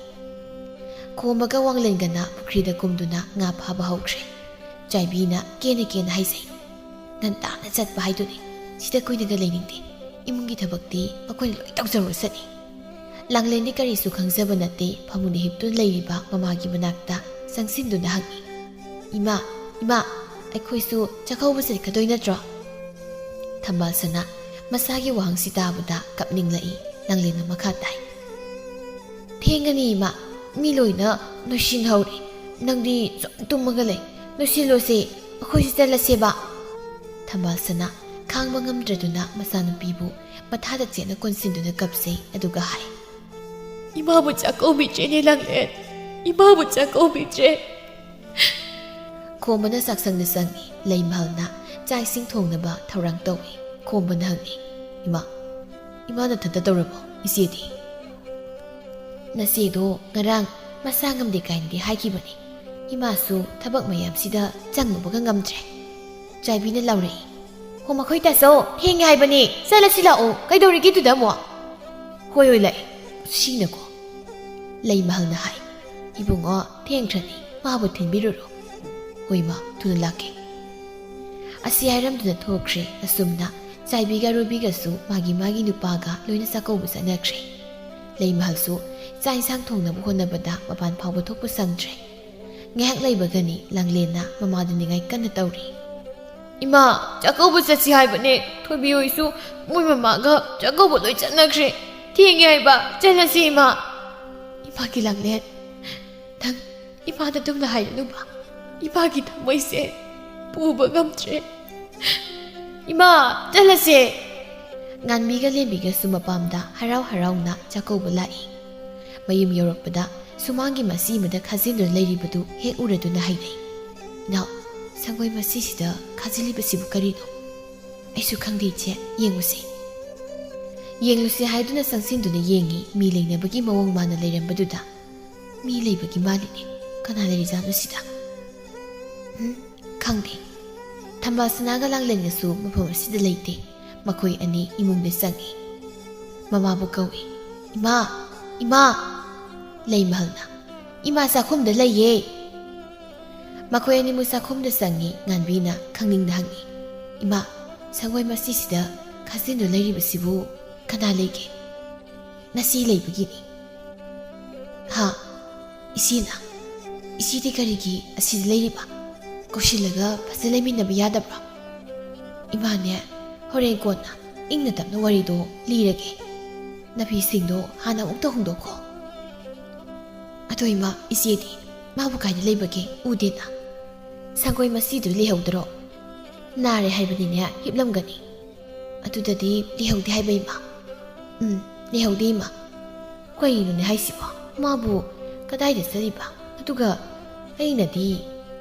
ꯈꯣꯝꯕꯒ ꯋꯥꯡꯂꯦꯟꯒꯅ ꯄꯨꯈ꯭ꯔꯤꯗ ꯀꯨꯝꯗꯨꯅ ꯉꯥ ꯐꯥꯕ ꯍꯧꯈ꯭ꯔꯦ꯫ ꯆꯥꯏꯕꯤꯅ ꯀꯦꯅ ꯀꯦꯅ ꯍꯥꯏꯖꯩ, "ꯉꯟꯇꯥꯅ ꯆꯠꯄ ꯍꯥꯏꯗꯨꯅꯤ꯫ ꯁꯤꯗ ꯀꯨꯏꯅꯒ ꯂꯩꯅꯤꯡꯗꯦ꯫ ꯏꯃꯨꯡꯒꯤ ꯊꯕꯛꯇꯤ ꯑꯩꯈꯣꯏꯅ ꯂꯣꯏ ꯇꯧꯖꯔꯨꯔꯁꯅꯤ꯫" ꯂꯥꯡꯂꯦꯟꯗꯤ ꯀꯔꯤꯁꯨ ꯈꯪꯖꯕ ꯅꯠꯇꯦ꯫ ꯐꯃꯨꯡꯗ ꯍꯤꯞꯇꯨꯅ ꯂꯩꯔꯤꯕ ꯃꯃꯥꯒꯤ ꯃꯅꯥꯛꯇ ꯆꯪꯁꯤꯟꯗꯨꯅ ꯍꯪꯉꯤ, "ꯏꯃꯥ, ꯏꯃꯥ, ꯑꯩꯈꯣꯏꯁꯨ ꯆꯥꯛꯀꯧꯕ ꯆꯠꯀꯗꯣꯏ ꯅꯠꯇ꯭ꯔꯣ?" ꯊꯝꯕꯥꯜ ꯁꯅꯥ ꯃꯁꯥꯒꯤ ꯋꯥꯍꯪꯁꯤ ꯇꯥꯕꯗ ꯀꯞꯅꯤꯡꯂꯛꯏ꯫ ꯂꯥꯡꯂꯦꯟꯅ ꯃꯈꯥ ꯇꯥꯏ, "ꯊꯦꯡꯒꯅꯤ ꯏꯃꯥ, ꯃꯤ ꯂꯣꯏꯅ ꯂꯣꯏꯁꯤꯟꯍꯧꯔꯦ꯫ ꯅꯪꯗꯤ ꯁꯨꯝ ꯇꯨꯝꯃꯒ ꯂꯩ꯫ ꯂꯣꯏꯁꯤꯜꯂꯣꯁꯦ꯫ ꯑꯩꯈꯣꯏꯁꯨ ꯆꯠꯂꯁꯦꯕ꯫ ꯊꯝꯕꯥꯜ ꯁꯅꯥ ꯈꯥꯡꯕ ꯉꯝꯗ꯭ꯔꯗꯨꯅ ꯃꯆꯥꯅꯨꯄꯤꯕꯨ ꯃꯊꯥꯗ ꯆꯦꯠꯅ ꯀꯣꯟꯁꯤꯟꯗꯨꯅ ꯀꯞꯆꯩ, ꯑꯗꯨꯒ ꯍꯥꯏ, "ꯏꯃꯥꯕꯨ ꯆꯥꯛꯀꯧꯕꯤꯗ꯭ꯔꯦꯅꯦ ꯂꯥꯡꯂꯦꯟ, ꯏꯃꯥꯕꯨ ꯆꯥꯛꯀꯧꯕꯤꯗ꯭ꯔꯦ꯫" ꯈꯣꯝꯕꯅ ꯆꯥꯛꯁꯪꯗ ꯆꯪꯏ꯫ ꯂꯩꯃꯍꯜꯅ ꯆꯥꯛ ꯏꯁꯤꯡ ꯊꯣꯡꯅꯕ ꯊꯧꯔꯥꯡ ꯇꯧꯏ꯫ ꯈꯣꯝꯕꯅ ꯍꯪꯏ, "ꯏꯃꯥ, ꯏꯃꯥ ꯅꯊꯟꯇ ꯇꯧꯔꯕꯣ? ꯏꯆꯦꯗꯤ?" "ꯅꯆꯦꯗꯣ ꯉꯔꯥꯡ ꯃꯁꯥ ꯉꯝꯗꯦ ꯀꯥꯏꯅꯗꯤ ꯍꯥꯏꯈꯤꯕꯅꯤ꯫ ꯏꯃꯥꯁꯨ ꯊꯕꯛ ꯃꯌꯥꯝꯁꯤꯗ ꯆꯪꯉꯨꯕꯒ ꯉꯝꯗ꯭ꯔꯦ꯫" ꯆꯥꯏꯕꯤꯅ ꯂꯥꯎꯔꯛꯏ, "ꯍꯣ, ꯃꯈꯣꯏ ꯇꯥꯆꯧ, ꯊꯦꯡꯉꯦ ꯍꯥꯏꯕꯅꯤ, ꯆꯠꯂꯁꯤ ꯂꯥꯛꯑꯣ, ꯀꯩꯗꯧꯔꯤꯒꯦ ꯑꯗꯨꯗ ꯑꯃꯨꯛ?" "ꯍꯣꯏ, ꯍꯣꯏ, ꯂꯥꯛꯑꯦ, ꯁꯤꯅꯀꯣ꯫" ꯂꯩꯃꯍꯜꯅ ꯍꯥꯏ, "ꯏꯕꯨꯡꯉꯣ, ꯊꯦꯡꯈ꯭ꯔꯅꯤ, ꯃꯥꯕꯨ ꯊꯤꯟꯕꯤꯔꯨꯔꯣ꯫" "ꯍꯣꯏ ꯃꯥ, ꯊꯨꯅ ꯂꯥꯛꯀꯦ꯫" ꯑꯁꯤ ꯍꯥꯏꯔꯝꯗꯨꯅ ꯊꯣꯛꯈ꯭ꯔꯦ꯫ ꯑꯁꯨꯝꯅ ꯆꯥꯏꯕꯤꯒ ꯔꯨꯕꯤꯒꯁꯨ ꯃꯥꯒꯤ ꯃꯥꯒꯤ ꯅꯨꯄꯥꯒ ꯂꯣꯏꯅ ꯆꯥꯛꯀꯧꯕ ꯆꯠꯅꯈ꯭ꯔꯦ꯫ ꯂꯩꯃꯍꯜꯁꯨ ꯆꯥꯛ ꯏꯟꯁꯥꯡ ꯊꯣꯡꯅꯕ ꯍꯣꯠꯅꯕꯗ ꯃꯄꯥꯟ ꯐꯥꯎꯕ ꯊꯣꯛꯄ ꯁꯪꯗ꯭ꯔꯦ꯫ ꯉꯥꯏꯍꯥꯛ ꯂꯩꯕꯒꯅꯤ ꯂꯥꯡꯂꯦꯟꯅ ꯃꯃꯥꯗ ꯅꯤꯡꯉꯥꯏ ꯀꯟꯅ ꯇꯧꯔꯤ꯫ "ꯏꯃꯥ, ꯆꯥꯛꯀꯧꯕ ꯆꯠꯁꯤ ꯍꯥꯏꯕꯅꯦ꯫ ꯊꯣꯏꯕꯤ ꯍꯣꯏꯁꯨ ꯃꯣꯏ ꯃꯃꯥꯒ ꯆꯥꯛꯀꯧꯕ ꯂꯣꯏ ꯆꯠꯅꯈ꯭ꯔꯦ꯫ ꯊꯦꯡꯉꯦ ꯍꯥꯏꯕ, ꯆꯠꯂꯁꯤ ꯏꯃꯥ꯫" "ꯏꯃꯥꯒꯤ ꯂꯥꯡꯂꯦꯟ, ꯅꯪ ꯏꯃꯥꯗ ꯑꯗꯨꯝꯅ ꯍꯥꯏꯔꯅꯨꯕ꯫ ꯏꯃꯥꯒꯤ ꯊꯃꯣꯏꯁꯦ ꯄꯨꯕ ꯉꯝꯗ꯭ꯔꯦ꯫ ꯏꯃꯥ, ꯆꯠꯂꯁꯦ꯫" ꯉꯥꯟꯕꯤꯒ ꯂꯦꯝꯕꯤꯒꯁꯨ ꯃꯄꯥꯝꯗ ꯍꯔꯥꯎ ꯍꯔꯥꯎꯅ ꯆꯥꯛꯀꯧꯕ ꯂꯥꯛꯏ꯫ ꯃꯌꯨꯝ ꯌꯧꯔꯛꯄꯗ ꯁꯨꯃꯥꯡꯒꯤ ꯃꯆꯤ ꯑꯃꯗ ꯈꯥꯖꯤꯟꯗꯨꯅ ꯂꯩꯔꯤꯕꯗꯨ ꯍꯦꯛ ꯎꯔꯗꯨꯅ ꯍꯥꯏꯅꯩ, "ꯏꯅꯥꯎ, ꯁꯪꯒꯣꯏ ꯃꯆꯤꯁꯤꯗ ꯈꯥꯖꯤꯜꯂꯤꯕꯁꯤꯕꯨ ꯀꯔꯤꯅꯣ?" "ꯑꯩꯁꯨ ꯈꯪꯗꯦ ꯏꯆꯦ, ꯌꯦꯡꯉꯨꯁꯦ꯫" ꯌꯦꯡꯂꯨꯁꯦ ꯍꯥꯏꯗꯨꯅ ꯆꯪꯁꯤꯟꯗꯨꯅ ꯌꯦꯡꯉꯤ꯫ ꯃꯤ ꯂꯩꯅꯕꯒꯤ ꯃꯑꯣꯡ ꯃꯥꯅ ꯂꯩꯔꯝꯕꯗꯨꯗ ꯃꯤ ꯂꯩꯕꯒꯤ ꯃꯥꯜꯂꯤꯅꯦ꯫ ꯀꯅꯥ ꯂꯩꯔꯤꯖꯥꯠꯅꯣ ꯁꯤꯗ? ꯎꯝ, ꯈꯪꯗꯦ꯫ ꯊꯝꯕꯥꯜ ꯁꯅꯥꯒ ꯂꯥꯡꯂꯦꯟꯒꯁꯨ ꯃꯐꯝ ꯑꯁꯤꯗ ꯂꯩꯇꯦ꯫ ꯃꯈꯣꯏ ꯑꯅꯤ ꯏꯃꯨꯡꯗ ꯆꯪꯏ꯫ ꯃꯃꯥꯕꯨ ꯀꯧꯏ, "ꯏꯃꯥ! ꯏꯃꯥ!" ꯂꯩꯃꯍꯜꯅ, "ꯏꯃꯥ ꯆꯥꯛꯈꯨꯝꯗ ꯂꯩꯌꯦ꯫" ꯃꯈꯣꯏ ꯑꯅꯤꯃꯛ ꯆꯥꯛꯈꯨꯝꯗ ꯆꯪꯏ꯫ ꯉꯥꯟꯕꯤꯅ ꯈꯪꯅꯤꯡꯅ ꯍꯪꯏ, "ꯏꯃꯥ, ꯁꯪꯒꯣꯏ ꯃꯆꯤꯁꯤꯗ ꯈꯥꯖꯤꯟꯗꯨ ꯂꯩꯔꯤꯕꯁꯤꯕꯨ ꯀꯅꯥ ꯂꯩꯒꯦ?" "ꯅꯆꯦ ꯂꯩꯕꯒꯤꯅꯤ꯫" "ꯍꯥ? ꯏꯆꯦꯅ? ꯏꯆꯦꯗꯤ ꯀꯔꯤꯒꯤ ꯑꯁꯤꯗ ꯂꯩꯔꯤꯕ? ꯀꯧꯁꯤꯜꯂꯒ ꯐꯖꯅ ꯂꯩꯃꯤꯟꯅꯕ ꯌꯥꯗꯕ꯭ꯔꯣ?" "ꯏꯃꯥꯅꯦ, ꯍꯣꯔꯦꯟ ꯀꯣꯟꯅ ꯏꯪꯅ ꯇꯞꯅ ꯋꯥꯔꯤꯗꯣ ꯂꯤꯔꯒꯦ꯫ ꯅꯐꯤꯁꯤꯡꯗꯣ ꯍꯥꯟꯅ ꯑꯃꯨꯛꯇ ꯍꯣꯡꯗꯣꯛꯈꯣ꯫" "ꯑꯗꯣ ꯏꯃꯥ, ꯏꯆꯦꯗꯤ? ꯃꯥꯕꯨ ꯀꯥꯏꯗ ꯂꯩꯕꯒꯦ? ꯎꯗꯦꯅ?" "ꯁꯪꯒꯣꯏ ꯃꯁꯤꯗꯨ ꯂꯩꯍꯧꯗ꯭ꯔꯣ? ꯅꯥꯔꯦ ꯍꯥꯏꯕꯅꯤꯅꯦ, ꯍꯤꯞꯂꯝꯒꯅꯤ꯫ ꯑꯗꯨꯗꯗꯤ ꯂꯩꯍꯧꯗꯦ ꯍꯥꯏꯕ, ꯏꯃꯥ?" "ꯎꯝ, ꯂꯩꯍꯧꯗꯦ, ꯏꯃꯥ꯫ ꯀꯩꯅꯣꯅꯦ ꯍꯥꯏꯁꯤꯕꯣ? ꯃꯥꯕꯨ ꯀꯗꯥꯏꯗ ꯆꯠꯂꯤꯕ? ꯑꯗꯨꯒ ꯑꯩꯅꯗꯤ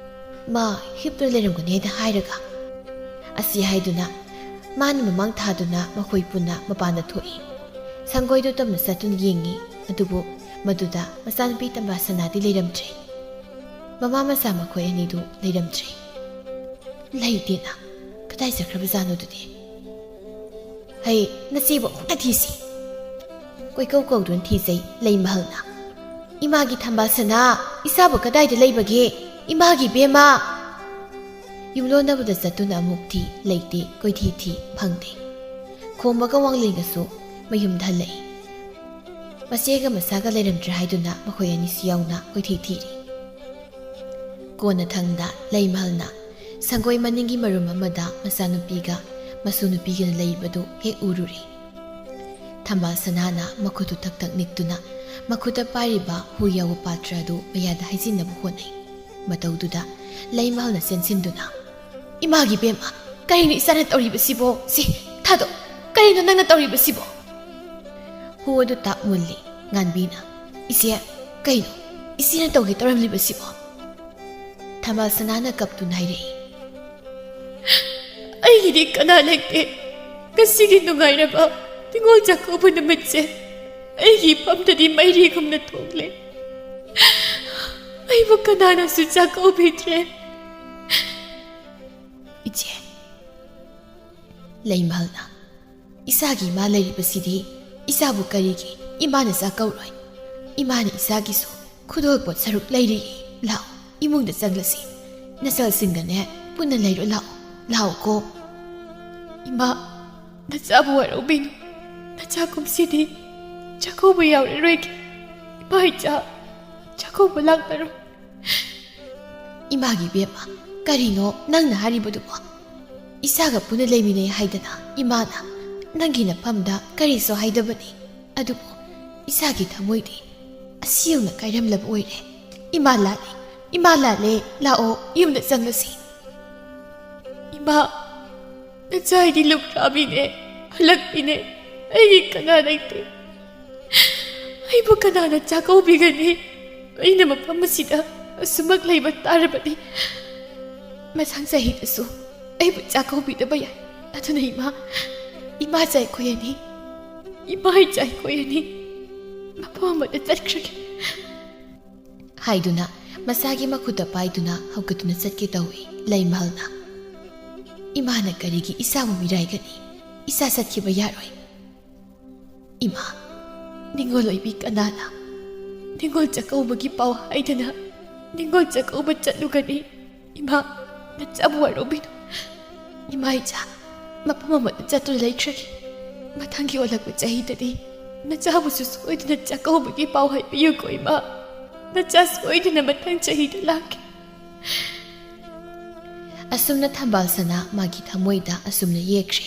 ꯃꯥ ꯍꯤꯞꯇꯨꯅ ꯂꯩꯔꯝꯒꯅꯤ ꯍꯥꯏꯅ ꯍꯥꯏꯔꯒ?" ꯑꯁꯤ ꯍꯥꯏꯗꯨꯅ ꯃꯥꯅ ꯃꯃꯥꯡ ꯊꯥꯗꯨꯅ ꯃꯈꯣꯏ ꯄꯨꯟꯅ ꯃꯄꯥꯟꯗ ꯊꯣꯛꯏ꯫ ꯁꯪꯒꯣꯏꯗꯨ ꯇꯞꯅ ꯆꯠꯇꯨꯅ ꯌꯦꯡꯏ, ꯑꯗꯨꯕꯨ ꯃꯗꯨꯗ ꯃꯆꯥꯅꯨꯄꯤ ꯇꯝꯕꯥ ꯁꯅꯥꯗꯤ ꯂꯩꯔꯝꯗ꯭ꯔꯦ꯫ ꯃꯃꯥ ꯃꯆꯥ ꯃꯈꯣꯏ ꯑꯅꯤꯗꯨ ꯂꯩꯔꯝꯗ꯭ꯔꯦ꯫ "ꯂꯩꯇꯦꯅ, ꯀꯗꯥꯏ ꯆꯠꯈ꯭ꯔꯕꯖꯥꯠꯅꯣ ꯑꯗꯨꯗꯤ? ꯍꯩ, ꯅꯆꯦꯕꯨ ꯑꯃꯨꯛꯇ ꯊꯤꯁꯤ!" ꯀꯣꯏꯀꯧ ꯀꯧꯗꯨꯅ ꯊꯤꯖꯩ ꯂꯩꯃꯍꯜꯅ꯫ "ꯏꯃꯥꯒꯤ ꯊꯝꯕꯥꯜ ꯁꯅꯥ, ꯏꯆꯥꯕꯨ ꯀꯗꯥꯏꯗ ꯂꯩꯕꯒꯦ? ꯏꯃꯥꯒꯤ ꯏꯕꯦꯝꯃ!" ꯌꯨꯝꯂꯣꯟꯅꯕꯗ ꯆꯠꯇꯨꯅ ꯑꯃꯨꯛ ꯊꯤ, ꯂꯩꯇꯦ, ꯀꯣꯏꯊꯤ ꯊꯤ, ꯐꯪꯗꯦ꯫ ꯈꯣꯝꯕꯒ ꯋꯥꯡꯂꯦꯟꯒꯁꯨ ꯃꯌꯨꯝꯗ ꯍꯜꯂꯛꯏ꯫ ꯃꯆꯦꯒ ꯃꯆꯥꯒ ꯂꯩꯔꯝꯗ꯭ꯔꯦ ꯍꯥꯏꯗꯨꯅ ꯃꯈꯣꯏ ꯑꯅꯤꯁꯤ ꯌꯥꯎꯅ ꯀꯣꯏꯊꯤ ꯊꯤꯔꯤ꯫ ꯀꯣꯟꯅ ꯊꯪꯗ ꯂꯩꯃꯍꯜꯅ ꯁꯪꯒꯣꯏ ꯃꯅꯤꯡꯒꯤ ꯃꯔꯨꯝ ꯑꯃꯗ ꯃꯆꯥꯅꯨꯄꯤꯒ ꯃꯁꯨ ꯅꯨꯄꯤꯒꯅ ꯂꯩꯔꯤꯕꯗꯨ ꯍꯦꯛ ꯎꯔꯨꯔꯦ꯫ ꯊꯝꯕꯥꯜ ꯁꯅꯥꯅ ꯃꯈꯨꯠꯇꯨ ꯊꯛ ꯊꯛ ꯅꯤꯛꯇꯨꯅ ꯃꯈꯨꯠꯇ ꯄꯥꯏꯔꯤꯕ ꯍꯨ ꯌꯥꯎꯕ ꯄꯥꯇ꯭ꯔ ꯑꯗꯨ ꯃꯌꯥꯗ ꯍꯩꯖꯤꯟꯅꯕ ꯍꯣꯠꯅꯩ꯫ ꯃꯇꯧꯗꯨꯗ ꯂꯩꯃꯍꯜꯅ ꯆꯦꯟꯁꯤꯟꯗꯨꯅ, "ꯏꯃꯥꯒꯤ ꯏꯕꯦꯝꯃ, ꯀꯔꯤꯅꯣ ꯏꯆꯥꯅ ꯇꯧꯔꯤꯕꯁꯤꯕꯣ? ꯁꯤ ꯊꯥꯗꯣꯛ, ꯀꯔꯤꯅꯣ ꯅꯪꯅ ꯇꯧꯔꯤꯕꯁꯤꯕꯣ?" ꯍꯨ ꯑꯗꯨ ꯇꯥꯛ ꯃꯨꯜꯂꯤ꯫ ꯉꯥꯟꯕꯤꯅ, "ꯏꯆꯦ, ꯀꯩꯅꯣ ꯏꯆꯦꯅ ꯇꯧꯒꯦ ꯇꯧꯔꯝꯂꯤꯕꯁꯤꯕꯣ?" ꯊꯝꯕꯥꯜ ꯁꯅꯥꯅ ꯀꯞꯇꯨꯅ ꯍꯥꯏꯔꯛꯏ, "ꯑꯩꯒꯤꯗꯤ ꯀꯅꯥ ꯂꯩꯇꯦ꯫ ꯉꯁꯤꯒꯤ ꯅꯨꯡꯉꯥꯏꯔꯕ ꯅꯤꯉꯣꯜ ꯆꯥꯛꯀꯧꯕ ꯅꯨꯃꯤꯠꯁꯦ ꯑꯩꯒꯤ ꯏꯐꯝꯗꯗꯤ ꯃꯩꯔꯤꯒꯨꯝꯅ ꯊꯣꯛꯂꯦ꯫ ꯑꯩꯕꯨ ꯀꯅꯥꯅꯁꯨ ꯆꯥꯛꯀꯧꯕꯤꯗ꯭ꯔꯦ꯫" "ꯏꯆꯦ," ꯂꯩꯃꯍꯜꯅ, "ꯏꯆꯥꯒꯤ ꯏꯃꯥ ꯂꯩꯔꯤꯕꯁꯤꯗꯤ ꯏꯆꯥꯕꯨ ꯀꯔꯤꯒꯤ ꯏꯃꯥꯅ ꯆꯥꯛꯀꯧꯔꯣꯏ? ꯏꯃꯥꯅ ꯏꯆꯥꯒꯤꯁꯨ ꯈꯨꯗꯣꯜꯄꯣꯠ ꯁꯔꯨꯛ ꯂꯩꯔꯤꯌꯦ꯫ ꯂꯥꯛꯑꯣ, ꯏꯃꯨꯡꯗ ꯆꯪꯂꯁꯤ꯫ ꯅꯆꯜꯁꯤꯡꯒꯅꯦ ꯄꯨꯟꯅ ꯂꯩꯔꯣ, ꯂꯥꯛꯑꯣ, ꯂꯥꯛꯑꯣꯀꯣ꯫" "ꯏꯃꯥ, ꯅꯆꯥꯕꯨ ꯋꯥꯔꯧꯕꯤꯅꯨ꯫ ꯅꯆꯥ ꯀꯨꯝꯁꯤꯗꯤ ꯆꯥꯛꯀꯧꯕ ꯌꯥꯎꯔꯔꯣꯏꯒꯦ꯫ ꯏꯃꯥ ꯏꯆꯥ ꯆꯥꯛꯀꯧꯕ ꯂꯥꯛꯂꯔꯣꯏ꯫" "ꯏꯃꯥꯒꯤ ꯏꯕꯦꯝꯃ, ꯀꯔꯤꯅꯣ ꯅꯪꯅ ꯍꯥꯏꯔꯤꯕꯗꯨꯕꯣ? ꯏꯆꯥꯒ ꯄꯨꯟꯅ ꯂꯩꯃꯤꯟꯅꯩ ꯍꯥꯏꯗꯅ ꯏꯃꯥꯅ ꯅꯪꯒꯤ ꯅꯐꯝꯗ ꯀꯔꯤꯁꯨ ꯍꯥꯏꯗꯕꯅꯤ꯫ ꯑꯗꯨꯕꯨ ꯏꯆꯥꯒꯤ ꯊꯃꯣꯏꯗꯤ ꯑꯁꯤ ꯌꯧꯅ ꯀꯥꯏꯔꯝꯂꯕ ꯑꯣꯏꯔꯦ꯫ ꯏꯃꯥ ꯂꯥꯜꯂꯤ, "ꯏꯃꯥ ꯂꯥꯜꯂꯦ, ꯂꯥꯛꯑꯣ, ꯌꯨꯝꯗ ꯆꯪꯂꯁꯤ꯫" "ꯏꯃꯥ, ꯅꯆꯥ ꯑꯩꯗꯤ ꯂꯨꯈ꯭ꯔꯥꯕꯤꯅꯦ, ꯍꯜꯂꯛꯄꯤꯅꯦ, ꯑꯩꯒꯤ ꯀꯅꯥ ꯂꯩꯇꯦ꯫ ꯑꯩꯕꯨ ꯀꯅꯥꯅ ꯆꯥꯛꯀꯧꯕꯤꯒꯅꯤ? ꯑꯩꯅ ꯃꯐꯝ ꯑꯁꯤꯗ ꯑꯁꯨꯃꯛ ꯂꯩꯕ ꯇꯥꯔꯕꯗꯤ, ꯃꯊꯪ ꯆꯍꯤꯗꯁꯨ ꯑꯩꯕꯨ ꯆꯥꯛꯀꯧꯕꯤꯗꯕ ꯌꯥꯏ꯫ ꯑꯗꯨꯅ ꯏꯃꯥ, ꯏꯃꯥ ꯏꯆꯥ ꯑꯩꯈꯣꯏ ꯑꯅꯤ, ꯏꯃꯥ ꯏꯆꯥ ꯑꯩꯈꯣꯏ ꯑꯅꯤ ꯃꯐꯝ ꯑꯃꯗ ꯆꯠꯈ꯭ꯔꯒꯦ꯫" ꯍꯥꯏꯗꯨꯅ ꯃꯆꯥꯒꯤ ꯃꯈꯨꯠꯇ ꯄꯥꯏꯗꯨꯅ ꯍꯧꯒꯠꯇꯨꯅ ꯆꯠꯀꯦ ꯇꯧꯏ ꯂꯩꯃꯍꯜꯅ꯫ "ꯏꯃꯥꯅ ꯀꯔꯤꯒꯤ ꯏꯆꯥꯕꯨ ꯃꯤꯔꯥꯏꯒꯅꯤ? ꯏꯆꯥ ꯆꯠꯈꯤꯕ ꯌꯥꯔꯣꯏ꯫" "ꯏꯃꯥ, ꯅꯤꯡꯉꯣꯜ ꯑꯣꯏꯕꯤ ꯀꯅꯥꯅ ꯅꯤꯡꯉꯣꯜ ꯆꯥꯛꯀꯧꯕꯒꯤ ꯄꯥꯎ ꯍꯥꯏꯗꯅ ꯅꯤꯡꯉꯣꯜ ꯆꯥꯛꯀꯧꯕ ꯆꯠꯂꯨꯒꯅꯤ? ꯏꯃꯥ, ꯅꯆꯥꯕꯨ ꯋꯥꯔꯧꯕꯤꯅꯨ꯫ ꯏꯃꯥ ꯏꯆꯥ ꯃꯐꯝ ꯑꯃꯗ ꯆꯠꯇꯨꯅ ꯂꯩꯈ꯭ꯔꯒꯦ꯫ ꯃꯊꯪꯒꯤ ꯑꯣꯜꯂꯛꯄ ꯆꯍꯤꯗꯗꯤ ꯅꯆꯥꯕꯨꯁꯨ ꯁꯣꯏꯗꯅ ꯆꯥꯛꯀꯧꯕꯒꯤ ꯄꯥꯎ ꯍꯥꯏꯕꯤꯌꯨꯀꯣ ꯏꯃꯥ꯫ ꯅꯆꯥ ꯁꯣꯏꯗꯅ ꯃꯊꯪ ꯆꯍꯤꯗ ꯂꯥꯛꯀꯦ꯫" ꯑꯁꯨꯝꯅ ꯊꯝꯕꯥꯜ ꯁꯅꯥ ꯃꯥꯒꯤ ꯊꯃꯣꯏꯗ ꯑꯁꯨꯝꯅ ꯌꯦꯛꯈ꯭ꯔꯦ꯫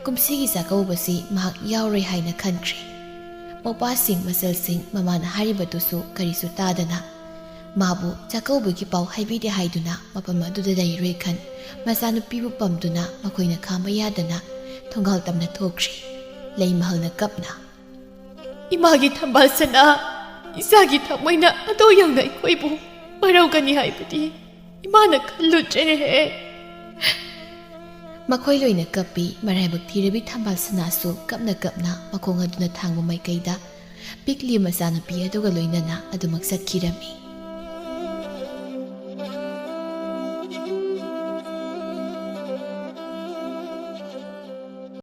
ꯀꯨꯝꯁꯤꯒꯤ ꯆꯥꯛꯀꯧꯕꯁꯤ ꯃꯍꯥꯛ ꯌꯥꯎꯔꯣꯏ ꯍꯥꯏꯅ ꯈꯟꯈ꯭ꯔꯦ꯫ ꯃꯧꯄꯥꯁꯤꯡ ꯃꯆꯜꯁꯤꯡ ꯃꯃꯥꯅ ꯍꯥꯏꯔꯤꯕꯗꯨꯁꯨ ꯀꯔꯤꯁꯨ ꯇꯥꯗꯅ, ꯃꯥꯕꯨ ꯆꯥꯛꯀꯧꯕꯒꯤ ꯄꯥꯎ ꯍꯥꯏꯕꯤꯗꯦ ꯍꯥꯏꯗꯨꯅ ꯃꯐꯝ ꯑꯗꯨꯗ ꯂꯩꯔꯣꯏ ꯈꯟ, ꯃꯆꯥꯅꯨꯄꯤꯕꯨ ꯄꯝꯗꯨꯅ ꯃꯈꯣꯏꯅ ꯈꯥꯝꯕ ꯌꯥꯗꯅ ꯊꯣꯡꯒꯥꯜ ꯇꯝꯅ ꯊꯣꯛꯈ꯭ꯔꯦ꯫ ꯂꯩꯃꯍꯜꯅ ꯀꯞꯅ, "ꯏꯃꯥꯒꯤ ꯊꯝꯕꯥꯜ ꯁꯅꯥ, ꯏꯆꯥꯒꯤ ꯊꯃꯣꯏꯅ ꯑꯗꯨ ꯌꯧꯅ ꯑꯩꯈꯣꯏꯕꯨ ꯋꯥꯔꯧꯒꯅꯤ ꯍꯥꯏꯕꯗꯤ ꯏꯃꯥꯅ ꯈꯜꯂꯨꯗ꯭ꯔꯦꯅꯦꯍꯦ꯫" ꯃꯈꯣꯏ ꯂꯣꯏꯅ ꯀꯞꯄꯤ꯫ ꯃꯔꯥꯏꯕꯛ ꯊꯤꯔꯕꯤ ꯊꯝꯕꯥꯜ ꯁꯅꯥꯁꯨ ꯀꯞꯅ ꯀꯞꯅ ꯃꯈꯣꯡ ꯑꯗꯨꯅ ꯊꯥꯡꯕ ꯃꯥꯏꯀꯩꯗ ꯄꯤꯛꯂꯤ ꯃꯆꯥꯅꯨꯄꯤ ꯑꯗꯨꯒ ꯂꯣꯏꯅꯅ ꯑꯗꯨꯃꯛ ꯆꯠꯈꯤꯔꯝꯃꯤ꯫